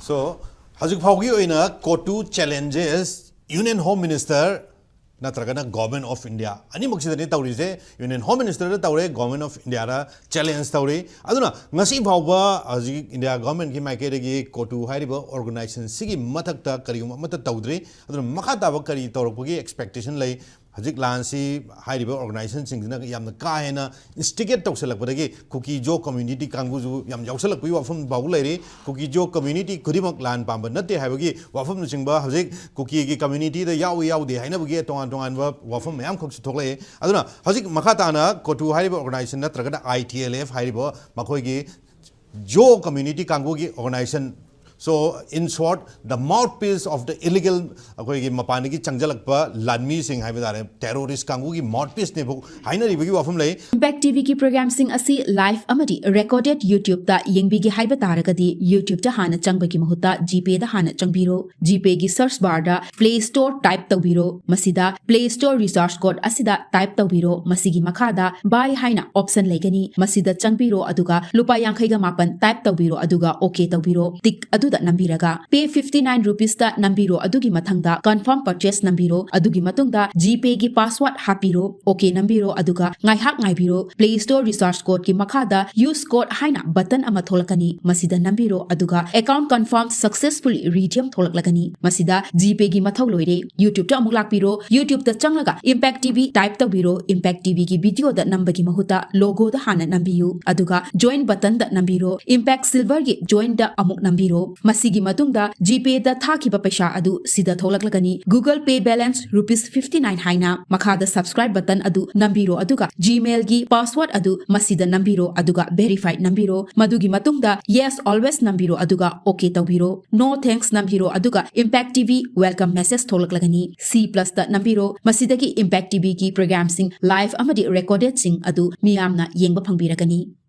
So, ꯍꯧꯖꯤꯛ ꯐꯥꯎꯒꯤ ꯑꯣꯏꯅ ꯀꯣꯇꯨ challenges Union Home Minister ꯅꯠꯇ꯭ꯔꯒꯅ Government of India ꯑꯅꯤꯃꯛꯁꯤꯗꯅꯤ ꯇꯧꯔꯤꯁꯦ꯫ Union Home Minister ꯗ ꯇꯧꯔꯦ, Government of India the challenge ꯇꯧꯔꯤ꯫ ꯑꯗꯨꯅ ꯉꯁꯤ ꯐꯥꯎꯕ ꯍꯧꯖꯤꯛ India Government ꯀꯤ ꯃꯥꯏꯀꯩꯗꯒꯤ ꯀꯣꯇꯨ ꯍꯥꯏꯔꯤꯕ organization ꯁꯤꯒꯤ ꯃꯊꯛꯇ ꯀꯔꯤꯒꯨꯝꯕ ꯑꯃꯠꯇ ꯇꯧꯗ꯭ꯔꯤ꯫ ꯑꯗꯨꯅ ꯃꯈꯥ ꯇꯥꯕ ꯀꯔꯤ ꯇꯧꯔꯛꯄꯒꯤ expectation ꯂꯩ? ꯍꯧꯖꯤꯛ ꯂꯥꯟꯁꯤ ꯍꯥꯏꯔꯤꯕ organization ꯁꯤꯡꯁꯤꯅ ꯌꯥꯝꯅ ꯀꯥ ꯍꯦꯟꯅ instigate ꯇꯧꯁꯜꯂꯛꯄꯗꯒꯤ ꯀꯨꯀꯤ ꯖꯣ community ꯀꯥꯡꯕꯨꯁꯨ ꯌꯥꯝ ꯌꯥꯎꯁꯜꯂꯛꯄꯒꯤ ꯋꯥꯐꯝ ꯐꯥꯎꯕ ꯂꯩꯔꯤ꯫ ꯀꯨꯀꯤ ꯖꯣ community ꯈꯨꯗꯤꯡꯃꯛ ꯂꯥꯟ ꯄꯥꯝꯕ ꯅꯠꯇꯦ ꯍꯥꯏꯕꯒꯤ ꯋꯥꯐꯝꯅꯆꯤꯡꯕ ꯍꯧꯖꯤꯛ ꯀꯨꯀꯤꯒꯤ community ꯗ ꯌꯥꯎꯏ ꯌꯥꯎꯗꯦ ꯍꯥꯏꯅꯕꯒꯤ ꯇꯣꯉꯥꯟ ꯇꯣꯉꯥꯟꯕ ꯋꯥꯐꯝ ꯃꯌꯥꯝꯈꯛꯁꯨ ꯊꯣꯛꯂꯛꯑꯦ꯫ ꯑꯗꯨꯅ ꯍꯧꯖꯤꯛ ꯃꯈꯥ ꯇꯥꯅ ꯀꯣꯇꯨ ꯍꯥꯏꯔꯤꯕ organization ꯅꯠꯇ꯭ꯔꯒꯅ I T L F ꯍꯥꯏꯔꯤꯕ ꯃꯈꯣꯏꯒꯤ ꯖꯣ community ꯀꯥꯡꯕꯨꯒꯤ organization So, in short, the mouthpiece of the illegal, ꯑꯩꯈꯣꯏꯒꯤ ꯃꯄꯥꯟꯗꯒꯤ ꯆꯪꯁꯤꯜꯂꯛꯄ ꯂꯥꯟꯃꯤꯁꯤꯡ ꯍꯥꯏꯕ ꯇꯥꯔꯦ, terrorist ꯀꯥꯡꯕꯨꯒꯤ mouthpiece ꯅꯦꯕꯨ ꯍꯥꯏꯅꯔꯤꯕꯒꯤ ꯋꯥꯐꯝ ꯂꯩ꯫ Impact TVꯒꯤ programꯁꯤꯡ ꯑꯁꯤ live ꯑꯃꯗꯤ recorded YouTubeꯇ ꯌꯦꯡꯕꯤꯒꯦ ꯍꯥꯏꯕ ꯇꯥꯔꯒꯗꯤ, YouTubeꯇ ꯍꯥꯟꯅ ꯆꯪꯕꯒꯤ ꯃꯍꯨꯠꯇ GPayꯗ ꯍꯥꯟꯅ ꯆꯪꯕꯤꯔꯣ꯫ GPayꯒꯤ search barꯗ Play Store type ꯇꯧꯕꯤꯔꯣ꯫ ꯃꯁꯤꯗ Play Store recharge code ꯑꯁꯤꯗ type ꯇꯧꯕꯤꯔꯣ꯫ ꯃꯁꯤꯒꯤ ꯃꯈꯥꯗ Buy ꯍꯥꯏꯅ option ꯂꯩꯒꯅꯤ꯫ ꯃꯁꯤꯗ ꯆꯪꯕꯤꯔꯣ, ꯑꯗꯨꯒ ꯂꯨꯄꯥ ꯌꯥꯡꯈꯩꯒ ꯃꯥꯄꯟ type ꯇꯧꯕꯤꯔꯣ, ꯑꯗꯨꯒ OK ꯇꯧꯕꯤꯔꯣ꯫ Tick ꯑꯗꯨꯗ ꯅꯝꯕꯤꯔꯒ Pay fifty nine rupeesꯇ ꯅꯝꯕꯤꯔꯣ, ꯑꯗꯨꯒꯤ ꯃꯊꯪꯗ Confirm Purchase ꯅꯝꯕꯤꯔꯣ꯫ ꯑꯗꯨꯒꯤ ꯃꯇꯨꯡꯗ GPayꯒꯤ password ꯍꯥꯞꯄꯤꯔꯣ, OK ꯅꯝꯕꯤꯔꯣ, ꯑꯗꯨꯒ ꯉꯥꯏꯍꯥꯛ ꯉꯥꯏꯕꯤꯔꯣ꯫ Play Store recharge codeꯀꯤ ꯃꯈꯥꯗ Use code ꯍꯥꯏꯅ button ꯑꯃ ꯊꯣꯛꯂꯛꯀꯅꯤ꯫ ꯃꯁꯤꯗ ꯅꯝꯕꯤꯔꯣ, ꯑꯗꯨꯒ Account confirm successfully redeem ꯊꯣꯛꯂꯛꯂꯒꯅꯤ꯫ ꯃꯁꯤꯗ GPayꯒꯤ ꯃꯊꯧ ꯂꯣꯏꯔꯦ꯫ YouTubeꯇ ꯑꯃꯨꯛ ꯂꯥꯛꯄꯤꯔꯣ꯫ YouTubeꯇ ꯆꯪꯂꯒ Impact TV type ꯇꯧꯕꯤꯔꯣ꯫ Impact TVꯒꯤ videoꯗ ꯅꯝꯕꯒꯤ ꯃꯍꯨꯠꯇ logoꯗ ꯍꯥꯟꯅ ꯅꯝꯕꯤꯌꯨ, ꯑꯗꯨꯒ Join buttonꯗ ꯅꯝꯕꯤꯔꯣ꯫ Impact Silverꯒꯤ Joinꯗ ꯑꯃꯨꯛ ꯅꯝꯕꯤꯔꯣ꯫ ꯃꯁꯤꯒꯤ ꯃꯇꯨꯡꯗ GPayꯗ ꯊꯥꯈꯤꯕ ꯄꯩꯁꯥ ꯑꯗꯨ ꯁꯤꯗ ꯊꯣꯛꯂꯛꯂꯒꯅꯤ꯫ Google Pay balance rupees fifty nine ꯍꯥꯏꯅ꯫ ꯃꯈꯥꯗ subscribe button ꯑꯗꯨ ꯅꯝꯕꯤꯔꯣ, ꯑꯗꯨꯒ Gmailꯒꯤ password ꯑꯗꯨ ꯃꯁꯤꯗ ꯅꯝꯕꯤꯔꯣ, ꯑꯗꯨꯒ Verify ꯅꯝꯕꯤꯔꯣ꯫ ꯃꯗꯨꯒꯤ ꯃꯇꯨꯡꯗ Yes Always ꯅꯝꯕꯤꯔꯣ, ꯑꯗꯨꯒ OK ꯇꯧꯕꯤꯔꯣ꯫ No Thanks ꯅꯝꯕꯤꯔꯣ, ꯑꯗꯨꯒ Impact TV welcome message ꯊꯣꯛꯂꯛꯂꯒꯅꯤ꯫ C plusꯇ ꯅꯝꯕꯤꯔꯣ꯫ ꯃꯁꯤꯗꯒꯤ Impact TVꯒꯤ programꯁꯤꯡ live ꯑꯃꯗꯤ recordedꯁꯤꯡ ꯑꯗꯨ ꯃꯤꯌꯥꯝꯅ ꯌꯦꯡꯕ ꯐꯪꯕꯤꯔꯒꯅꯤ꯫